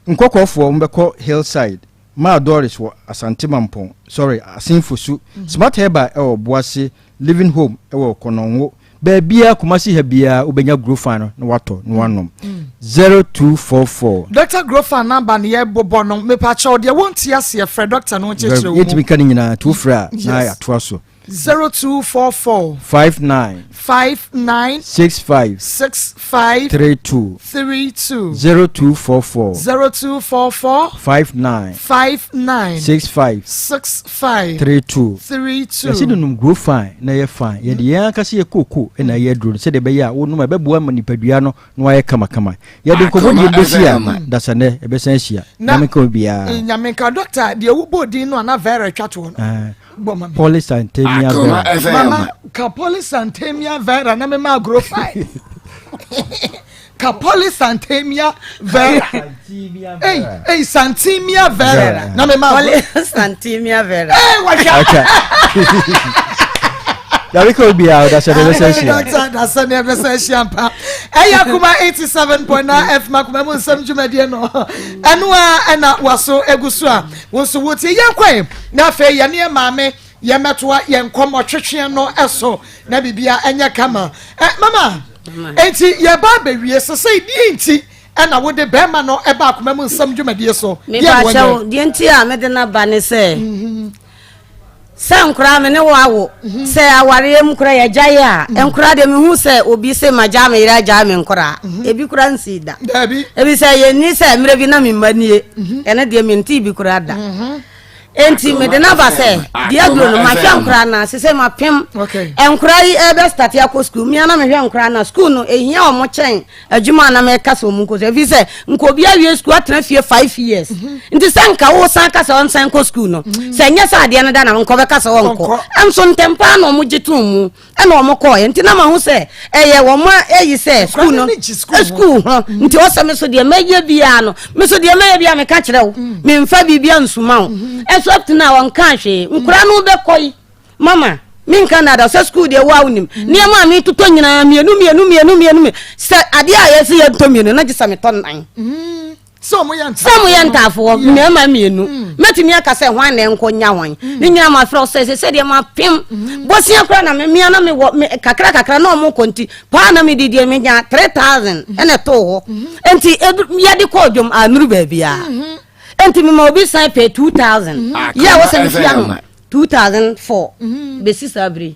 Nkɔkɔɔfoɔ mobɛkɔ Hillside, Maa Doris wɔ Asante Mampɔn, sorry, Asen Fosu, Smart Herbal ɛwɔ Boase, Living Home ɛwɔ Kɔnɔngo, baabiara Kumasi ha biara wobɛnya Grofan no na watɔ na wanom. 0244. Doctor Grofan number no yɛbobɔ no, mepakyɛw deɛ wonte aseɛ frɛ doctor no ɔnkyerɛkyerɛ wo mu. Yɛntumi nka ne nyinaa nti wofrɛ a na yɛatoa so. 0244. 59. 59. 65. 65. 32. 32. 0244. 0244. 59. 59. 65. 65. 32. 32. Yɛsi no nom grow fine na yɛ fine. Yɛde yɛn ankasa yɛ kooko na ɛyɛ aduro no sɛdeɛ ɛbɛyɛ a wonom a ɛbɛboa ma nipadua no na wayɛ kamakama. Yɛde nkɔmmɔdie bɛsi a dasanɛ ɛbɛsan ahyia. Na Nyame nka obiara. Nyame nka dɔkta deɛ wobɔɔ din no a na Vera twa toɔ no. Bɔ ma me. Polycythemia vera. Mama ka polycythemia vera na me ma agro fine. Ka polycythemia vera. Ei, ei, santimia vera na me ma agro. Polycythemia vera. Ei, wahwɛ. Yàrá kò bí a ọ̀dà sẹ́ni ẹ̀bẹ̀sẹ̀ ṣíà. Dọ́kítà ọ̀dà sẹ́ni ẹ̀bẹ̀sẹ̀ ṣíà mpa. Ẹ̀yà kuma 87.9 FM akoma mu nsɛm dwumadie no. Ɛno a ɛna waso egu so a. Wo nso wotie yɛn kwan na afei yɛne yɛn maame yɛmmɛtoa yɛn nkɔmmɔ twetweɛ no so na biribia ɛnyɛ kama. Eh, mama, enti yɛba abɛwie sesei deɛ nti ɛna wode bɛrima no ɛba akoma mu nsɛm dwumadie so? Deɛ na wɔnyɛ? Deɛ nti a mede no aba ne sɛ mhm. Sɛ nkoraa me ne wo awo mhm. sɛ awareɛ mu koraa yɛgyae a mhm. nkoraa deɛ mehu sɛ obi sɛ magyaa me yere agyaa me nkoraa mhm. ebi koraa nsii da ebi sɛ yɛnni sɛ mmerɛ bi na me mma nie ɛno deɛ mentee bi koraa da enti mede no aba sɛ deɛ aduro no mahwɛ nkoraa no ase sɛ mapem nkoraa yi ɛbɛ starte akɔ sukuu mea na mehwɛ nkoraa no sukuu no ɛhia ɔmo kyɛn adwuma a na mɛka sɛ ɔmu nkɔ so ɛfiri sɛ nka obi awie sukuu atena fie five years mhm. nti sɛ nka wosan ka sɛ ɔnsan kɔ sukuu no mhm. sɛ nyɛ sɛ adeɛ no da na nkɔ bɛka sɛ ɔnkɔ ɛnso ntɛm paa na ɔmo gye too mu ɛna ɔmo kɔɔɛ nti na ma ho sɛ ɛyɛ wɔn ayi sɛ sukuu no sukuu ho mhm. nti ɔsɛ me so deɛ mɛyɛ biara no me so deɛ mɛyɛ biara meka kyerɛ wo memfa biribia nsuma wo ɛso up to now ɔnka hwee nkora no bɛkɔ yi Mama, menka nnaadaa sɛ sukuu deɛ wo a wonim. Mm. Nneɛma a metotɔ nyinaa mmienu mmienu mmienu mmienu mmienu. Sɛ adeɛ a yɛsɛ yɛntɔ mmienu na gye sɛ metɔ nnan. Mm. Sɛ ɔmo yɛ ntaafoɔ. Sɛ ɔmo yɛ ntaafoɔ mmarima mmienu. Mm. Mɛtumi aka sɛ hwan na ɛnkɔ nya hwan. Ne nyinaa ma frɛ sɛ sɛ sɛdeɛ ma pem. Bosia koraa na mmea na mewɔ me kakra kakra na ɔmo kɔ nti paa na medi deɛ menya 3000 ɛna ɛtoo hɔ. Nti yɛde kɔɔ dwom anuru baabiara. Nti mema obi san pɛ 2000. Yɛ a wɔsɛ metua no. 2004 bɛsi saa bere yi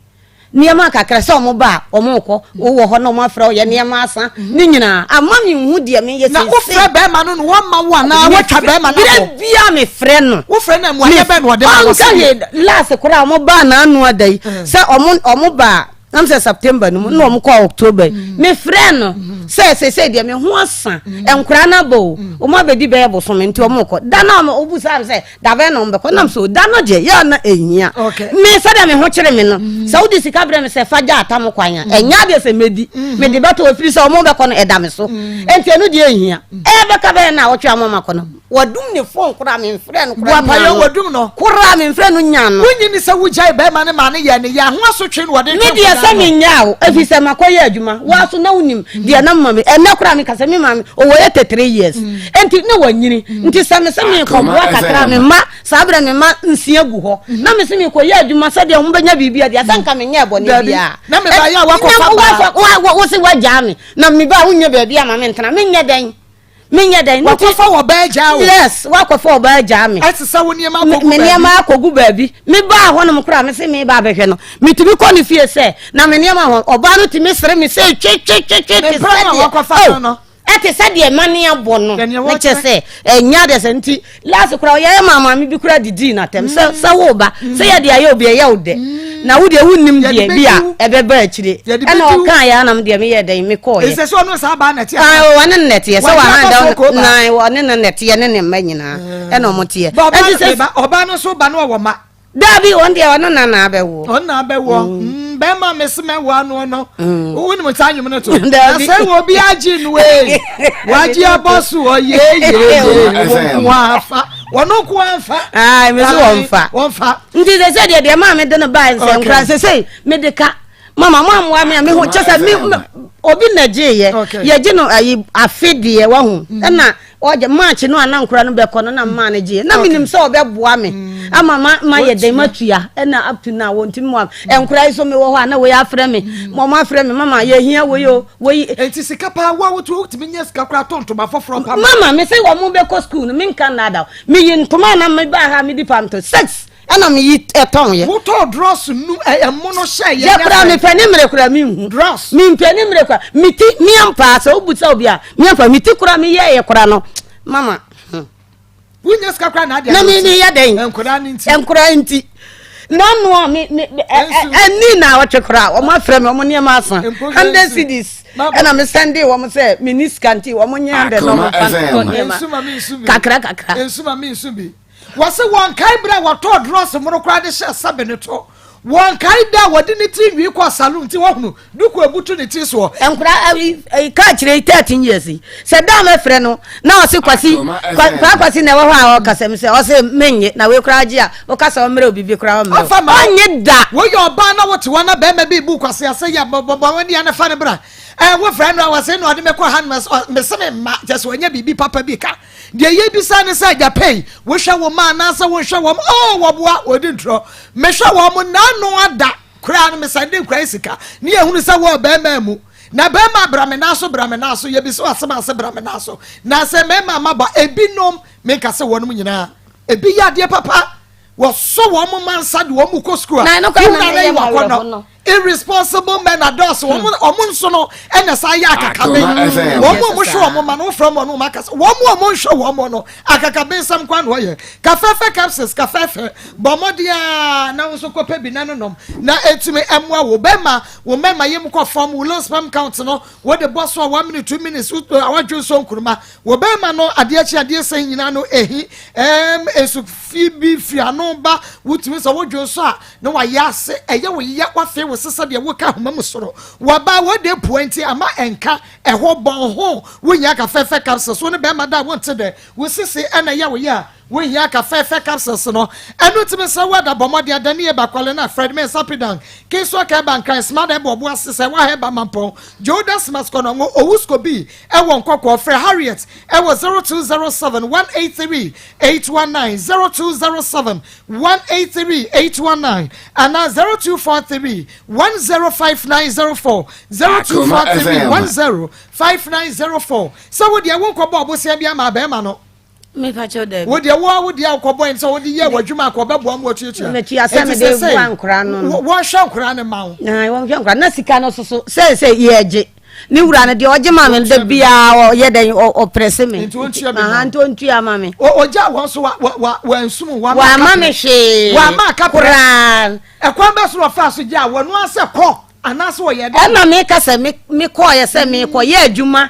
nneɛma kakra sɛ wɔn ba a wɔn rekɔ wowɔ hɔ na wɔn afrɛ wo yɛ nneɛma asa ne nyinaa ama mi nhu deɛ mi yɛ sese. Na wofrɛ bɛrima no na wɔma wo anaa wɔtwa bɛrima no abɔ. Bere bia mi frɛ no. Wofrɛ no mu ayɛ bɛn na ɔde ma wɔ sɛ. Ɔnka hwee last koraa wɔn ba n'ano ada yi sɛ wɔn wɔn ba nam sɛ September no mu na wɔn kɔ October yi mi frɛ no sɛ sese deɛ mi ho asa nkora no abɔ o wɔn abɛdi bɛyɛ bosome nti wɔn kɔ da na wɔn obusa mi sɛ. Da bɛn na wɔbɛkɔ? Nam so da no deɛ yɛ na ɛhia me sɛdeɛ me ho kyere me no mm. sɛ wode sika brɛ me sɛ fa gya atam kwan a mm. ɛnyɛ adeɛ sɛ mɛdi mm. mede bɛtɔ ɛfiri sɛ ɔmo bɛkɔ no ɛda me so enti ɛno deɛ ɛhia ɛbɛka bɛyɛ no a wɔtwe ama makɔ no wɔdum ne fon koraa memfrɛ no koraa wɔdum no koraa memfrɛ no nya no wonyi ne sɛ wogyae bɛrima no ma ne yɛ ne yɛ ho asotwe no wɔde me deɛ sɛ menyaa wo ɛfiri sɛ makɔyɛ adwuma woa so na wonim deɛ na mama me ɛnɛ koraa meka sɛ me maame ɔwɔ 83 years nti na wanyini nti sɛ me sɛ mekɔboa kakra me ma saa berɛ me ma nsia gu hɔ na me sɛ mekɔyɛ adwuma sɛdeɛ ho bɛnya biribi adeɛ sɛ nka menyɛ bɔne biaa na mebayɛ a wakɔfa baa wo se woagyaa me na meba a wonyɛ baabi ama mentena menyɛ dɛn menyɛ dɛn wakɔfa wɔ baa gyaa wo yes wakɔfa wɔ baa gyaa me ɛte sɛ wo nneɛma akɔgu baabi me nneɛma akɔgu baabi mebaa hɔnom koraa me se meba abɛhwɛ no metumi kɔ ne fie sɛ na me nneɛma hɔ ɔbaa no tumi sere me sɛ twetwetwetwe te sɛ deɛ oh ɛte sɛ deɛ mane abɔ no ne kyɛ sɛ ɛnya deɛ sɛ nti last koraa ɔyɛyɛ maa maame bi koraa didii n'atɛm sɛ sɛ wo ba sɛ yɛde ayɛ obi ɛyɛ wo dɛ na wo deɛ wonnim deɛ bi a ɛbɛba akyire ɛna ɔkaa yɛ anam deɛ meyɛ dɛn mekɔɔyɛ ɛsɛ sɛ ɔno saa baa nɛteɛ ɔne no nɛteɛ sɛ wahanda nan ɔne no nɛteɛ ne ne mma nyinaa ɛna ɔmo teɛ ɔbaa no nso ba no ɔwɔ ma Dabi, wɔn deɛ ɔno na na abɛwoɔ. Ɔno na abɛwoɔ. Mm. Bɛrima mesi mɛwoɔ ano no. Mm. Wonim saa nnwom no to. Na sɛ wɔ obi agye no ee. Wagye abɔ so wɔ yee yee yee. Wɔn nko afa. Wɔn nko afa. Ayi mesi wɔn fa. Wɔn fa. Nti sɛ sɛ deɛ deɛ maa mi de no baa nsɛ nkura sɛ sɛ mi de ka mama mo amoa mi a mi ho kyɛ sɛ mi obi na gye yɛ yɛ gye no ayi afe deɛ wahu ɛna. Ɔgye March no a na nkora no bɛkɔ no na mmaa no gyeeɛ. Na menim sɛ ɔbɛboa me ama ma mayɛ dɛn matua ɛna up to now wɔntumi mmoa me. Nkora yi so mewɔ hɔ a na wei afrɛ me, wɔn afrɛ me mama yɛhia wei o wei. Enti sika paa wo a wotu wotumi nya sika koraa tɔ ntoma foforɔ pa ma. Mama me sɛ wɔn bɛkɔ school no menka nnaada wo meyi ntoma a na mebaa ha medi pam to six ɛna meyi ɛtɔn yɛ. Wotɔɔ drɔs nu ɛmo no hyɛ yɛ. Yɛ koraa mepɛ ne mmerɛ koraa menhu. Drɔs. Mempɛ ne mmerɛ koraa meti meampaa sɛ wobu sɛ obi a meampaa meti koraa meyɛ yɛ koraa no mama. Hmm. Wonya sika koraa na adeɛ. Na me meyɛ dɛn. Nkoraa ne nti. Nkoraa nti. Nanu a me me ɛni na ɔtwe koraa wɔn afrɛ me wɔn nneɛma asa hundred cedis ɛna me sɛnde wɔn sɛ me ni sika nti wɔn nyɛ hundred na wɔn fa tɔ nneɛma kakra kakra. Nsuma mi nsu bi. Wɔse wɔnkae berɛ a wɔtɔɔ drɔs mono koraa de hyɛɛ sɛbe no to. Wɔnkae da a wɔde ne tiri nwi kɔɔ saloon nti woahunu duku a ɛbutu ne tiri soɔ. Nkora ayi ayi kaa kyerɛ yi 13 years yi sɛ da a mɛfrɛ no na ɔse kwasi kwa kwasi na ɛwɔ hɔ a ɔkasa mi sɛ ɔse menye na wei koraa gye a woka sɛ ɔmmerɛ obi bi koraa ɔmmerɛ ɔnye da. Woyɛ ɔbaa na wote hɔ na bɛrima bi bu kwasi ase yɛ bɔbɔ wɔn deɛ no fa no bra ɛɛ wofrɛ no a wɔse na ɔde me kɔ ha no mese me mma kyɛ sɛ ɔnyɛ biribi papa bi ka. Deɛ yɛbisa ne sɛ, Agyapɛn, wohwɛ wo mma anaasɛ wonhwɛ wɔn? Oh, wɔboa, wɔdi ntorɔ. Mehwɛ wɔn nnaano ada koraa no, mesan de nkura yi sika ne yɛhunu sɛ wɔwɔ barima mu. Na barima bra me nan so, bra me nan so, yɛbisa wo asɛm a sɛ bra me nan so. Na sɛ mmarima mmabɔ, ebinom, menka sɛ wɔnom nyinaa, ebi yɛ adeɛ papa, wɔsɔ wɔn mma nsa de wɔn kɔ sukuu a, Na ɛno koraa na wura no meyɛ yi ma wakɔnɔ. awerɛho no. Irresponsible men adɔɔso wɔn hmm. wɔn nso no ɛna saa yɛ akakabe wɔn a wɔhwɛ wɔn ma no wofrɛ wɔn no wɔn akasa wɔn a wɔnhwɛ wɔn no akakabe nsɛm kwan na wɔyɛ kafɛɛfɛ capsules kafɛɛfɛ bɔ mmɔden a na nso kɔpɛ bi na no nom na etumi ɛmoa wo bɛma wo mɛma yam kɔ fam wo low sperm count no wɔde bɔ so a one minute two minutes awadwo nso nkuruma Wɔ bɛrima no adeɛ kye adeɛ sɛn nyinaa no ehi ɛɛm nsu fi bi firi ano ba wotumi sɛ wodwo nso a na wayɛ ase ɛyɛ wo ya wafee wo se sɛdeɛ woka ahoma mu soro waba wode pua nti ama ɛnka ɛhɔ bɔn ho wohia kafɛɛfɛ capsules wo ne bɛrima da a wonte dɛ wo sisi ɛna ɛyɛ wo ya a wohia kafɛɛfɛ capsules no ɛno nti mesrɛ wo ada bɔ mmɔden ada ne yɛ bakwale na Fred Mensah Pidang Kesuo Kɛba Nkran Smada ɛbɔ ɔbo ase sɛ waha ɛba Mampɔn Joda Smas Kɔnɔngo Owusko bi Ɛwɔ Nkɔkɔɔ, frɛ Harriet wɔ 0207 183 819, 0207 183 819 anaa 0243 105904, 0243 105904. Sɛ wo deɛ wonkɔbɔ ɔbosea bi ama abɛɛma no. Mepa kyɛw daabi. Wo deɛ wo a wo deɛ a wokɔbɔ ɛne sɛ wode yɛ w'adwuma akɔ ɔbɛboa ma watuatua. Metua sɛ mede boa nkora no no. Wɔnhwɛ nkora no ma wo. Na wɔnhwɛ nkora na sika no soso sɛ sɛ yɛgye ne wura no deɛ ɔgye ma me no da biara ɔyɛ dɛn ɔprɛse me. Nti ɔntua bi ma nti ɔntua ma me. Ɔgya wɔn so wa wa wansum wa ma me hwee. Wa ma kaprɛ. Koraa. Ɛkwan bɛ so na ɔfa so gya wɔn asɛ kɔ. Anaasɛ ɔyɛ dɛn? Ɛna meka sɛ mekɔɔeɛ sɛ merekɔyɛ adwuma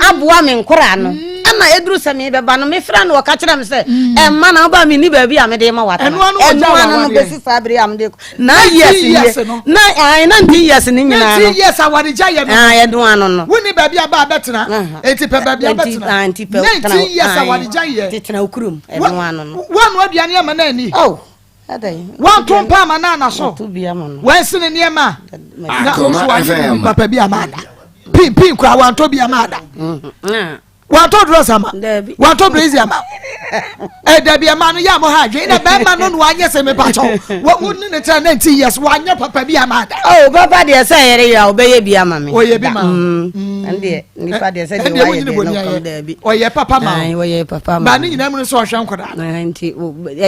aboa me nkoraa no. Ɛna ɛduru sɛ merebɛba no, mefrɛ no ɔka kyerɛ me sɛ, ɛmma na woba menni baabi a mede ma watena. Ɛno ano ɔgya Ɛno ano no bɛsi saa bere a mede kɔ. Nine years nie. Na ae 19 years ne nyinaa no. 19 years awaregya yɛ no. Ae ɛno ano no. Wonni baabi a ba abɛtena. Enti pɛ baabi abɛtena. 19 years awaregya yɛ. Tena wo kurom. Ɛno ano no. Woanoa aduane ama no anni. Oh. Wanto mpa ama no ana so? Wansi ne nneɛma na nso wanyɛ biribi papa bi ama ada. Pin pin koraa wantɔ bi ama ada. Mm-hmm. Wantɔ dress ama. Wantɔ blazer ama. Ɛdabi eh, ɛma no yɛ a mo ha adwene na bɛrima no na wanyɛ sɛ mepa kyɛw. Wo ne ne tena 19 years wanyɛ papa bi ama ada. Oh papa deɛ sɛ yɛrɛ yɛ a ɔbɛyɛ bi ama me. Ɔyɛ bi ma. Mm. Mm. Ɛndeɛ nipa deɛ sɛ deɛ wayɛ deɛ no kɔm daabi. Ɔyɛ papa ma. Ɔyɛ papa ma. Ba ne nyinaa mu no sɛ ɔhwɛ nkɔdaa. Nti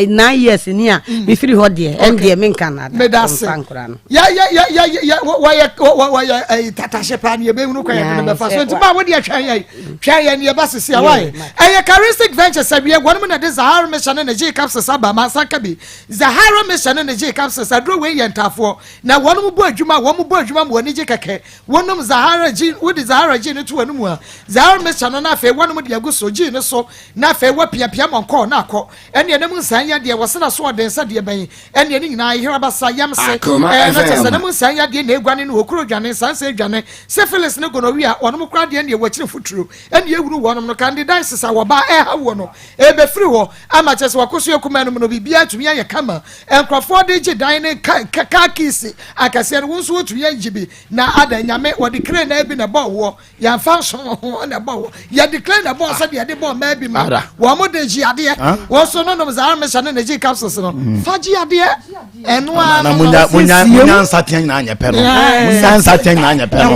9 years ni a mm. mefiri hɔ deɛ ɛndeɛ menka nada. Meda ase. Yɛ yɛ yɛ yɛ yɛ wɔyɛ wɔyɛ ɛyi tatahye paa ne yɛbɛhunu kwan yɛde no bɛfa so nti maa wo deɛ twɛn yɛ twɛn yɛ ne yɛba sisi a wayɛ ɛyɛ charistic ventures awie wɔn mu na de zahara mission ne ne gye capsules aba ma nsa ka bi zahara mission ne ne gye capsules aduro wei yɛ ntaafoɔ na wɔn mu bɔ adwuma wɔn mu bɔ adwuma ma wɔn ani gye kɛkɛ wɔnom zahara gye wode zahara gye no to wɔn mu a zahara mission no na afei wɔn mu de agu so gye no so na afei wɔpiapia mɔnkɔɔ na akɔ ɛne ɛnam nsan yɛ deɛ wɔsena so ɔden sɛ deɛ bɛn Ɛnneɛ ne nyinaa yera basa, yam se, ɛɛ, na kyerɛ sɛ na mu nsan yadeɛ na ɛguane no, okuro dwane, nsansa dwane, syphilis ne gonorrhea, wɔnom koraa deɛ ɛnneɛ wɔakyiri mfuturo, ɛnneɛ ɛwuru wɔnom no, candidiasis a wɔbaa ɛreha woɔ no, ɛrebɛfiri hɔ, ama kyerɛ sɛ wɔkɔ so yɛ kumaa no mu no, biribiara atumi ayɛ kama, nkurɔfoɔ de gye dan ne ka, ka, car keys akɛseɛ no, wo nso wotumi agye bi, na adɛn, Nyame, wɔde crane naa bi na ɛbɔɔ woɔ, Yɛmfa nso ho na ɛbɔ wɔ. Yɛde clay na ɛbɔ sɛdeɛ yɛde bɔ mmaa bi ma. Wɔn de gye adeɛ. Wɔn nso no nom saa mehyɛ ne ne gye capsules no. Mm. Fa gye adeɛ. Ɛno ara no. Munya munya munya nsateɛ nyinaa nyɛ pɛ no. Munya nsateɛ nyinaa nyɛ pɛ no.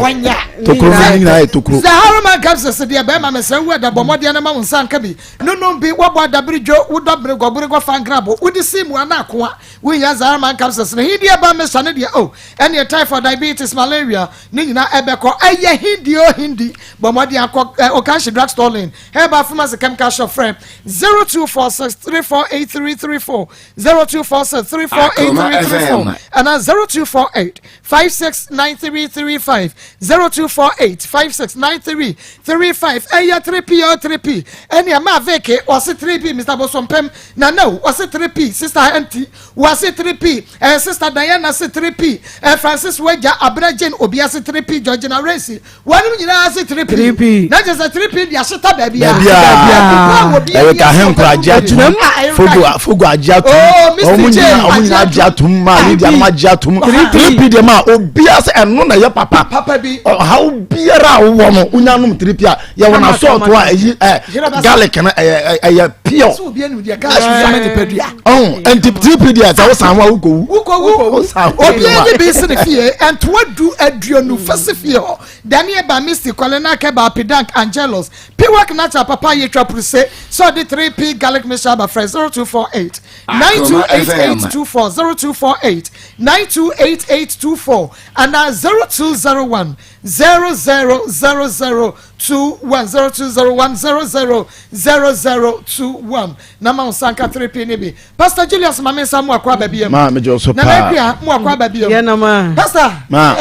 Tokuro mu nyinaa yɛ tokuro. Zahara capsules deɛ bɛrima mesrɛ wo ɛda bɔ mmɔdeɛ no ma wo nsa nka bi. Nonom bi wɔbɔ adabere dwo wodɔ bere gɔbere gɔfa ngrabo wode si mu ana akoa wohia Zahara capsules no. Hindi ɛba mehyɛ ne deɛ oh ɛneɛ typhoid diabetes malaria Ne nyinaa ɛbɛkɔ. Ɛyɛ Hindi o Hindi. Bɔ mmɔden akɔ eh, Okanshi Drug Store Lane, Herbal Pharmacy Chemical Shop frɛ 0246 348334, 0246 348334 anaa 0248 569335, 0248 569335. Ɛyɛ 3P o 3P. Ɛne ɛma Vicky ɔse 3P Mr. Bosompem Nana o ɔse 3P Sister MT Wase 3P eh, Sister Diana se 3P eh, Francis Wagya, Abena Jane Obia se 3P Georgina Rensi, wɔnom nyinaa se 3P. 3P. Na kyerɛ sɛ 3P de ahyeta baabi a. Baabi a. Ɛyɛ ka ahenkora agye atum. Fogo fogo agye atum. Oh, Mr. Wɔn J nyinaa wɔn nyinaa agye atum maa Lydia nom agye atum. 3P deɛ maa obiara sɛ ɛno na ɛyɛ papa. Papa bi. Ɔhaw biara a wowɔ no wonya nom 3P a yɛwɔ no asɔɔto a ɛyi ɛ garlic no ɛyɛ ɛyɛ pure. Ɔn nti 3P deɛ sɛ wosan ho a wokɔwu. Wokɔwu. Obiara nye bi si ne fie ntoa du aduonu fɛsi fie hɔ. Daniel ba Misty Kwalena Keba Apidank Angelos Piwak Natural Papa Yetwa Pruse sɛ ɔde 3P garlic mixture aba frɛ 0248 928824 0248 928824 anaa 0201 000021 0201 000021 na ma wo nsa nka 3P ne bi. Pastor Julius ma me nsa mu akɔ aba biam. Ma me so paa. Nana Akua mu akɔ aba biam. Yeah, nama. Pastor. Ma.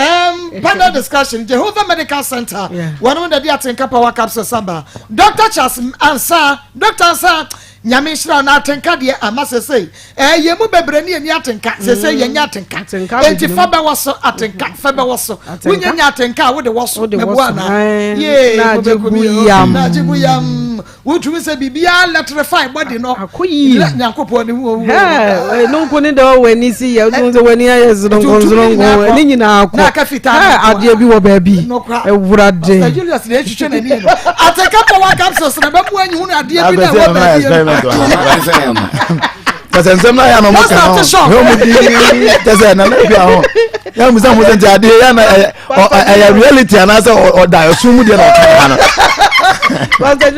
Panel discussion Jehovah Medical Center. Yeah. Wɔn mu dade atenka power capsules aba. Dr. Charles Ansa, Dr. Ansa, Nyame nhyira na atenka deɛ ama sesei. Eh, yɛn mu bebree ne yɛni atenka. Sesei mm. yɛnyɛ atenka. Enti fa bɛwɔ so atenka, fa bɛwɔ so. Wonya nya atenka a wode wɔ so. Meboa na. Yee, mobɛkumi. Na agye bu yam. Wotumi sɛ biribiara electrify body no. Akɔ yie. Lɛ Nyankopɔn ne ho. Hɛɛ ɛno nko ne deɛ ɔwɔ ani si yɛ wotumi sɛ w'ani ayɛ soronko soronko ne nyinaa kɔ. Na aka fitaa no nko. Hɛɛ adeɛ bi wɔ baabi. Nokora. Awurade. Pastor Julius na etwitwa n'ani no. Ateka power capsules na bɛmu anyi hunu adeɛ bi na ɛwɔ baabi. Kɛsɛ nsɛm na yɛ na ɔmo ka ho. Yɛ ɔmo di kɛsɛ nana bi ahɔ. Yɛ mo sɛ mo sɛ nti adeɛ yɛ na ɛyɛ. ɛyɛ reality anaasɛ ɔda ɛsum mu deɛ na ɔka ha no. Pastor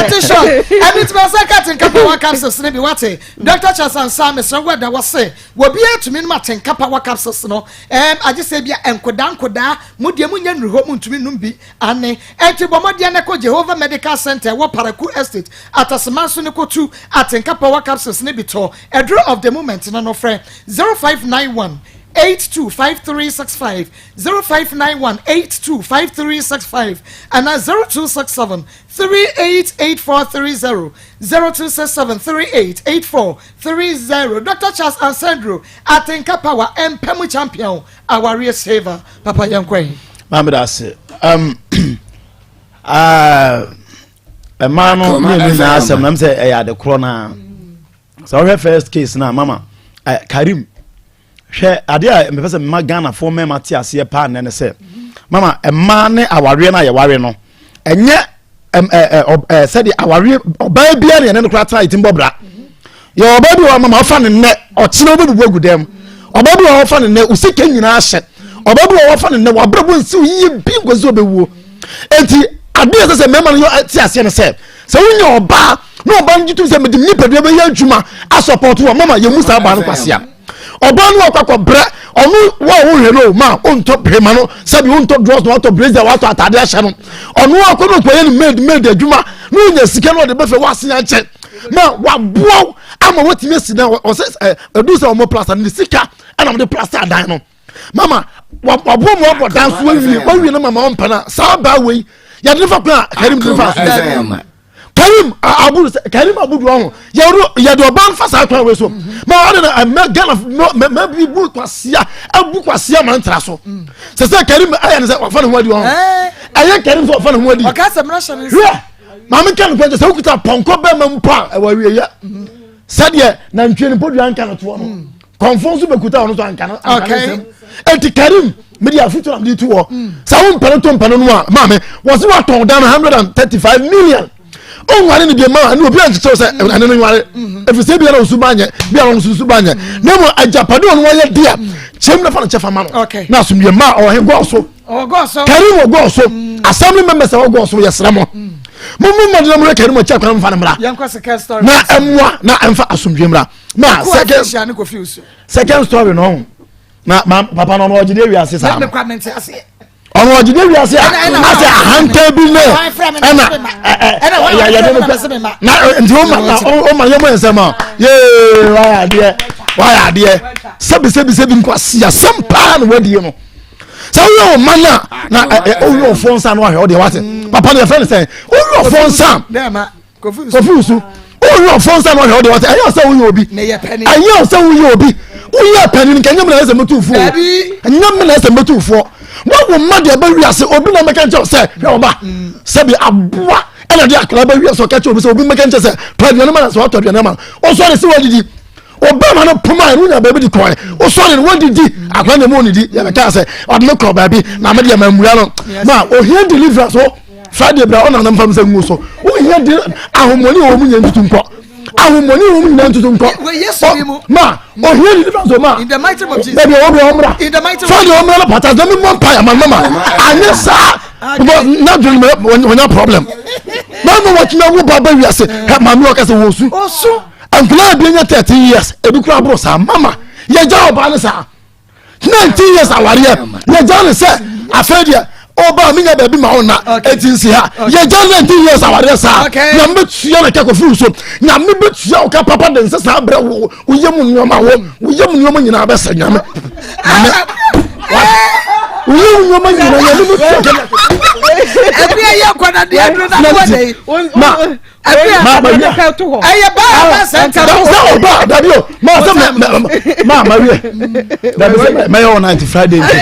Tisha, ɛne tuma sɛ ka tenka power capsules no bi wate. Dr. Charles Ansa mesrɛ wo ɛda wɔ se wɔbi atumi nom atenka power capsules no. Ɛm agye sɛ bia nkodaa nkodaa mo deɛ mo nya nnuru hɔ mo ntumi nom bi ane. Ɛnti bɔ mmɔdeɛ na kɔ Jehovah Medical Center ɛwɔ Paraku Estate Atasema so no kɔtu atenka power capsules no bi tɔ. Aduro of the moment no no frɛ 0591 825365, 0591 825365 anaa 0267 388430, 0267 388430. Dr. Charles Ansandro, Atenka Power, Mpɛ mu champion, awareɛ saver. Papa yɛn kɔ yi. Maame da ase. Um, uh, mmaa no mmienu nyinaa asɛm nam sɛ ɛyɛ ade korɔ naa. Sɛ wohwɛ first case na mama. Eh, Karim, hwɛ adeɛ a mepɛ sɛ mema Ghanafoɔ mmarima te aseɛ paa nnɛ ne sɛ, mama mmaa ne awareɛ no a yɛware no, ɛnyɛ sɛdeɛ awareɛ ɔbaa biara ne ɛne no koraa tena yɛtim bɔ bra. Yɛ ɔbaa bi wɔ mama ɔfa ne nnɛ ɔkyena wobɛbubu agu dɛm. Ɔbaa bi wɔ ɔfa ne nnɛ osika nyinaa hyɛ. Ɔbaa bi wɔ ɔfa ne nnɛ wabrabɔ nsiw yie bi nkosi sɛ ɔbɛwuo. Enti adeɛ ɛsɛ sɛ mmarima no yɛ te aseɛ ne sɛ sɛ wonya ɔbaa na ɔbaa no gye tom sɛ mede me nipadua bɛyɛ adwuma asɔpɔto wɔ mama yɛmu saa baa no kwasea ɔbaa no wakɔ akɔbrɛ ɔno wo a wohwɛ no ma wontɔ hema no sɛbi wontɔ drɔs na watɔ blazer watɔ atade ahyɛ no ɔno akɔ no kɔyɛ no maid maid adwuma na wonya sika no ɔde bɛfɛ woase akyɛ ma waboa ama watumi asi dan ɔsɛ ɛdu sɛ ɔmɔ plasta ne sika ɛna ɔde plasta adan no mama waboa mu abɔ dan so wawie wawie no mama ɔmpɛ no saa baa wei yɛde ne fa kwan a karim de ne fa so karim abudu karim abudu ɔho yɛde yɛde ɔba nfa saa kwan wei so ma ɔde na ɛmɛ ghana mɛ mɛ bi bu kwasia abu kwasia ma ntra so sɛ sɛ karim ayɛ ne sɛ wafa ne ho adi ɔho ɛyɛ karim sɛ wafa ne ho adi hwɛ maame nka no kwan sɛ wokuta pɔnkɔ bɛma mpo a ɛwɔ awieyɛ sɛdeɛ nantwie no mpɔdua nka no toɔ no mm. kɔnfɔ nso bɛkuta ɔno nso anka no anka no nsɛm eti karim mede afotu na mede tu hɔ mm. sɛ wo mpɛne to mpɛne no a maame wɔsi watɔn dan no 135 million ɔnware no bie ma ɛne obi ankyekyɛw sɛ mm. ɛne no nware ɛfiri sɛ bia na ɔsu ba nyɛ bia na ɔnso su ba nyɛ na mmom agyapade ɔno wɔyɛ dea kyɛm na fa no kyɛ fa ma no na asomdwe ma ɔhe gɔɔ so Karim wɔ gɔɔ so assembly members a wɔ gɔɔ so yɛsrɛ mo mo mo mmɔden na mo yɛ Karim akyi akwan mfa no mmra na ɛmmoa na ɛmfa asomdwe mmra na second second story no na ma papa no ɔno ɔgye de wiase saa no ɔno ɔgye de wiase a asɛ ahantan bi ne ɛna ɛɛ yɛde no pɛ na nti o ma na o ma yɛ mo nsɛm a yee wayɛ adeɛ wayɛ adeɛ sɛbi sɛbi sɛbi nkwasi asɛm paa na wadie no. sɛ woyɛ wo ma no a na woyɛ ɔfoɔ nsa no ahwɛ wodeɛ wate mm. papa no yɛfrɛ no sɛ woyɛ ɔfoɔ nsa kofi wusu woyɛ ɔfoɔ nsa no ahwɛ wodeɛ wate ɛyɛ sɛ woyɛ obi ɛyɛ sɛ woyɛ obi woyɛ panin nka nyɛ me na ɛsɛ mɛtu foɔ nyɛ me na ɛsɛ mɛtu foɔ wɔwo mma deɛ bɛ wiase obi na mɛka nkyɛw sɛ hwɛ ɔba mm. sɛbi aboa ɛna de akwadaa bɛ wiase ɔka kyerɛ obi sɛ obi mɛka nkyɛn sɛ tɔ aduane ma na sɛ watɔ aduane ma ɔsɔre sɛ wadidi ɔbɛma no poma ɛno nya baabi de kɔɛ wosɔre no wɔdidi akora na mu ɔnidi yɛbɛka sɛ ɔde me kɔ baabi na me deɛ mammua no ma ohia deliverance o friday bra ɔnam nam fam sɛ ngu so wohia de ahomɔne wɔ mu nyɛ ntutu nkɔ ahomɔne wɔ mu nyinaa ntutu nkɔ ma ohia deliverance o ma baabi a wɔbra ɔmmra friday ɔmmra no pata na memmɔ mpa yɛ ma mama anyɛ saa na dwene wɔnya problem na ma wɔtumi awo ba ba wiase maame ɔka sɛ wɔsu Nkwadaa bi anya 13 years, ebi kura aboro saa. Mama, yɛgya ɔbaa no saa. 19 years awareɛ, yɛgya no sɛ afei deɛ ɔbaa mi nya baabi ma ɔna eti nsi ha. Yɛgya 19 years awareɛ saa. Nyame bɛtua na kɛkɔ firi so. Nyame bɛtua ɔka papa de nsɛ saa brɛ wo woyɛ mu nneɛma wo woyɛ mu nneɛma nyinaa bɛsɛ nyame. Nyame. Woyɛ mu nneɛma nyinaa nyame bɛtua kɛ. Ebi yɛ kɔnɔdeɛ duro na kɔ de. Ma ɛyɛ baa ba sɛ nka sɛ ɔba dabi o ma sɛ mɛ ma ma wiɛ dabi sɛ mɛyɛ all night friday nti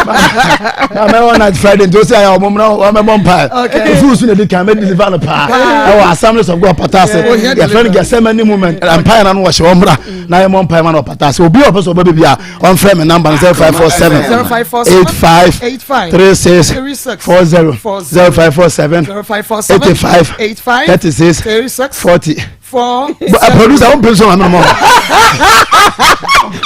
ma mɛyɛ all night friday nti o sɛ ayɛ ɔmo muna wɔn mɛbɔ mpa ofi wusu na edi kan mɛ deliver no paa ɛwɔ assemblies of God pata ase yɛfrɛ no Gethsemane moment mpa yɛn ano wɔhyɛ wɔn mra na yɛ mɔ mpa yɛn ma na ɔpata ase obi a ɔpɛ sɛ ɔbɛ beebi a ɔnfrɛ mi namba no 0547 85 36 40 0547 85 36 40. Producer, wọ́n pèsè ọmọ mi mọ́.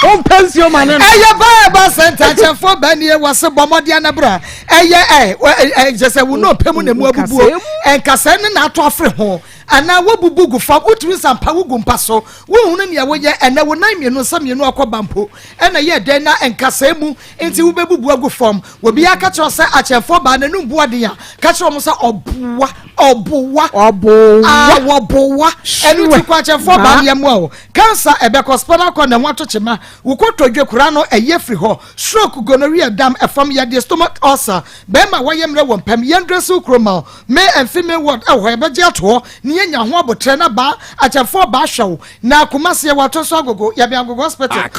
Wọ́n pèsè ọmọ mi. Ẹyẹ bá ẹ bá sẹ́ńtà akyɛnfo bẹ́ẹ̀ ni wọ́n se bọ́ ọmọdé anabra ẹyẹ ẹ ẹ jẹsẹ wọn náà pẹ́ mu na emu abubuo nkasɛɛ ne na ato afere ho anaa wobubu gu fam wotumi nsa mpa wogu mpa so Wonhunu nea woyɛ ɛnnɛ, wo nan mmienu, nsa mmienu akɔ ba mpo, ɛna ɛyɛɛ dɛn na nkasɛɛ mu nti wobɛbubu agu fam? Obiara ka kyerɛ wo sɛ akyɛmfoɔ baa n'anum boa den a, ka kyerɛ wɔn sɛ ɔboa, ɔboa, ɔboa, ah, wɔboa. Ɛno nti kɔ akyɛmfoɔ baa no yɛmmoa wo. Cancer ɛbɛkɔ, spinal cord na ɛho ato kyema, wo kotodwe koraa no ɛyɛ firi hɔ, stroke, gonorrhea, dam, ɛfam yadeɛ, stomach ulcer, bɛrima a wayɛ mmerɛ wɔ mpam, yɛndrɛse wo kuro ma wo. Male and female ward ɛwɔ hɔ yɛbɛgye ato hɔ ne yɛnya ho abotrɛ na baa akyɛmfoɔ baa hwɛ wo na Kumasi yɛwɔ ato so agogo yɛbɛn agogo hospital Tema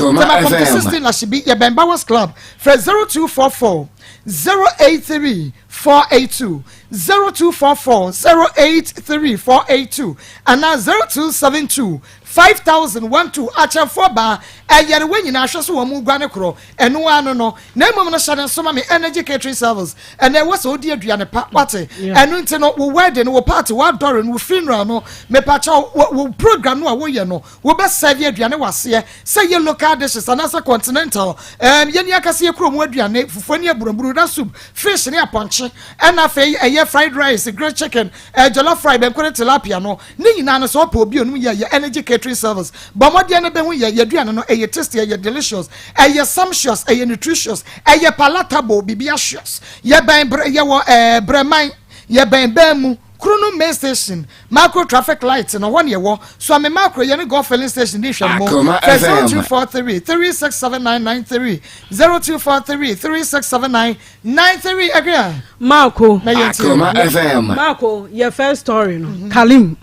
Community 16 Lashibi yɛbɛn Bowers Club frɛ 0244 083 482 0244 083 482 anaa 0272. 5000 12 Akyɛmfoɔ baa ɛyarewa nyinaa hwɛ so wɔn guane korɔ ɛno ano no. Na mmom no, hyɛ ne nso ma me Energy Catering Service. Ɛnɛ ɛwɔ sɛ wodi aduane pa, wate? Ɛno nti no, wo wedding, wo party, wo adɔre no, wo funeral no, mepakyɛw, wo program no a woyɛ no, wobɛ serve aduane waseɛ sɛ yɛ local dishes anaasɛ continental. Yɛni akasɛ yɛ kurom aduane, fufuo ne aburaburu na soup, fish ne apɔnkye, ɛna afei ɛyɛ fried rice, grilled chicken, jollof rice, bɛnko ne tilapia no ne nyinaa no. Sɛ ɔpɛ obi onum yɛ yɛ Energy Catering Service, bɔ mmɔden no bɛhu yɛ yɛ aduane no. Ɛyɛ tasty, ɛyɛ delicious, ɛyɛ sumptuous, ɛyɛ nutritious, ɛyɛ palatable, biribi asious. Yɛbɛn brɛ yɛwɔ Brɛman, yɛbɛn bɛn mu Kuro main station, Macro traffic light no hɔ ne yɛwɔ so ame Macro yɛne Golf filling station di hwɛ mo. Fɛ 0243367993, 0243367993. Akua. Marco. Na yɛn ti. Akoma FM. Marco, yɛ first story no, Kalim,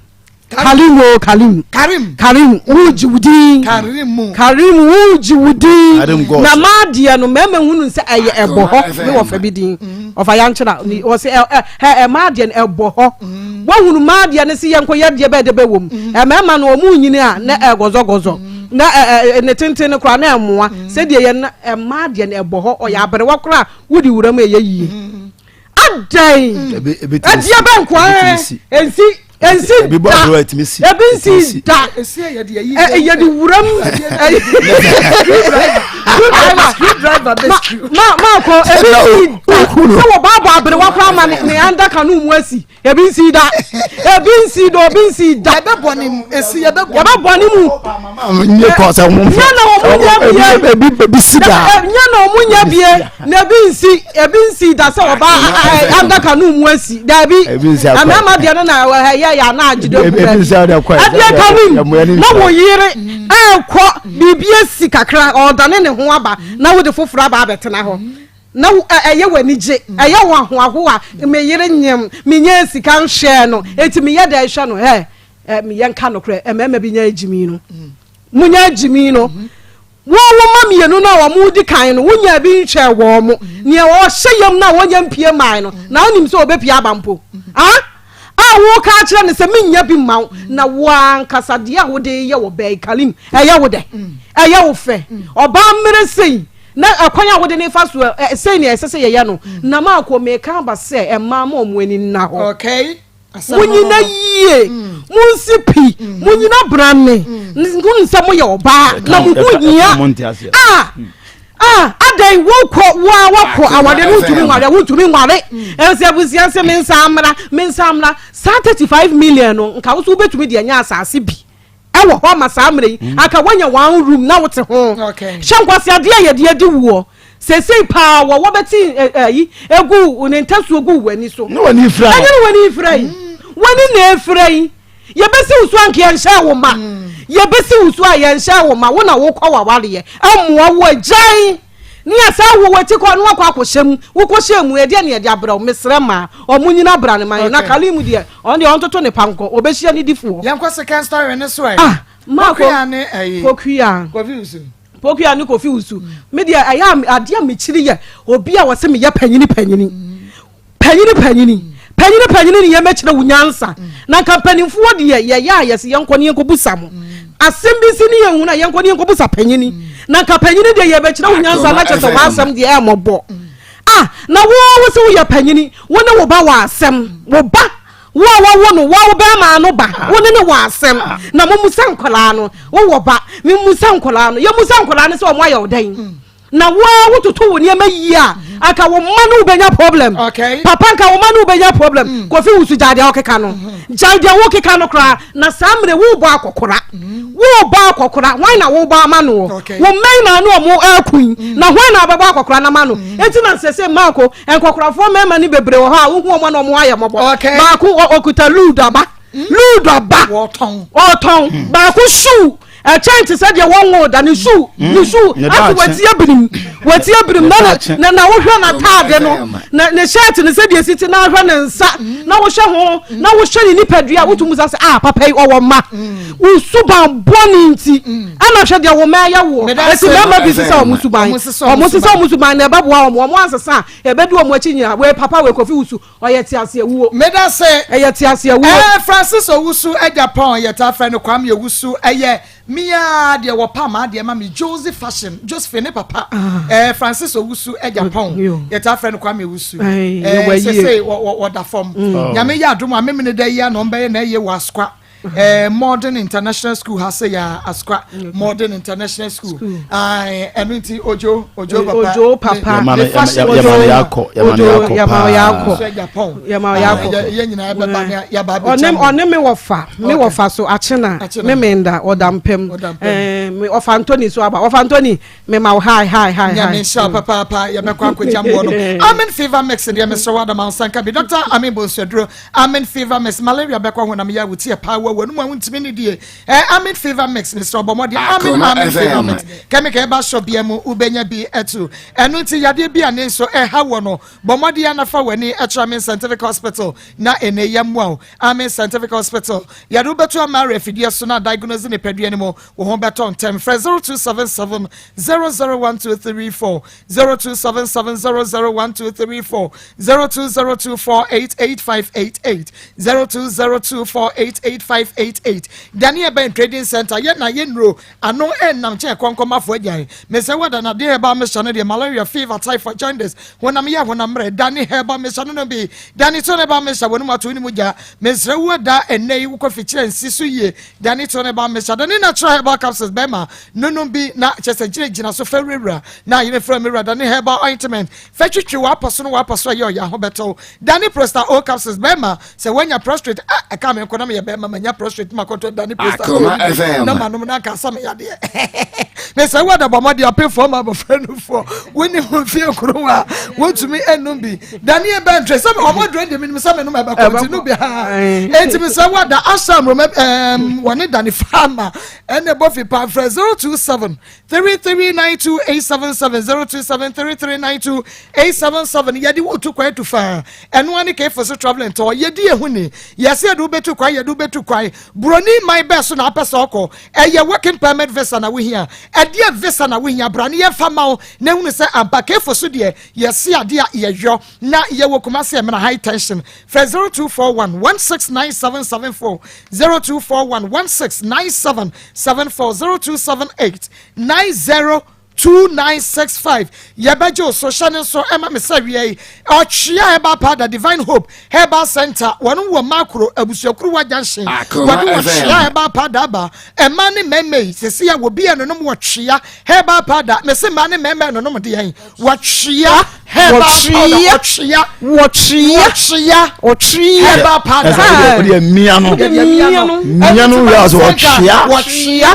Karim o, Karim. Karim. Karim, wugyi wo din. Karim mu. Karim, wugyi wo din. Karim Goss. Na maa deɛ no, mmarima hunu sɛ ɛyɛ ɛbɔ hɔ. FM. Ne wɔfɛ bi din ɔfa yankyera ni wɔsɛ ɛ ɛ ɛ ɛ maa deɛ no ɛbɔ hɔ. Wɔhunu maa deɛ no si yɛn kɔ yɛ deɛ bɛɛ de bɛ wɔ mu. Mmarima no, wɔn nyini a na ɛgɔzɔgɔzɔ na ɛ ɛ ne tenten no koraa na ɛmoa sɛdeɛ yɛ na ɛ maa deɛ no ɛbɔ hɔ. Ɔyɛ aberewa koraa, wodi wura mu, ɛyɛ yie adan. Ebi tumi ɛdeɛ si. bɛ nkoa. Ebi tumi si. Ɛnsi, ɛnsi Ebi bɔ da. aberewa, etumi si. Ebi Etumi nsi si. da. Esi yɛ de yɛ. Ɛ yɛde wuram. Screwdriver bɛ screw. Ma maakɔ, ebi nsi da sɛ wɔ baabɔ aberewa koraa ma ne anda kanu mu asi. Ebi nsi da, ebi nsi da, obi nsi da. Yɛbɛ bɔ ne mu esi, yɛbɛ bɔ. Yɛbɛ bɔ ne mu. Nye kɔ sɛ wɔn Nya na wɔn nya bie. Ebi si da. Nya na wɔn nya bie na ebi nsi, ebi nsi da sɛ ɔba anda kanu mu asi dabi. Ebi nsi akɔ. Mmarima deɛ no na ɛyɛ yɛ ana agye de Ebi nsi akɔ kɔ. Ɛdeɛ Karim Ɛmoa ne na nhyira. wo yere ɛɛkɔ biribi esi kakra, ɔdane ne ho aba na wode foforɔ aba abɛtena hɔ na ɛyɛ w'ani gye, ɛyɛ wo ahoahoa. Me yere nyem, menyɛ sika nhwɛɛ no, eti meyɛ dɛ hwɛ no. Ɛ ɛ meyɛ nka nokorɛ, mmarima bi nya agyimi no, munya agyimi no. Wɔn wo ma mmienu no a wɔn di kan no, wonya bi nhwɛ wɔn mo nea ɔhyɛ yam na wɔnya mpie man no na wonim sɛ ɔbɛpie aba mpo a a woka akyerɛ no sɛ menya bi mma wo. Na wo ankasa deɛ a wode yɛ wɔ bɛɛ Kalim, ɛyɛ wo dɛ, ɛyɛ wo fɛ. Ɔbaa mmerɛ sei na ɛkwan a wode ne fa so ɛ sei nea ɛsɛ sɛ yɛyɛ no. Na maako meka aba sɛ ɛmmaa ma ɔmo ani nna hɔ. Munyina yie, munsi pi, munyina brane nkunu sɛ moyɛ ɔbaa na mo ho hia. A a adan wokɔ wa wakɔ awade no, wontumi nware, wontumi nware. Ɛsɛ abusua sɛ me nsa mmra, me nsa mmra. Saa 35 million no, nka wo so wobɛtumi de anya asase bi ɛwɔ hɔ ama saa mmerɛ yi aka woanya one room na wote ho. Hyɛ nkwasi adeɛ a yɛde adi woɔ seesei paa wɔ wɔbɛte ɛyi egu ne ntasuo gu w'ani so. Ne w'ani fira. Ɛnyɛ ne w'ani fira yi, w'ani na efira yi. Yɛbɛsi wo so anka yɛnhyɛ wo ma, yɛbɛsi wo so a yɛnhyɛ wo ma. Wo na wokɔ w'awareɛ ɛmmoa wo agyan ne yɛsɛ wo w'akyi kɔ ne wakɔ akɔhyɛ mu. Wokɔhyɛ mu ɛdeɛ ne yɛde abrɛ wo. Mesrɛ ma ɔmo nyina bra ne ma yɛ na Kalim deɛ, ɔno deɛ ɔntoto ne pankɔ, ɔbɛhyia ne difoɔ. Yɛnkɔ second story ne so ɛ. Ah, Marco. Pokua ne ɛyi. Pokua. Kofi Usu. Pokua ne Kofi Wusu. Me deɛ, ɛyɛ a adeɛ a mekyiri yɛ obi a wɔsɛ meyɛ panyini panyini panyini panyini panyini panyini ne yɛmɛkyerɛ wo nyansa. Na nka mpanimfoɔ deɛ, yɛyɛ a yɛsɛ yɛnkɔ ne yɛnkɔbusa mo asɛm bi si ne yɛhu na yɛnkɔ ne yɛnkɔbusa panyini. Na nka panyini deɛ, yɛbɛkyerɛ wo nyansa na kyerɛ sɛ w'asɛm deɛ ɛmmɔbɔ. Ah, na wo wo sɛ woyɛ panyini, wo ne wo ba wɔ asɛm, wo ba wo a wɔwo no, wo a wo bɛrima no ba, wo ne ne wɔ asɛm na momusa nkɔlaa no. Wowɔ ba, memusa nkɔlaa no, yɛmusa nkɔlaa no sɛ ɔmo ayɛ wo dɛn na wo a wototo wo nneɛma yie a anka wo mma no wobɛnya problem. Papa, nka wo mma no wobɛnya problem. Kofi Wusu, gyae deɛ wokeka no, gyae deɛ wokeka no koraa. Na saa mmerɛ wobɔ akɔkora, wobɔ akɔkora, hwan na wobɔ ama no? Wo mmɛn na ne ɔmo akui na hwan na wobɛbɔ akɔkora no ama no? Enti na sɛ sɛ maako nkɔkorafoɔ mmarima no bebree wɔ hɔ a wohu ɔmo na ɔmo ayɛ mmɔbɔ. Baako okuta ludu aba, ludu aba ɔtɔn. Baako shoe. Ɛkyɛn te sɛ deɛ wɔnwoo da ne su ne su ase wati abirim wati abirim na na na wohwɛ n'ataade no na ne shirt no sɛdeɛ esi te na ahwɛ ne nsa na wohwɛ ho na wohwɛ ne nipadua wotu mu sa sɛ ah papa yi ɔwɔ mma wo suban bɔne nti ɛna hwɛ deɛ wo mma ɛyɛ woɔ eti mmarima bi sisa wɔn suban wɔn sisa wɔn suban na ɛbɛboa wɔn wɔn ansesa a ɛbɛdi wɔn akyi nyinaa wei papa wei kofi wusu Ɔyɛ teaseawuo. Meda se. Ɛyɛ teaseawuo. Ɛɛ Francis Owusu Agyapong yɛtaa frɛ no Kwame Owusu ɛyɛ me ara deɛ wɔpam adeɛ ma me Josie Fashion Josephine ne papa ɛɛ Francis Owusu Agyapong yɛtaa frɛ no Kwame Owusu ɛɛ sese wɔda fam Nyame yɛ adom a memene da yi a na ɔmbɛyɛ na ɛyɛ wɔ Asokwa Eh, modern international school ha sɛ yɛ asukwa modern international school ɛno nti ojo ojo papa ojo papa ne fashion ojo yakɔ ojo yama yakɔ yama yakɔ yɛ nyinaa bɛba ne yaba abɛgya ɔne ɔne me wɔfa me wɔfa so akyena me menda ɔda mpam ɛɛ me ɔfa ntoni so aba ɔfa ntoni me ma wo hi hi hi hi. Nyame nhyira wo papaapa yɛbɛkɔ akɔgya mmoɔ no. Amen fever mix deɛ mesrɛ wo adama nsa nka bi Dr. Amen Bonsuaduro Amen fever mix malaria bɛkɔ honam yɛ wo ti ɛpaa wo w'anum a wontumi ne die eh, Amen fever mix mesrɛ wo bɔ mmɔden Amen Amen fever mix chemical ɛba shop bia mu wobɛnya bi ɛtu ɛno nti yadeɛ bi a ne nso ɛha wɔ no bɔ mmɔden anafa w'ani ɛkyerɛ Amen Scientific Hospital na ɛnɛ yɛ mmoa wo Amen Scientific Hospital yɛde wobɛto ama afidie so na diagnose nipadua no mu Wo ho bɛtɔ ntɛm. Frɛ 0277 001234, 0277 001234, 0202488588, 0202488588. Daniel Ben Trading Center, yɛ na yɛ nnuro ano ɛnnam kyɛn kɔnkɔmafo agyan. Mesɛ wada na deɛ herbal mixture no deɛ malaria, fever, typhoid, jaundice, honam yɛ honam mmerɛ, Dani herbal mixture no nom bi. Dani to herbal mixture wɔn mu ato ne mu gya. Mesrɛ wo da ɛnnɛ yi wokɔ fikyerɛ nsi so yie. Dane to ne ba mmesa dane natural herbal capsules bɛma nonom bi na kyɛ sɛ gyina gyina so fɛ wurawura na ayene frɛ me wura dane herbal ointment fɛ twitwi w'apɔ so no w'apɔ so ɛyɛ ɔyɛ ho bɛtɔw dane prosta o capsules bɛma sɛ wanya prostrate ah ɛka me nko na meyɛ bɛma manya prostrate ma kɔtɔ dane prosta o na manom na anka asa me yadeɛ ne sɛ wada bɔ mmɔde apefoɔ ma abɔfra nufoɔ wonni ho mfie koro a wotumi ɛnum bi Daniel bɛntre sɛ ɔmo aduro deɛ menim sɛ menom ɛbɛkɔ nti no bi ha enti me sɛ wada asam roma ɛɛm wɔne Dani Farmer ɛna ɛbɔ fi pa frɛ 027 3392 877 027 3392 877 yɛde wo tu kwan tu faa ɛno ane kefo so traveling tɔ yɛdi ehu ni yɛsɛ yɛde wobɛtu kwan yɛde wobɛtu kwan buroni man bɛɛ so na apɛ sɛ ɔkɔ ɛyɛ working permit visa na wohia ɛdeɛ visa na wohia bra ne yɛmfa ma wo na ehunu sɛ ampa kefo so deɛ Yɛse adeɛ a yɛyɔ na yɛwɔ Kumasi Ɛmena High Tension. Frɛ 0241 169774, 0241 169774, 0278 902965. Yɛbɛgye wo so. Hyɛ ne nso ɛma me sɛ wia yi. Ɔtwea Herbal Powder, Divine Hope Herbal Center, wɔn wɔ Makro, Abusuakuruwa Junction. Wɔde ɔtwea Herbal Powder aba. Mmaa ne mmarima yi, sɛsi a wɔbi ɛnonom wɔtwea Herbal Powder. Mese mmaa ne mmarima ɛnonom deɛn? Wɔtwea herbal powder. Wɔtwea. Wɔtwea. Wɔtwea. Wɔtwea. Herbal powder. Ɛsɛ o de mia no. Mia no. Mia no wia so wɔtwea. Wɔtwea.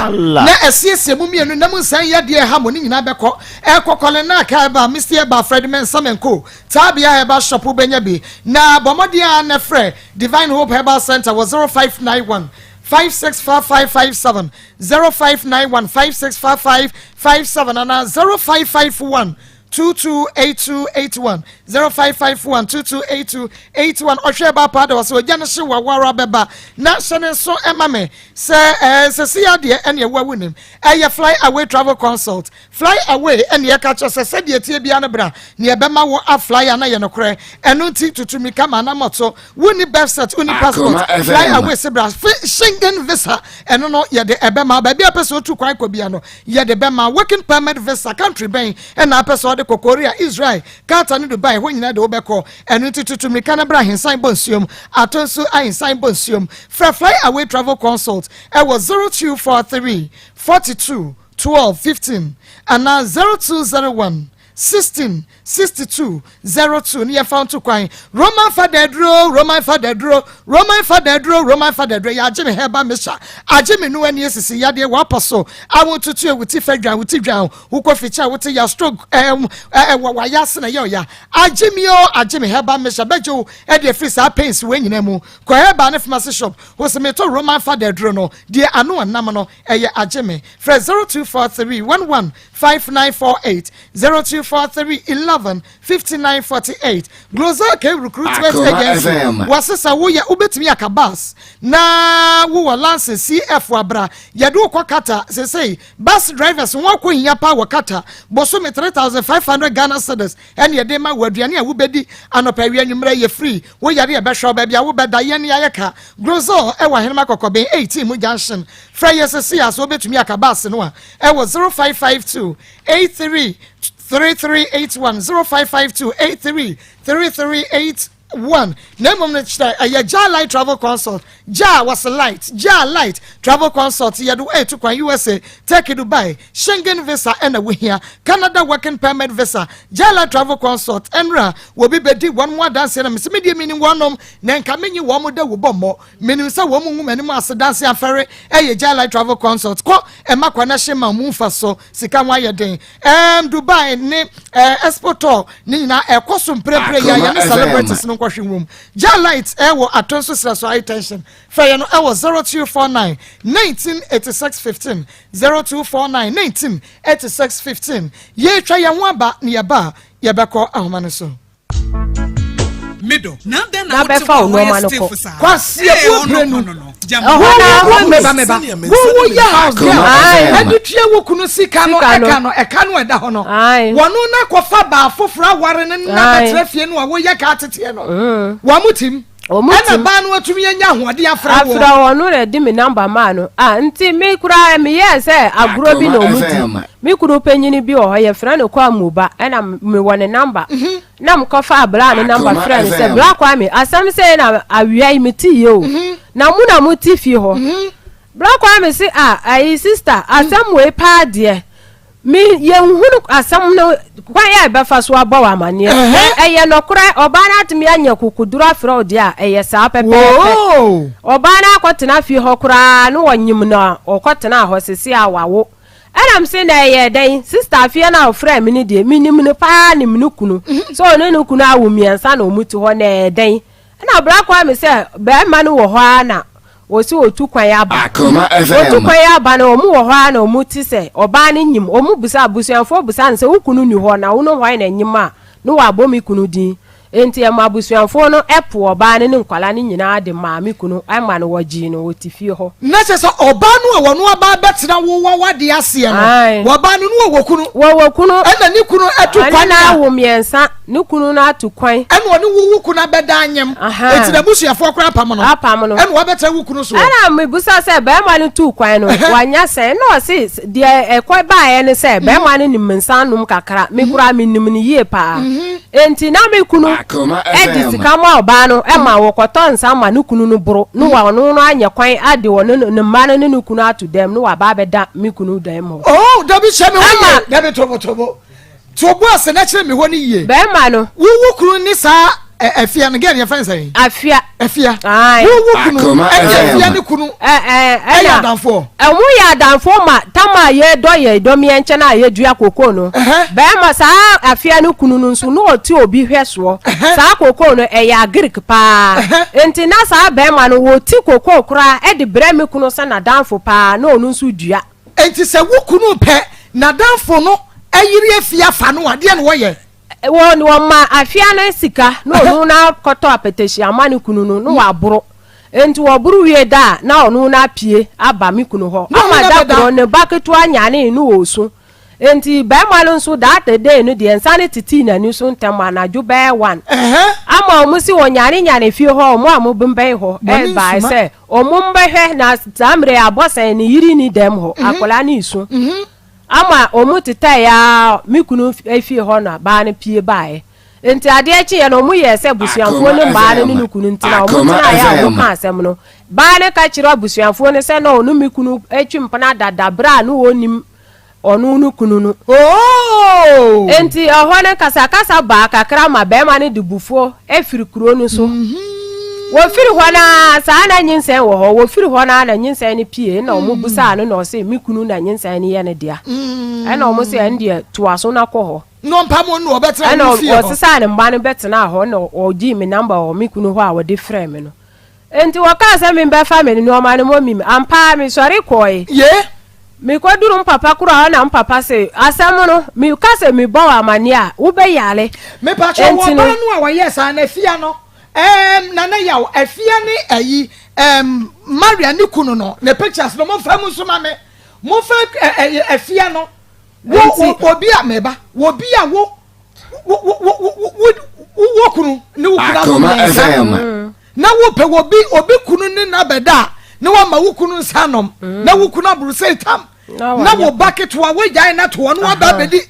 Na ɛsiesie mu mmienu na mu nsan yɛ deɛ ɛha mo ne nyinaa bɛkɔ. Ɛkɔkɔle na aka herbal misty herbal Fred Mensah Menko Tabia herbal shop wobɛnya bi. Na bɔ mmɔden a na frɛ Divine Hope Herbal Center wɔ 0591 565557 0591 565557 anaa 0551 228281 0551 228281 ɔhwɛ ba paa da wɔ sɛ ogya no hye wawara bɛba na hyɛ ne nso ɛma me sɛ ɛɛ sɛ si adeɛ ɛne ɛwɔ awu nim ɛyɛ fly away travel consult Fly away ɛne ɛka kyerɛ sɛ sɛdeɛ ɛteɛ biara no bra ne ɛbɛma wo a fly a na yɛ nokorɛ ɛno nti tutu mirika ma anamɔto wonni birth cert wonni passport fly away se bra Schengen visa ɛno no yɛde ɛbɛma baabi a pɛ sɛ otu kwan kɔ bia no yɛde bɛma working permit visa country bɛn ɛna apɛ sɛ ɔde kɔ Korea Israel Qatar ne Dubai hɔ nyinaa de wobɛkɔ ɛno nti tutu mirika no bra ahensan bɔ nsuom ato nso ahensan bɔ nsuom frɛ fly away travel consult ɛwɔ 0243 42 12 15 anaa 0201 16 62 02 ne yɛfa nto kwan. Roman fada aduro, Roman fada aduro, Roman fada aduro, Roman fada aduro, yɛ agye me herbal mixture, agye me no ani esisi yadeɛ, wapɔ so, awo tutu ewu ti fɛ dwan, wo ti dwan, wokɔ fikyɛ a wote ya stroke, ɛɛm ɛɛ wayɛ ase na ɛyɛ ɔya, agye me o, agye me herbal mixture bɛgye wo ɛde afiri saa pains wɔ nyinaa mu. Kɔ herbal ne pharmacy shop, wosɛ metɔ Roman fada aduro no, deɛ ano ɔnam no ɛyɛ agye me. Frɛ 0243 11 5948, 0243 11 5948. Glozal K Recruitment Akoma Agency FM. Wɔsesa woyɛ wobɛtumi aka bus na wowɔ license CF abra yɛde wokɔ Qatar. Sesei bus drivers wɔn akɔ hia pa wɔ Qatar. Bosome 3500 Ghana cedis ɛne yɛde ma wɔ. Aduane a wobɛdi anɔpa, awia, anwummerɛ yɛ free. Woyare yɛbɛhwɛ wo, baabi a wobɛda yɛne ayɛ ka. Glozal ɛwɔ Ahenema Kɔkɔbɛn 18 mu junction. Frɛ yɛ sese a sɛ wobɛtumi aka bus no a ɛwɔ 0552 83 3381, 0552 83 3381. Na mmom no kyerɛ ɛyɛ Jah Light Travel Consult. Jah was light, Jah Light Travel Consult, yɛde ɛtu kwan USA, Turkey, Dubai, Schengen visa ɛna wohia Canada working permit visa. Jah Light Travel Consult ɛnra wɔbi bɛdi wɔn mu adanseɛ na mesɛ medeɛ menim wɔnom na nka menyi wɔn mo da wo bɔ mmɔ menim sɛ wɔn mu ngu m'anim ase danse afɛre. Ɛyɛ Jah Light Travel Consult. Kɔ ɛma kɔ na hyɛ ma mu nfa so sika ho ayɛ den. Dubai ne expo tour ne nyinaa ɛkɔ so mprepre yɛ yɛ ne celebrities no nkɔhwe nwom. Jah Light ɛwɔ ato nso srɛ so high tension. Fɛ yɛ no ɛwɔ 0249 1986 15, 0249 1986 15. Yɛtwa yɛn ho aba ne yɛba a yɛbɛkɔ ahoma no so. Middle. Na dɛn Na na wote bɛfa hɔ wo a nneɛma wɔyɛ no stiff kɔ. saa? Kwasi Ee, ebu ɔno brenu. kɔ no no. Gyama. Ɛhɔ na Wo hɔ meba meba wo wo yɛ house girl Aye. ɛde tua wo kunu sika no. Sika no. Ɛka no ɛka no ɛda hɔ no. Aye. Wɔn na kɔfa baa foforɔ aware no na Aye. bɛtena fie no a woyɛ ka ateteɛ no wɔn mo tim. Wɔn ɛna tim. baa no atumi anya ahoɔden afra Afra wɔ. wɔn no na ɛde me number maa no a nti me koraa meyɛɛ sɛ agorɔ bi na Akoma ɔmo FM. di. Me kunu panyini bi wɔ hɔ, yɛfrɛ no kɔ amuba, ɛna mewɔ ne number na mekɔfa abraa ne number Akoma frɛ no sɛ FM. bra Kwame, asɛm sɛ na awia yi mete yie o na mu na mote fie hɔ. Bra Kwame se a ayi sister asɛm wei paa deɛ me yɛnhunu asɛm no kwan a ɛbɛfa so abɔ wɔ amanneɛ. Ɛyɛ nɔkorɛ ɔbaa no atumi anya kokoduro afrɛ wo deɛ a ɛyɛ saa pɛpɛɛpɛ. Whoa. Ɔbaa no akɔtena fie hɔ koraa ne wɔnyim no a ɔkɔtena hɔ sese a wawo. Ɛnam se na ɛyɛ dɛn sister afie no a ɔfrɛ me no deɛ menim no paa, nim no kunu sɛ ɔne ne kunu awo mmiɛnsa na ɔmu te hɔ na ɛyɛ dɛn. Ɛna bra kwa me sɛ bɛrima no wɔ hɔ a na wɔsi otu kwan aba. Akoma Otu FM. kwan aba no ɔmu wɔ hɔ a na ɔmu te sɛ ɔbaa no nyim. Ɔmu busa abusuafoɔ busa no sɛ wo kunu ni hɔ na wo no hwan na nyim a ne wabɔ me kunu din. Nti ɛma abusuafoɔ no ɛpo ɔbaa no ne nkwalaa no nyinaa de maa me kunu ɛma no wɔgyee no wɔte fie hɔ. Na kyerɛ sɛ ɔbaa no a wɔno aba bɛtena wo wɔ wade aseɛ no. Aye. Wɔbaa no no wɔwɔ kunu. Wɔwɔ kunu. Ɛna ne kunu atu Ɛne kwan na a awo mmiɛnsa, ne kunu no atu kwan. Ɛna ɔne wo wo kunu abɛda anyem. Aha. Eti na abusuafoɔ koraa apam no. Apam no. Ɛna wabɛtena wo kunu so. Ɛna mebusa sɛ bɛrima no tuu kwan no wanya sɛn, na ɔse deɛ ɛkɔ baeɛ ne sɛ bɛrima no nim nsa nom kakra, me koraa menim no yie paa, enti na me kunu Akoma ɛde FM. sika ma ɔbaa no ɛma wɔkɔtɔ nsa ma ne kunu no boro ne wa ɔno no anyɛ kwan ade wɔ ne mma no ne ne kunu ato dɛm ne waba abɛda me kunu dɛm hɔ. Oh, dabi, hyɛ me hɔ Ama- yie. Dabi, tobotobo tobo ase na kyerɛ me hɔ no yie. Bɛrima no. Wo wo kunu ne saa afia no, gɛn yɛfrɛ no sɛn? Afia. Afia. Aye. Wo wo kunu Akoma ɛne FM. afia ne kunu ɛ ɛ ɛyɛ ɛna adamfoɔ. Ɛmo yɛ adamfo ma tam a yɛdɔ yɛ dɔm yɛn nkyɛn a yɛdua koko no. Bɛrima saa afia no kunu no nso na ɔte obi hwɛ soɔ. Saa koko no ɛyɛ agric paa. Nti na saa bɛrima no wɔti koko koraa ɛde brɛ me kunu sɛ n'adamfo paa na ɔno nso dua. Enti sɛ wo kunu pɛ n'adamfo no ayiri afia fa no adeɛ na wɔyɛ. Wɔ wɔma afia no sika na ɔno na akɔtɔ apɛtɛhyi ama ne kunu no na waboro. Nti wɔboro wie da a na ɔno na apue aba me kunu hɔ. Na ɔno ama na da bɛda. korɔ ne ba ketewa nyane ne ɔsu. Nti bɛrima no nso that day no deɛ nsa no tetee n'ani so ntɛm anadwo bɛyɛ 1. Ama ɔmo si wɔnyane nyane fie hɔ, ɔmo a mo bɛn hɔ Bɔne ɛbae nsuma. sɛ ɔmo mbɛhwɛ na saa mmerɛ yi abɔ sɛn ne yiri ni dɛm hɔ akwadaa no esu. Ama ɔmo tetɛɛ ya me kunu fie hɔ na baa no pie baeɛ. Nti adeɛ kyeeɛ no ɔmo yɛɛ sɛ abusuafoɔ ne Akoma mmaa no ne FM. ne kunu nti na ɔmo Akoma tenaeɛ a ɔmo FM. ka asɛm no. Baa no ka kyerɛ abusuafoɔ no sɛ na ɔno me kunu atwi mpena dada berɛ a ne wɔnim. ɔno no kunu no. Oh! Enti ɛhɔ no kasakasa baa kakra ma bɛrima no de bufuo firi kuro no so. Wɔfiri hɔ no ara, saa na nyinsɛn wɔ hɔ, wɔfiri hɔ no ara na nyinsɛn no pie, ɛna wɔn busaa no na ɔse me kunu na nyinsɛn no yɛ ne dea. Ɛna wɔn se ɛndeɛ toa so na kɔ hɔ. Na ɔmpa mo na ɔbɛtena wo fie hɔ. Ɛna ɔsesaa ne mma no bɛtenaa hɔ na ɔgyee me number wɔ me kunu hɔ a ɔde frɛɛ me no. Enti wɔkaa sɛ membɛfa me nnoɔma no mmɔ mim. Ampa ara mesɔre kɔɔe. Ye. Mekɔduru mpapa koro hɔ na mpapa se, Asɛm no, meka sɛ mebɔ wo amaneɛ a, wobɛyare. Mepakyɛw, Enti wɔ no. ɔbaa no a ɔyɛɛ saa no, Afia no, ɛɛm, Nana Yaw, Afia ne ayi, ɛɛm, Maria ne kunu no, ne pictures no, momfa mu nso ma me. Momfa ɛ, ɛ, Afia no, wo, Enti. wo, obi a, meba, obi a wo, wo, wo, wo, wo, wo, wo kunu ne wo kunu awo Akoma mmiɛnsa. FM. Na wopɛ obi obi kunu ne no abɛda a, na wama wo kunu nsa anom, na wo kunu aboro sɛ tam, na wo ba ketewa wogyae no ato hɔ na waba abɛdi.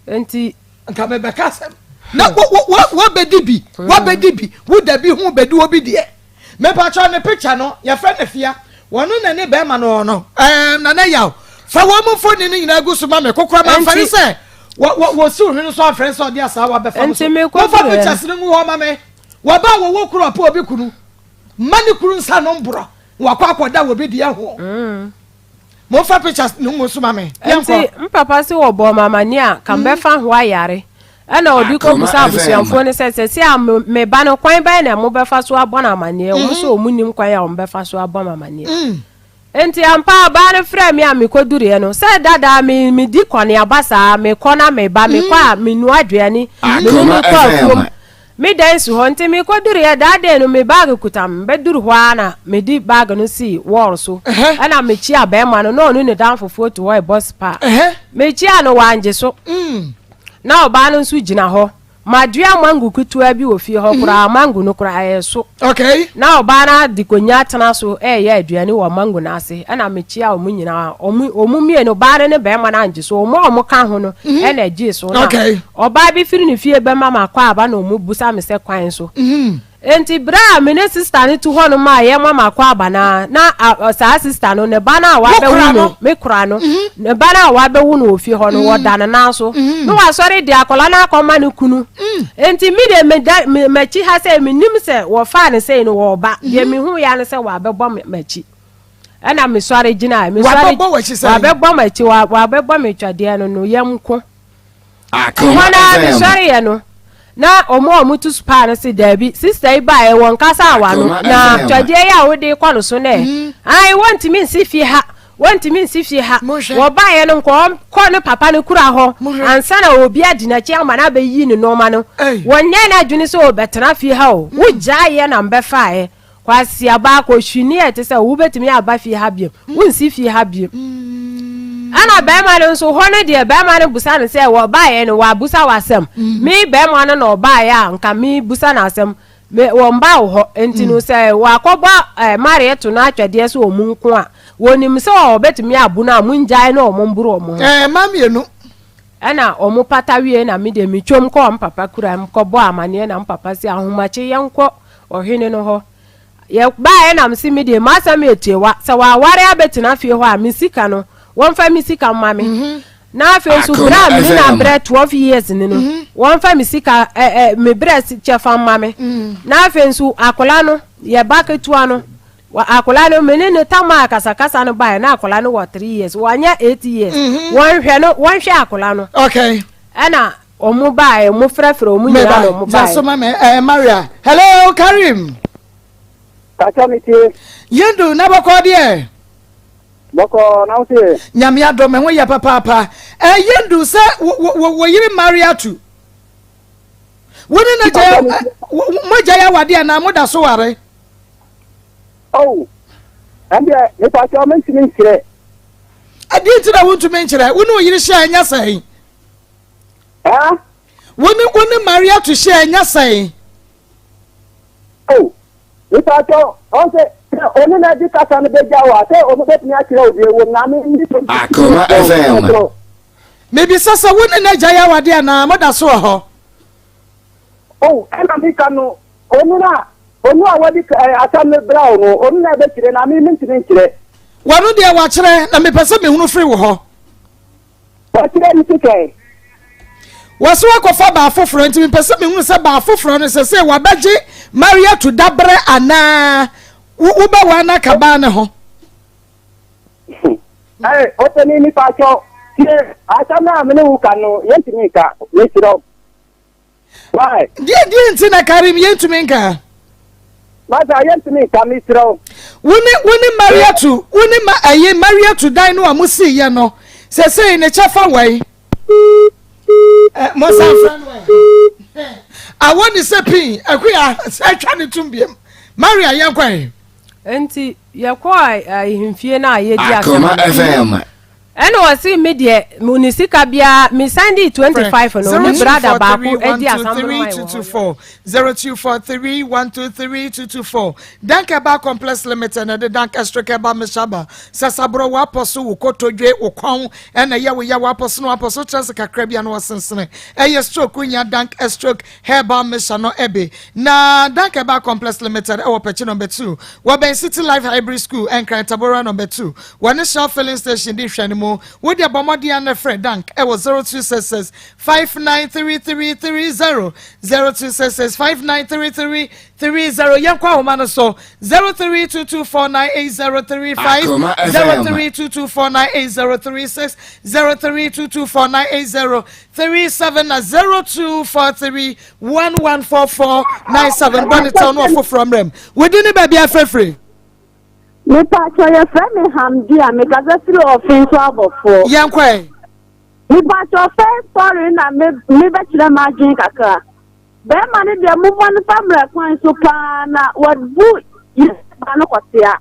Nti nka mebɛka asɛm na wabɛdi bi, wabɛdi bi, wo da bi ho bɛdi obi deɛ. Mepakyɛw ne picture no, yɛfrɛ no Afia, wɔno na ne bɛrima no no, ɛɛm Nana Yaw, fa wɔn mfoni no nyinaa gu so ma me, kokora mamfɛre sɛ wɔsiw hwene so amfrɛ sɛ ɔde asaawa bɛfa no so. Momfa pictures no ngu hɔ ma me. Wɔba a wɔwɔ kunu ɔpɛ obi kunu mma ne kunu nsa no mborɔ na wakɔ akɔda wɔ bi deɛ ho. Mm. Momfa pictures no ngu so ma me. Nti mpapa se wɔbɔɔ me amane a ka mbɛfa ho ayare ɛna ɔde kɔbusa abusuafoɔ no sɛ sɛsi a me ba no kwan bɛn na mobɛfa so abɔ no amaneɛ wɔn nso wɔn nim kwan a wɔbɛfa so abɔ me amaneɛ. Mm. Enti ampa ara ɔbaa no frɛɛ me a mekɔduruiɛ no, sɛ dada me medi kɔneaba saa, mekɔ na meba, mekɔ a menoa aduane, me ne no kɔ afuom, me dan si hɔ, nti mekɔduruiɛ that day no me bag kuta me, mebɛduru hɔ ara na mede bag no sii wall so, ɛna mekyia barima no, na ɔne ne damfofoɔ te hɔ rebɔ spa, mekyiaa no wangye so, na ɔbaa no nso gyina hɔ. Madua mango ketewa bi wɔ fie hɔ koraa, mango no koraa ɛreso. Okay. Na ɔbaa no de konya atena so reyɛ aduane wɔ mango no ase. Ɛna mekyia wɔn nyinaa. Wɔn wɔn mmienu, ɔbaa no ne barima no angye so. Wɔn a wɔka ho no mhm. ɛna ɛgyee so. Na okay. ɔbaa bi firi ne fie bɛma makɔ aba na wɔn busa me sɛ kwan so. Mm -hmm. Enti bere a me ne sista no tu hɔnom a yɛma m'akwaaba no ara, na saa sista no, ne ba no a wabɛwo no, me kora no, mhm. ne ba no a wabɛwo no wɔ fie hɔ no, mhm. wɔda ne nan so. Mhm. Na wasɔre de akwadaa no akɔma ne kunu. Mm. Enti me deɛ meda m'akyi ha sɛ menim sɛ wɔfaa ne sɛi no wɔreba. Deɛ mehu ya no sɛ wɔabɛbɔ m'akyi. Ɛna mesɔre gyina. Mesɔre wabɛbɔ m'akyi, wabɛbɔ me twadeɛ no no yam ko. Hɔ no ara mesɔreeɛ no, na wɔn a wɔtu spaa no se daabi, sista yi baeɛ wɔnkasa awa no, na twɛdeɛ yi a wode kɔ no so no ɛ, mm. ae wɔntumi nsi fie ha, wɔntumi nsi fie ha. Wɔbaeɛ no nkɔ kɔ ne papa no kura hɔ ansa na obi adi n'akyi ama no abɛyi ne nneɛma no. Wɔnyɛ n'adwene sɛ ɔbɛtena fie ha o, mm. wogyaeɛ na mbɛfaeɛ. Kwasiaba, kɔhwini a ɛte sɛ wo wobɛtumi aba fie ha biom, wonsi fie ha biom. Ɛna bɛrima no nso, hɔ no deɛ bɛrima no busa no sɛ wɔbaeɛ no wabusa w'asɛm. Me bɛrima no na ɔbaeɛ a nka me busa no asɛm. Me wɔmba wo hɔ nti no sɛ wakɔbɔ eh, Marieto no atwɛdeɛ sɛ wɔn nko a, wɔnim sɛ wɔbɛtumi abu no a mongyae na wɔn mboro wɔn ho. Eh, mma mmienu. Ɛna wɔn pata wie na me deɛ metwam kɔɔ mpapa kura mu kɔbɔɔ amaneɛ na mpapa se ahomakye yɛnkɔ ɔhene no hɔ. Yɛbaeɛ na mese me deɛ m'asɛm yɛ tiawa, sɛ waware abɛtena fie hɔ a me sika no wɔmfa me sika mma me. Mhm. Na afei nso berɛ a me ne no abrɛ 12 years ni no mhm. wɔmfa me sika ɛ ɛ me brɛ kyɛfa mma me. Mhm. Na afei nso akwadaa no yɛ ba ketewa no akwadaa no me ne no tam a kasakasa no baeɛ na akwadaa no wɔ 3 years wɔnyɛ 8 years wɔnhwɛ no wɔnhwɛ akwadaa no. Okay. Ɛna Ɔmo baeɛ, ɔmo frɛfrɛ ɔmo nyinaa na ɔmo baeɛ. Meba, ma me, ɛɛ eh, Maria. Hello, Karim. Kasa mi tie. Yindu, na bɔkɔ deɛ? Bɔkɔ, na wo se? Nyame adɔ, me ho yɛ papaapa. Ɛɛ eh, Yindu, sɛ wo wo wo yere Maria tu. Wo ne na gya mo gya yɛ awade anaa mo da so ware? Oh, ɛndeɛ, nipa kyɛ ɔmo ntumi nkyerɛ. Ɛdeɛ nti na wontumi nkyerɛ? Wo ne wo yere hyɛ ɛnyɛ sɛn? Ah? Wo ne wo ne Maria to hyɛ ɛnyɛ sɛn? Oh, nipa tɔ, ɔn sɛ sɛ ɔne na di kasa no bɛgya wɔ a, sɛ ɔmo bɛtumi akyerɛ wo deɛ wɔ na me ne Akoma FM. Mebisa sɛ wo ne n'agya yɛ awade anaa moda so wɔ hɔ? Oh, ɛna meka no, ɔno na ɔno a wɔde asɛm no brɛ wo no, ɔno na ɛbɛkyerɛ na me mentumi nkyerɛ. Wɔno deɛ wakyerɛ na mepɛ sɛ mehunu firi wo hɔ. Bɔkyerɛ ne sika ɛ. Wɔse wakɔfa baa foforɔ nti mepɛ sɛ mehunu sɛ baa foforɔ no sɛsei wabɛgye Mariatu dabrɛ anaa wobɛwaa no aka baa no ho. Ɛɛ ɔpanin mepakyɛw tie asɛm no a me ne wo ka no yɛntumi nka mesrɛ wo. Why? Deɛ deɛ nti na Karim yɛntumi nka. Masa yɛntumi nka mesrɛ wo. Wo ne wo ne Mariatu wo ne ma ɛyi Mariatu dan no a mo si yɛ no sɛsɛyi ne kyɛfa wɛn. Ɛ mo san fɛ no ɛ. Awɔ ne sɛ pin akuya sɛ atwa ne tum biem. Maria yɛn kɔ ɛ. Nti yɛkɔ ahemfie no a yɛdi asɛm Akoma FM. Ɛna ɔse me deɛ mo ne sika biara me san dii 25 no me brada baako adi asambroma wɔ hɔ. 0243123224 Dank Herbal Complex Limited na ɛde Dank Extra Herbal Mixture aba. Sasaborɔ w'apɔ so, wo kotodwe, wo kɔn ɛna ɛyɛ wo ya w'apɔ so na w'apɔ so kyerɛ sɛ kakra bi a na wasensene. Ɛyɛ stroke wonya Dank Stroke Herbal Mixture no ɛbi. Na Dank Herbal Complex Limited ɛwɔ Pɛkyi Number 2 wɔbɛn City Life Hybrid School Nkran Tabora Number 2 Wɔne Shell filling station di nhwɛne mu. Wo deɛ bɔ mmɔden ara na frɛ Dank wɔ 0266 593330, 0266 593330. Yɛnkɔ ahoma no so 0322498035, Akoma FM. 0322498036, 0322498037 na 0243114497. Bɔ ne tɛw no ɔfoforɔ mmerɛm. Wo din ne baabi afrɛfiri. Mepakyɛw yɛfrɛ me Hamdia mekasa firi ɔfe nso abɔfoɔ. Yɛnkɔ ɛ. Mepakyɛw first story na me mebɛkyerɛ m'adwene kakra. Bɛrima no deɛ momma no fa mmerɛ kwan so paa na wabu yɛn ba no kɔtea.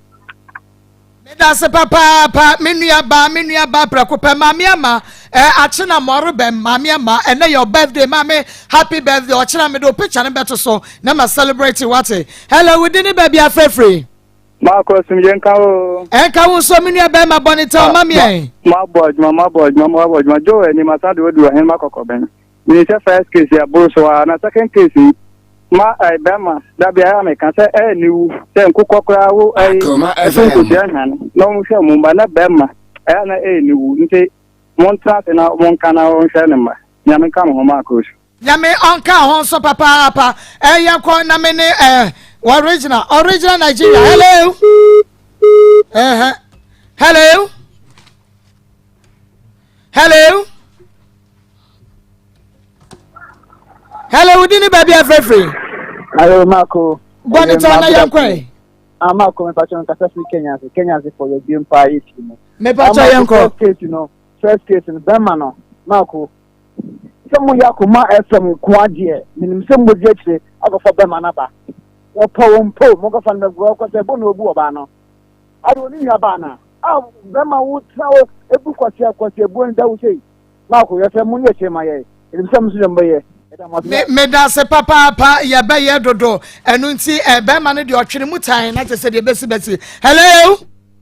Medase papaapa me nua baa me nua baa prɛko pɛ maame ama eh, akyena mɔrebɛm maame ama ɛnɛ yɛ birthday maame happy birthday ɔkyena mede o picture no bɛto so na ma celebrate wate hello wodi ne baabi afrɛfiri. Maakɔ asomdwe nka wo. Ɛnka wo nso me nua bɛrima bɔ ne tɛw ma meɛ. Mabɔ adwuma mabɔ adwuma mabɔ adwuma Joe anim asa de wadu ɔhene ma kɔkɔbɛn. Menim sɛ first case yɛ aboro so a na second case yi ma ɛɛ bɛrima dabi ayɛ meka sɛ ɛyɛ ne wu sɛ nkokɔ koraa wo ɛyi ɛsɛ nkosua hwane na wɔn hwɛ wɔn mma na bɛrima ɛyɛ na ɛyɛ ne wu nti montena ase na monka na wɔnhwɛ ne mma nyame nka mo ho maakɔ so. Nyame ɔnka ho nso papaapa. Eh, yɛnkɔ na me ne eh, original, original Nigeria. Hello. Uh-huh. Hello. Hello. Hello, wodi ne baabi afrɛfrɛ. Hello, Marco. Bɔne tɔ na yɛnkɔ ɛ. Ah, Marco, mepatwa nkasa firi Kenya ase. Kenya ase fɔ yɛ bie mpa yɛ fie mu. Mepatwa yɛnkɔ. First case no, first case no, bɛrima no, Marco. Sɛ moyɛ akoma FM nko ara deɛ, menim sɛ mobɛdi akyire akɔfa bɛma no aba. Wɔpɛ o wɔmpɛ o, monkɔfa no bɛgu hɔ sɛ ɛbɔ na ɔbu ɔbaa no. Ade ɔne nua baa no a, bɛma wo tena hɔ ebu kwasia kwasia buo no da wo sei. Maako, yɛsɛ monyɛ akyire ma yɛn. Menim sɛ mo nso deɛ mobɛyɛ. Me medase papaapa yɛbɛyɛ dodo ɛno nti eh, bɛrima no deɛ ɔtwene mu tan na kyɛ sɛ deɛ bɛsi bɛsi hello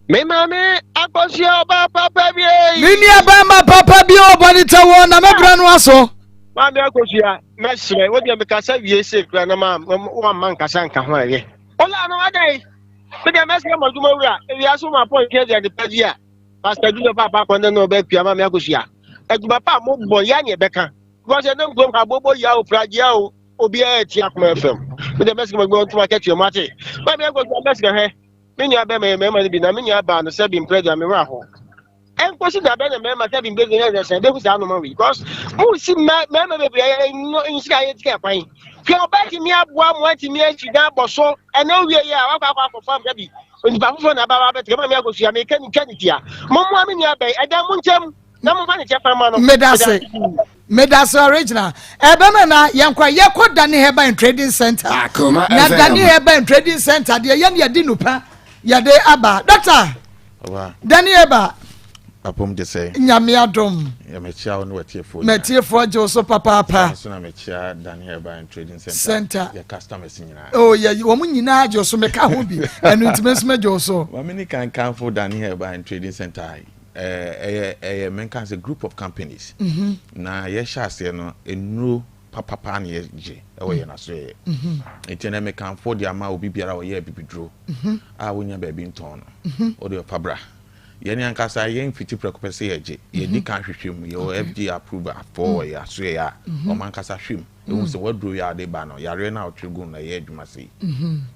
Me maame akɔhyia ɔbaa papa bi ei. Me nua bɛrima papa bi ɔbɔ ne tɛ wɔ na mɛbrɛ no aso. Maame akɔhyia mɛsrɛ wo deɛ mekasa wie se kura na ma wamma nkasa nka ho ɛyɛ. Ola no adɛn me deɛ mɛsrɛ mo adwuma wura ewia so ma pɔn kɛ deɛ nipa bi a Pastor Junior papa akɔndɛ na ɔbɛ pia maame akɔhyia adwuma pa a mobɔ yɛ ne ɛbɛka because ɛnam kurom ha bobo yia o pragya o obiara ɛti akoma fam me deɛ mɛsrɛ mo adwuma ntoma kɛteɛ mo ate maame akɔhyia mɛsrɛ hwɛ Me nua bɛrima yɛ mmarima no bi na me nua baa no sɛ bi mpere deɛ me werɛ ho. Ɛnkosi da bɛn na mmarima sɛ bi mpere deɛ nyɛ sɛ bɛhu saa noma wei because mo si mmarima bebree ayɛ nsika ayɛ tika kwan. Hwɛ ɔbaa tumi aboa mo atumi asi dan abɔ so ɛna owie yɛ a wakɔ akɔ akɔfa mfa bi onipa foforɔ na aba abɛtena ma me akɔsua meka ne twa ne tia. Mommoa me nua bɛn ɛdan mo nkyɛm na momfa ne kyɛfa ma no. Medase. Medase original. Ɛbɛma na yɛnkɔ yɛkɔ Dani Herbal and Trading Center. Akoma Na FM. Dani Herbal and Trading Center deɛ yɛn yɛde nupa yɛde aba. Doctor Ɔba. Dani Herbal. Apom de sɛ. Nyame adom. Yɛ mekyia wo ne w'atiefoɔ nyinaa. M'atiefoɔ gye wo so papaapa. Saa nso na mekyia Dani Herbal and Trading Center. Center. Yɛ customers nyinaa. Oh yɛ wɔn nyinaa gye wo so meka ho bi ɛno nti me nso megye wo so. Maame ni kankanfo Dani Herbal and Trading Center Ɛyɛ ɛyɛ menka sɛ group of companies. Na yɛhyɛ aseɛ no nnuro papapa na yɛgye ɛwɔ yɛn asoɛeɛ. Nti ɛnɛ mekamfo de ama obi biara a ɔyɛ abibiduro a wonya baabi ntɔn no. Wode ɔfa bra. Yɛn ankasa yɛn mfiti prɛko pɛ sɛ yɛgye. Yɛdi kan hwehwɛ mu. Yɛwɔ FDA approval foɔ wɔ yɛn asoɛeɛ a wɔn ankasa hwɛ mu. Ehu sɛ w'aduro yi a wode ba no, yareɛ no a wotwe gu no, ɛyɛ adwuma sei.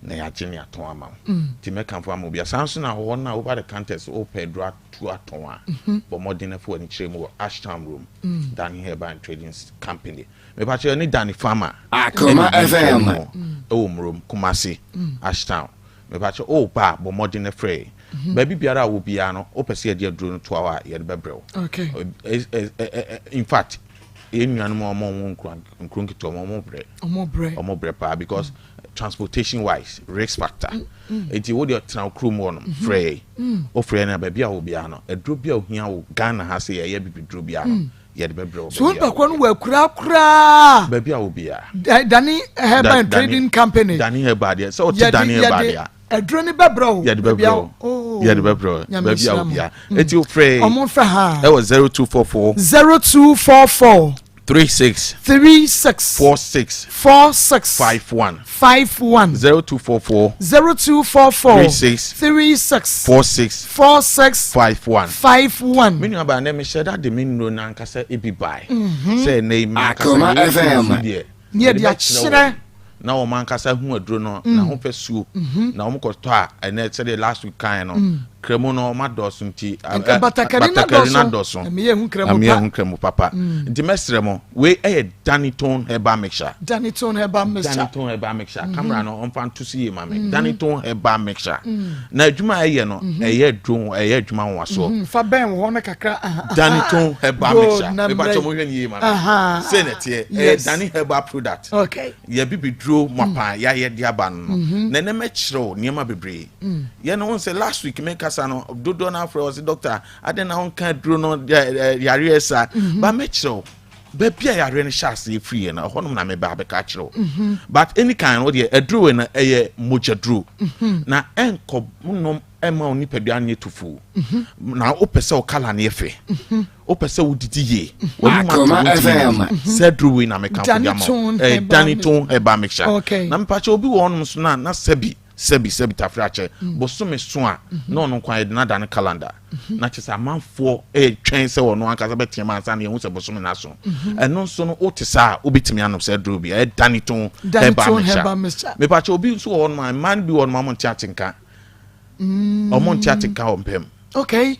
Na yɛagye ne atɔn ama wo. Nti mɛkamfo ama obiara. Saa nso na wɔn a over the counters wopɛ aduro atu atɔn a, bɔ mmɔden na fa w'ani kyerɛ mu wɔ Ashtown Room, Danny Herbal and Trading Company. Mepa kyɛw, ɛne Danny Farmer Akoma ɛna di FM. nkɔmmɔ ɛwɔ Murom, Kumasi, Ashtown. Mepa kyɛw, woba a, bɔ mmɔden na frɛ yɛn. Baabi biara a wɔ biara no, wopɛ sɛ yɛde aduro no toa hɔ a, yɛde bɛbrɛ wo. In fact, yɛn nuanom a wɔn wɔ nkuro nkuro nketewa mu wɔn brɛ. Wɔn brɛ. Wɔn brɛ paa because transportation wise risk factor. Nti wo deɛ tena kurom hɔ nom frɛ yɛn. Wo frɛ yɛn a baabi a wɔ biara no aduro bi a ohia wɔ Ghana ha sɛ yɛyɛ bibiduro biara no yɛde bɛbrɛ wo. So nipa korɔ no wɔ akura koraa. Baabi a wɔ biara. Dani Herbal and Trading Company. Dani Herbal deɛ sɛ ɔte Dani Herbal deɛ. Aduro no bɛbrɛ wo. Yɛde bɛbrɛ wo. Oh. Yɛde bɛbrɛ wo. Baabi a obi a. Eti o frɛ. Ɔmo nfrɛ ha. Ɛwɔ 0244. 0244. 36. 36. 46. 46. 51. 51. 0244. 0244. 36. 36. 46. 46. 51. 51. Me nua baa nɛ mehyɛ da de me nnuro nankasa ebi bae. Mhm. Sɛ ɛnɛ yi me ankasa Akoma me wɔ FM. fufu deɛ. Ne yɛde Mede bɛkyerɛ akyerɛ. wɔn na wɔn ankasa hu aduro no Mm. n'ahofasuo Mhm. na wɔn kɔtɔ a ɛnɛ sɛdeɛ last week kan no Mm. kremo no wɔn adɔɔso nti Nka batakari no batakari no adɔɔso. adɔɔso Na meyɛ hu kremo Na meyɛ pa. hu kremo papa Mm. nti mɛsrɛ mo wei ɛyɛ Danitone herbal mixture Danitone herbal mixture. Danitone herbal mixture Mhm. camera no ɔmfa nto so yie ma me Mhm. Danitone herbal mixture Mm. na adwuma a ɛyɛ no Mhm. ɛyɛ aduro ɛyɛ adwuma nwasoɔ Mhm, Fa bɛn wɔ hɔ no kakra. Aha, aha. Danitone herbal Good, mixture na mepa kyɛ mmerɛ mo hwɛ ne yie ma me Aha. sei na ɛteɛ ɛyɛ Yes. Dani herbal product Okay. yɛ bibiduro mapa yɛayɛ de aba no no Mhm. na ɛnɛ mɛkyerɛ wo nneɛma bebree Mm. yɛn no sɛ last week mekasa no dodoɔ no afrɛ wɔ sɛ doctor adɛn na wonka aduro no yareɛ saa Mhm. ba mɛkyerɛ wo baabi a yareɛ no hyɛ aseɛ firi yɛ no ɛhɔnom na meba abɛka akyerɛ wo Mhm. but any kind no deɛ aduro wei no ɛyɛ mogyaduro Mhm. na ɛnkɔ nom ɛma wo nipadua nyɛ tufuu Mhm. na wopɛ sɛ wo kala no yɛ fɛ Mhm. wopɛ sɛ wodidi yie w'anim ato Akoma wontumi FM. nnidi. sɛ aduro wei na meka fo de ama wo. Danitone Ɛyɛ herbal Danitone herbal mixture Okay. na mepakyɛ obi wɔ hɔnom so na na sɛbi sɛbi sɛbi tafere akyɛ bosome so a na ɔno nko ayɛ de na dane calendar na kyɛ sɛ amanfoɔ ɛretwɛn sɛ ɔno ankasa bɛteɛ mu ansa na yɛhu sɛ bosome no aso ɛno nso no wote saa a wobɛtumi anom sɛ aduro bi ɛyɛ Danitone herbal Danitone herbal mixture mixture. mepakyɛ obi nso wɔ hɔnom a mmaa no bi wɔ hɔnom a ɔmo nte atenka ɔmo nte atenka wɔ mpam Okay.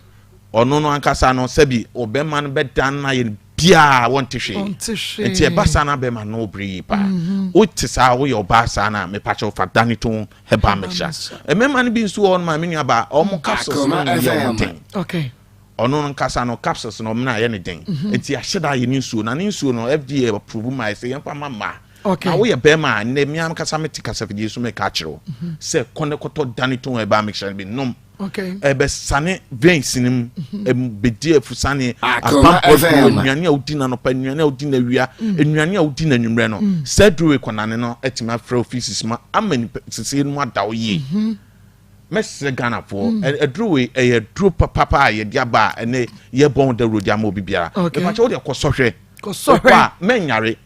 ɔno no ankasa no sɛbi ɔbɛma no bɛdan no ayɛ no biaa wɔnte hwee Ɔnte hwee. nti ɛba saa na bɛma no bere yi paa wote saa woyɛ ɔbaa saa na mepakyɛ fa Danitone herbal mixture mmarima no bi nso wɔ hɔ no ma me nua baa ɔmo capsules no Akoma yɛ ɔmo FM. den Okay. ɔno no nkasa no capsules no ɔmo na ayɛ ne den nti ahyɛ da ayɛ ne nsuo na ne nsuo no FDA approve ma yɛ sɛ yɛmfa ma mmaa Okay. na woyɛ bɛrima a nnɛ mmea nkasa mete kasafidie so meka akyerɛ wo sɛ kɔ ne kɔtɔ Danitone herbal mixture no bi nom Okay. ɛbɛsane veins no mu ɛbɛdi afusane Akoma apampɔ FM. nnuane a wodi na anɔpa nnuane a wodi na awia nnuane a wodi na anwummerɛ no sɛ aduro kɔnane no atumi afrɛ wo feces ma ama nipa sisi no mu ada wo yie mɛsrɛ ghanafoɔ aduro wei ɛyɛ aduro papapa a yɛde aba a ɛnɛ yɛbɔn dawuro de ama obi biara Okay. mepakyɛ wode kɔ sɔhwɛ Kɔ sɔhwɛ. Wokɔ a mɛnyare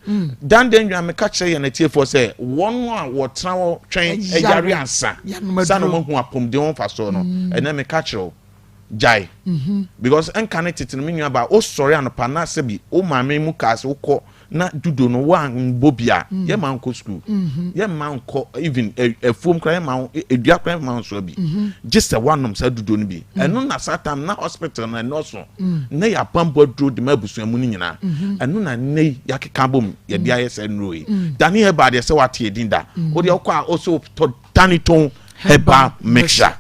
danden dwan meka kyerɛ yɛn atiefoɔ sɛ wɔn a wɔtena hɔ twɛn Ɛyare. ɛyare ansa Yɛanom sa na aduro. ɔmahu apɔmuden ho mfasoɔ no ɛnɛ meka kyerɛ wo gyae because ɛnka ne tete no me nua ba wosɔre anɔpa na sɛbi wo maame mu kaa sɛ wokɔ na dudo no woambɔ bi a yɛma nkɔ school yɛma nkɔ even afuom koraa yɛma wo edua koraa yɛma nsoa bi gye sɛ woanom saa dudo no bi ɛno na saa time na hospital no ɛnɔso na yɛ abambɔ aduro de ma abusua mu no nyinaa ɛno na nnɛ yi yɛakeka bom yɛde ayɛ saa nnuro yi Dani herbal deɛ sɛ woate yɛ da wodeɛ wokɔ a wo sɛ wotɔ Danitone herbal mixture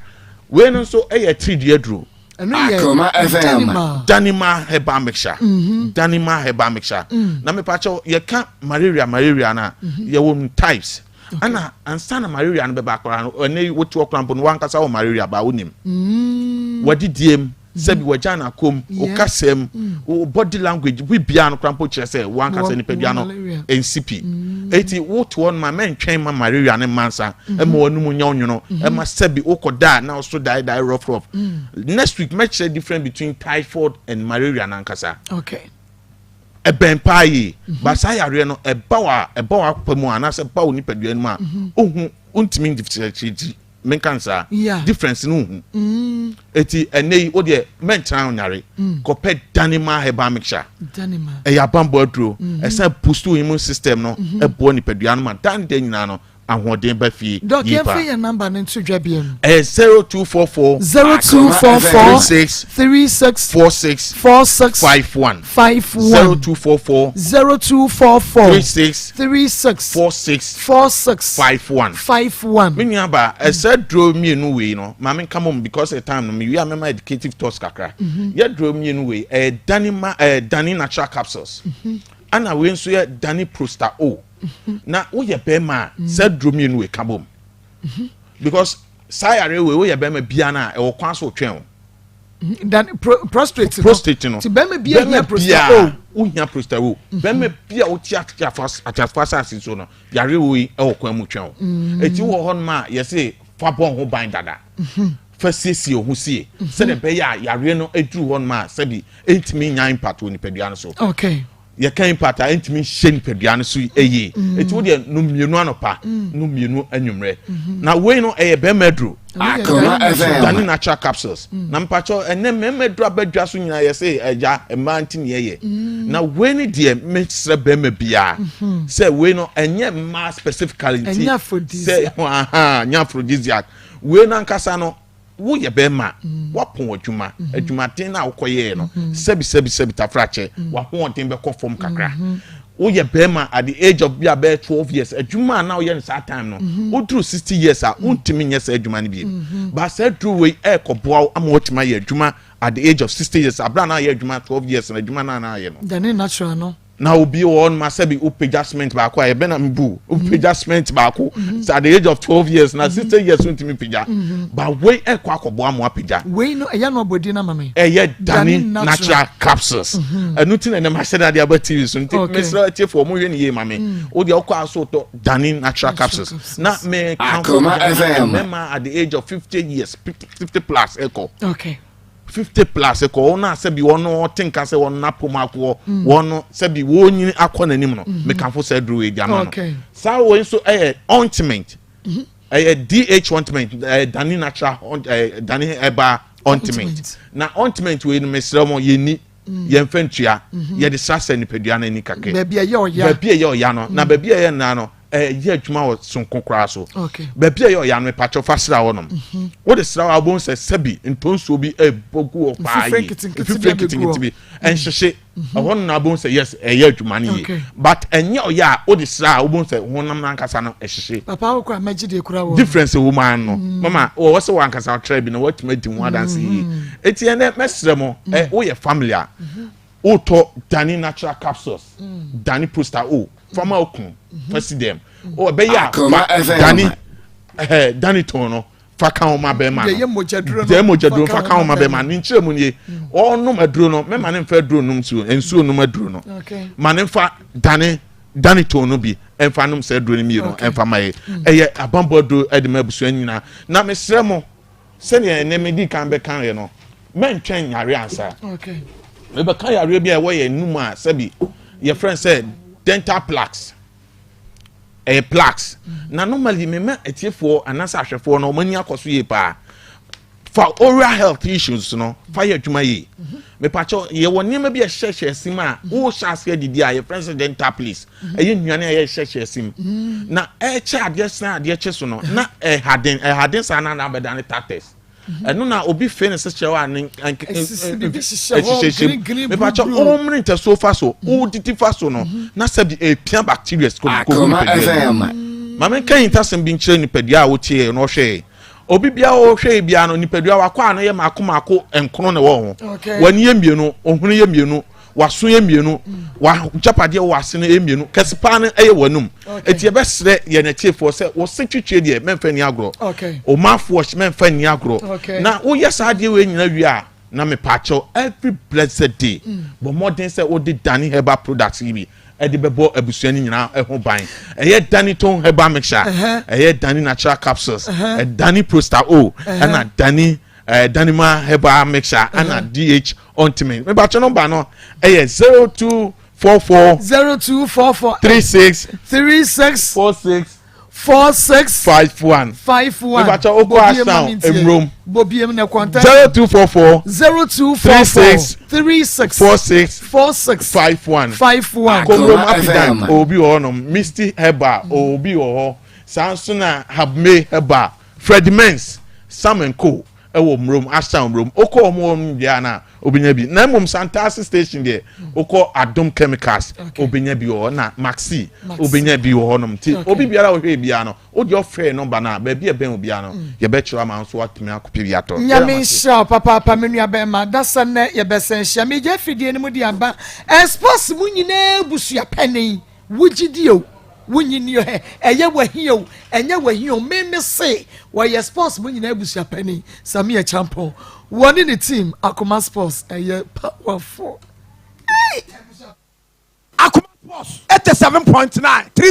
wei no nso ɛyɛ tiridua duro Ɛno yɛ Akoma FM. Danima. Danima herbal mixture Danima herbal mixture na mepakyɛw yɛka malaria malaria no a yɛwɔ mu types ɛna ansa na malaria no bɛba akɔra no ɛnɛ yi wote hɔ koraa mpo no wankasa wɔ malaria ba wonim wadidie mu sɛbi wagya n'akom wo kasa mu wo body language biribiara no koraa mpo kyerɛ sɛ wankasa nipadua no malaria. nsi pi eti wote hɔ no ma mɛntwɛn ma malaria ne mma nsa ɛma w'anum nyɛ ɔnwono ɛma sɛbi wokɔ da a na ɔso dae dae rough rough next week mɛkyerɛ difference between typhoid and malaria nankasa Okay. ɛbɛn paa yie ba saa yareɛ no ɛba wɔ a ɛba wɔ akpa mu a anaasɛ ɛba wɔ nipadua no mu a ohu ontumi nkyerɛkyerɛ ti. Menka no saa. Difference no wohu. Mm. Eti ɛnɛ yi wo deɛ mɛntena nyare. Mm. Kɔpɛ Danima herbal mixture. Danima. Ɛyɛ abanbɔ aduro. Mm-hmm. Ɛsan boost wo immune system no. Mm-hmm. Ɛboa nipadua no ma dan da nyinaa no ahoɔden ba fie. Dɔk yɛn fɛ yɛn namba no nto dwa bi mu. Ɛyɛ 0244. 0244. 36. 36. 46. 46. 51. 51. 0244. 0244. 36. 36. 46. 46. 51. 51. Me nua ba ɛsɛ duro mmienu wei no maame nka mom because the time no me wia mɛma educative thoughts kakra. Mhm. Yɛ duro mmienu wei ɛyɛ dani ma ɛyɛ dani natural capsules. Mhm. Ɛna wei nso yɛ dani prosta o. Mhm. Na woyɛ bɛrima a sɛ duro mmienu wei ka bom. Because saa yare wei woyɛ bɛrima bia no a ɛwɔ kwan so otwɛn o. Dan pro, prostate no. Prostate no. Ti bɛrima bia hia prostate o. Wohia prostate o. Bɛrima bia wote ateasefo asase so no yare wei ɛwɔ kwan mu twɛn o. Mm. Eti wɔ hɔ nom a yɛse fa bɔ ho ban dada. Mhm. Fa siesie ho sie. Mhm. Sɛdeɛ ɛbɛyɛ a yareɛ no aduru hɔ nom a sɛbi ɛntumi nya impact wɔ nipadua no so. Okay. Yɛka impact a ɛntumi nhyɛ nipadua no so yie. Mm. Eti wo deɛ nom mmienu anɔpa, nom mmienu anwummerɛ. Mm-hmm. Na wei no ɛyɛ bɛrima aduro. Akoma FM. Dane natural capsules. Na mpakyɛw ɛnɛ mmarima aduro abadwa so nyinaa yɛsɛ agya mmaa nti ne yɛyɛ. Na wei no deɛ mesrɛ bɛrima biara sɛ wei no ɛnyɛ mmaa specifically nti Ɛnyɛ aphrodisiac. sɛ aha nyɛ aphrodisiac. Wei no ankasa no woyɛ bɛrima woapɔn adwuma adwumaden no a wokɔyɛɛ no sɛbi sɛbi sɛbi tafrakyɛ w'ahoɔden bɛkɔ fam kakra. Woyɛ bɛrima at the age of bi a bɛyɛ 12 years adwuma a na woyɛ no saa time no woduru 60 years a wontumi nyɛ saa adwuma no bio. But saa aduru wei ɛrekɔboa wo ama woatumi ayɛ adwuma at the age of 60 years abere a na ayɛ adwuma 12 years no adwuma no a na ayɛ no. Dane natural no. Na obi wɔ hɔ nom a sɛbi wopagya cement baako a yɛbɛ na mbu wopagya cement baako sɛ at the age of 12 years na 60 years wontumi pagya but wei ɛkɔ akɔboa mo apagya. Wei no ɛyɛ no abɔdin ama me. Ɛyɛ Dane natural capsules ɛno ti na ɛnam ahyɛ dade aba tv so nti mesrɛ atiefoɔ mo hwɛ ne yie ma me wo deɛ wokɔ aso tɔ Dane natural capsules na me kanfo mɛma at the age of 50 years 50 plus ɛkɔ. Okay. 50 plus kɔ wɔn a sɛbi wɔn ɔte nka sɛ wɔn napom akoɔ wɔn sɛbi wɔnyini akɔ n'anim no mekanfo sɛ aduro wei di ama no saa wei nso ɛyɛ ointment ɛyɛ dh ointment ɛyɛ dani natural ɛyɛ dani herbal ointment na ointment wei no mesrɛ mo yɛni yɛn fɛ ntua yɛde srasra nipadua no ani kakɛ baabi ɛyɛ ɔya baabi ɛyɛ ɔya no na baabi ɛyɛ nna no ɛyɛ adwuma wɔ sonko koraa so baabi a ɛyɛ ɔya no mepakyɛw fa sra hɔ nom mhm. wode sra hɔ a wobɛhu sɛ sɛbi ntonsuo bi ɛbɔ gu hɔ paa yi mfifire nketenkete bi ɛnhyehye mhm. ɛhɔ no na wobɛhu sɛ yes ɛyɛ adwuma no yie but ɛnyɛ ɔyɛ a wode sra a wobɛhu sɛ honam no ankasa no ɛhyehye papa wo kora mɛgye deɛ kura wɔ difference wɔ mu ano mm. mama wɔwɔ sɛ wɔankasa ɔtrɛ bi na wɔatumi adi ho adanse yie mm. eti ɛnɛ mɛsrɛ mo ɛ woyɛ family a mm-hmm. wotɔ dani natural capsules mm. dani poster o fama okun fa si dɛm o ɛbɛyɛ a fa dani ɛɛ dani tɔn no fa ka ho ma bɛrima no deɛ mogyaduro deɛ mogyaduro fa ka ho ma bɛrima no ne nkyerɛ mu nie ɔnom aduro no mɛma ne nfa aduro nom nsuo nsuo nom aduro no ma ne nfa dani dani tɔn no bi ɛnfa nom sɛ aduro no mmienu ɛnfa ma yɛ ɛyɛ abanbɔ aduro ɛde ma abusua nyinaa na mesrɛ mo. Sɛdeɛ ɛnnɛ medii kan bɛkaeɛ no, mɛntwɛn yareɛ ansa. Mebɛka yareɛ bi a ɛwɔ yɛn anum a sɛbi yɛfrɛ no sɛ dental plaques. Ɛyɛ plaques. Mm. Na normally mema atiefoɔ anaasɛ ahwɛfoɔ no wɔn ani akɔ so yie paa. Fa oral health issues no fa yɛ adwuma yie. Mm-hmm. Mepakyɛw yɛwɔ nneɛma bi a ɛhyɛhyɛ asim a mm-hmm. wohyɛ aseɛ didi a yɛfrɛ no sɛ dental place. Mm-hmm. Ɛyɛ nnuane a yɛhyɛhyɛ asim. Mm-hmm. Na ɛkyɛ adeɛ sena adeɛ kye so no na ɛhaden ɛhaden saa na na abɛda ne tates. Ɛno na obi fe ne sekyerɛ a ne ɛhyehyɛ mu. Mepakyɛw wɔmmere ntɛsuo fa so wodidi fa so no na sɛbi ɛpia bacteria kɔ nipadua mu. Maame nka ahintasɛm bi nkyerɛ nipadua a wotie na ɔhwɛ Obi biara a ɔhwɛ yi biara no, nipadua wakɔ a no yɛ mako mako nkono na ɛwɔ ho. W'ani yɛ mmienu, ohunu yɛ mmienu, w'aso yɛ mmienu, mm. w'agyapadeɛ wɔ ase no yɛ mmienu, kɛse paa no yɛ w'anum. Eti yɛbɛsrɛ yɛn atiefoɔ sɛ wɔse twitwie deɛ mɛmfa ni agorɔ, o mouthwash mɛmfa ni agorɔ. Na woyɛ saa adeɛ wei nyina wie a, na mepaakyɛw every blessed day mm. bɔ mmɔden sɛ wode dane herbal products yi bi ɛde bɛbɔ abusua no nyinaa ho ban ɛyɛ Daniton herbal mixture ɛyɛ Dani natural capsules Dani Prosta O ɛna Dani ɛɛ Danima herbal mixture ɛna DH ointment mebatwe nɔmba no ɛyɛ 0244 0244 36 36 46. 46 51. 51. Mepakyɛ wokɔ Ashtown Mmrom. Bobiem na kɔntɛn. 0244. 0244. 36. 36. 46. 46. 51. 51. Kɔmrom Apidan obi wɔ hɔnom. Misty Herbal obi wɔ hɔ. Saa nso na Habme Herbal. Fred Mens, Sam and Co ɛwɔ Mmrom, Ashtown Mmrom. Wokɔ wɔn hɔ biara na obenya bi. Na mmom Santase station deɛ wokɔ Adom Chemicals obenya bi wɔ hɔ na Maxi obenya bi wɔ hɔnom. Nti obi biara a ɔhwɛ biara no wode ɔfrɛ nɔmba no a baabi a ɛbɛn obiara no mm. yɛbɛkyerɛ ama nso watumi akɔpɛ bi atɔ. Nyame nhyira wo papaapa me nua bɛrima dasa nnɛ yɛbɛsɛn hyia megya afidie no mu de aba sports mu nyinaa busua panin wogye di o wonyi ni ɛ ɛyɛ wahi o ɛnyɛ wahi o me me se wɔyɛ sports mu nyinaa abusua panin Sammy Acheampong wɔne ne team Akoma Sports ɛyɛ powerful. Akoma Sports 87.9 3.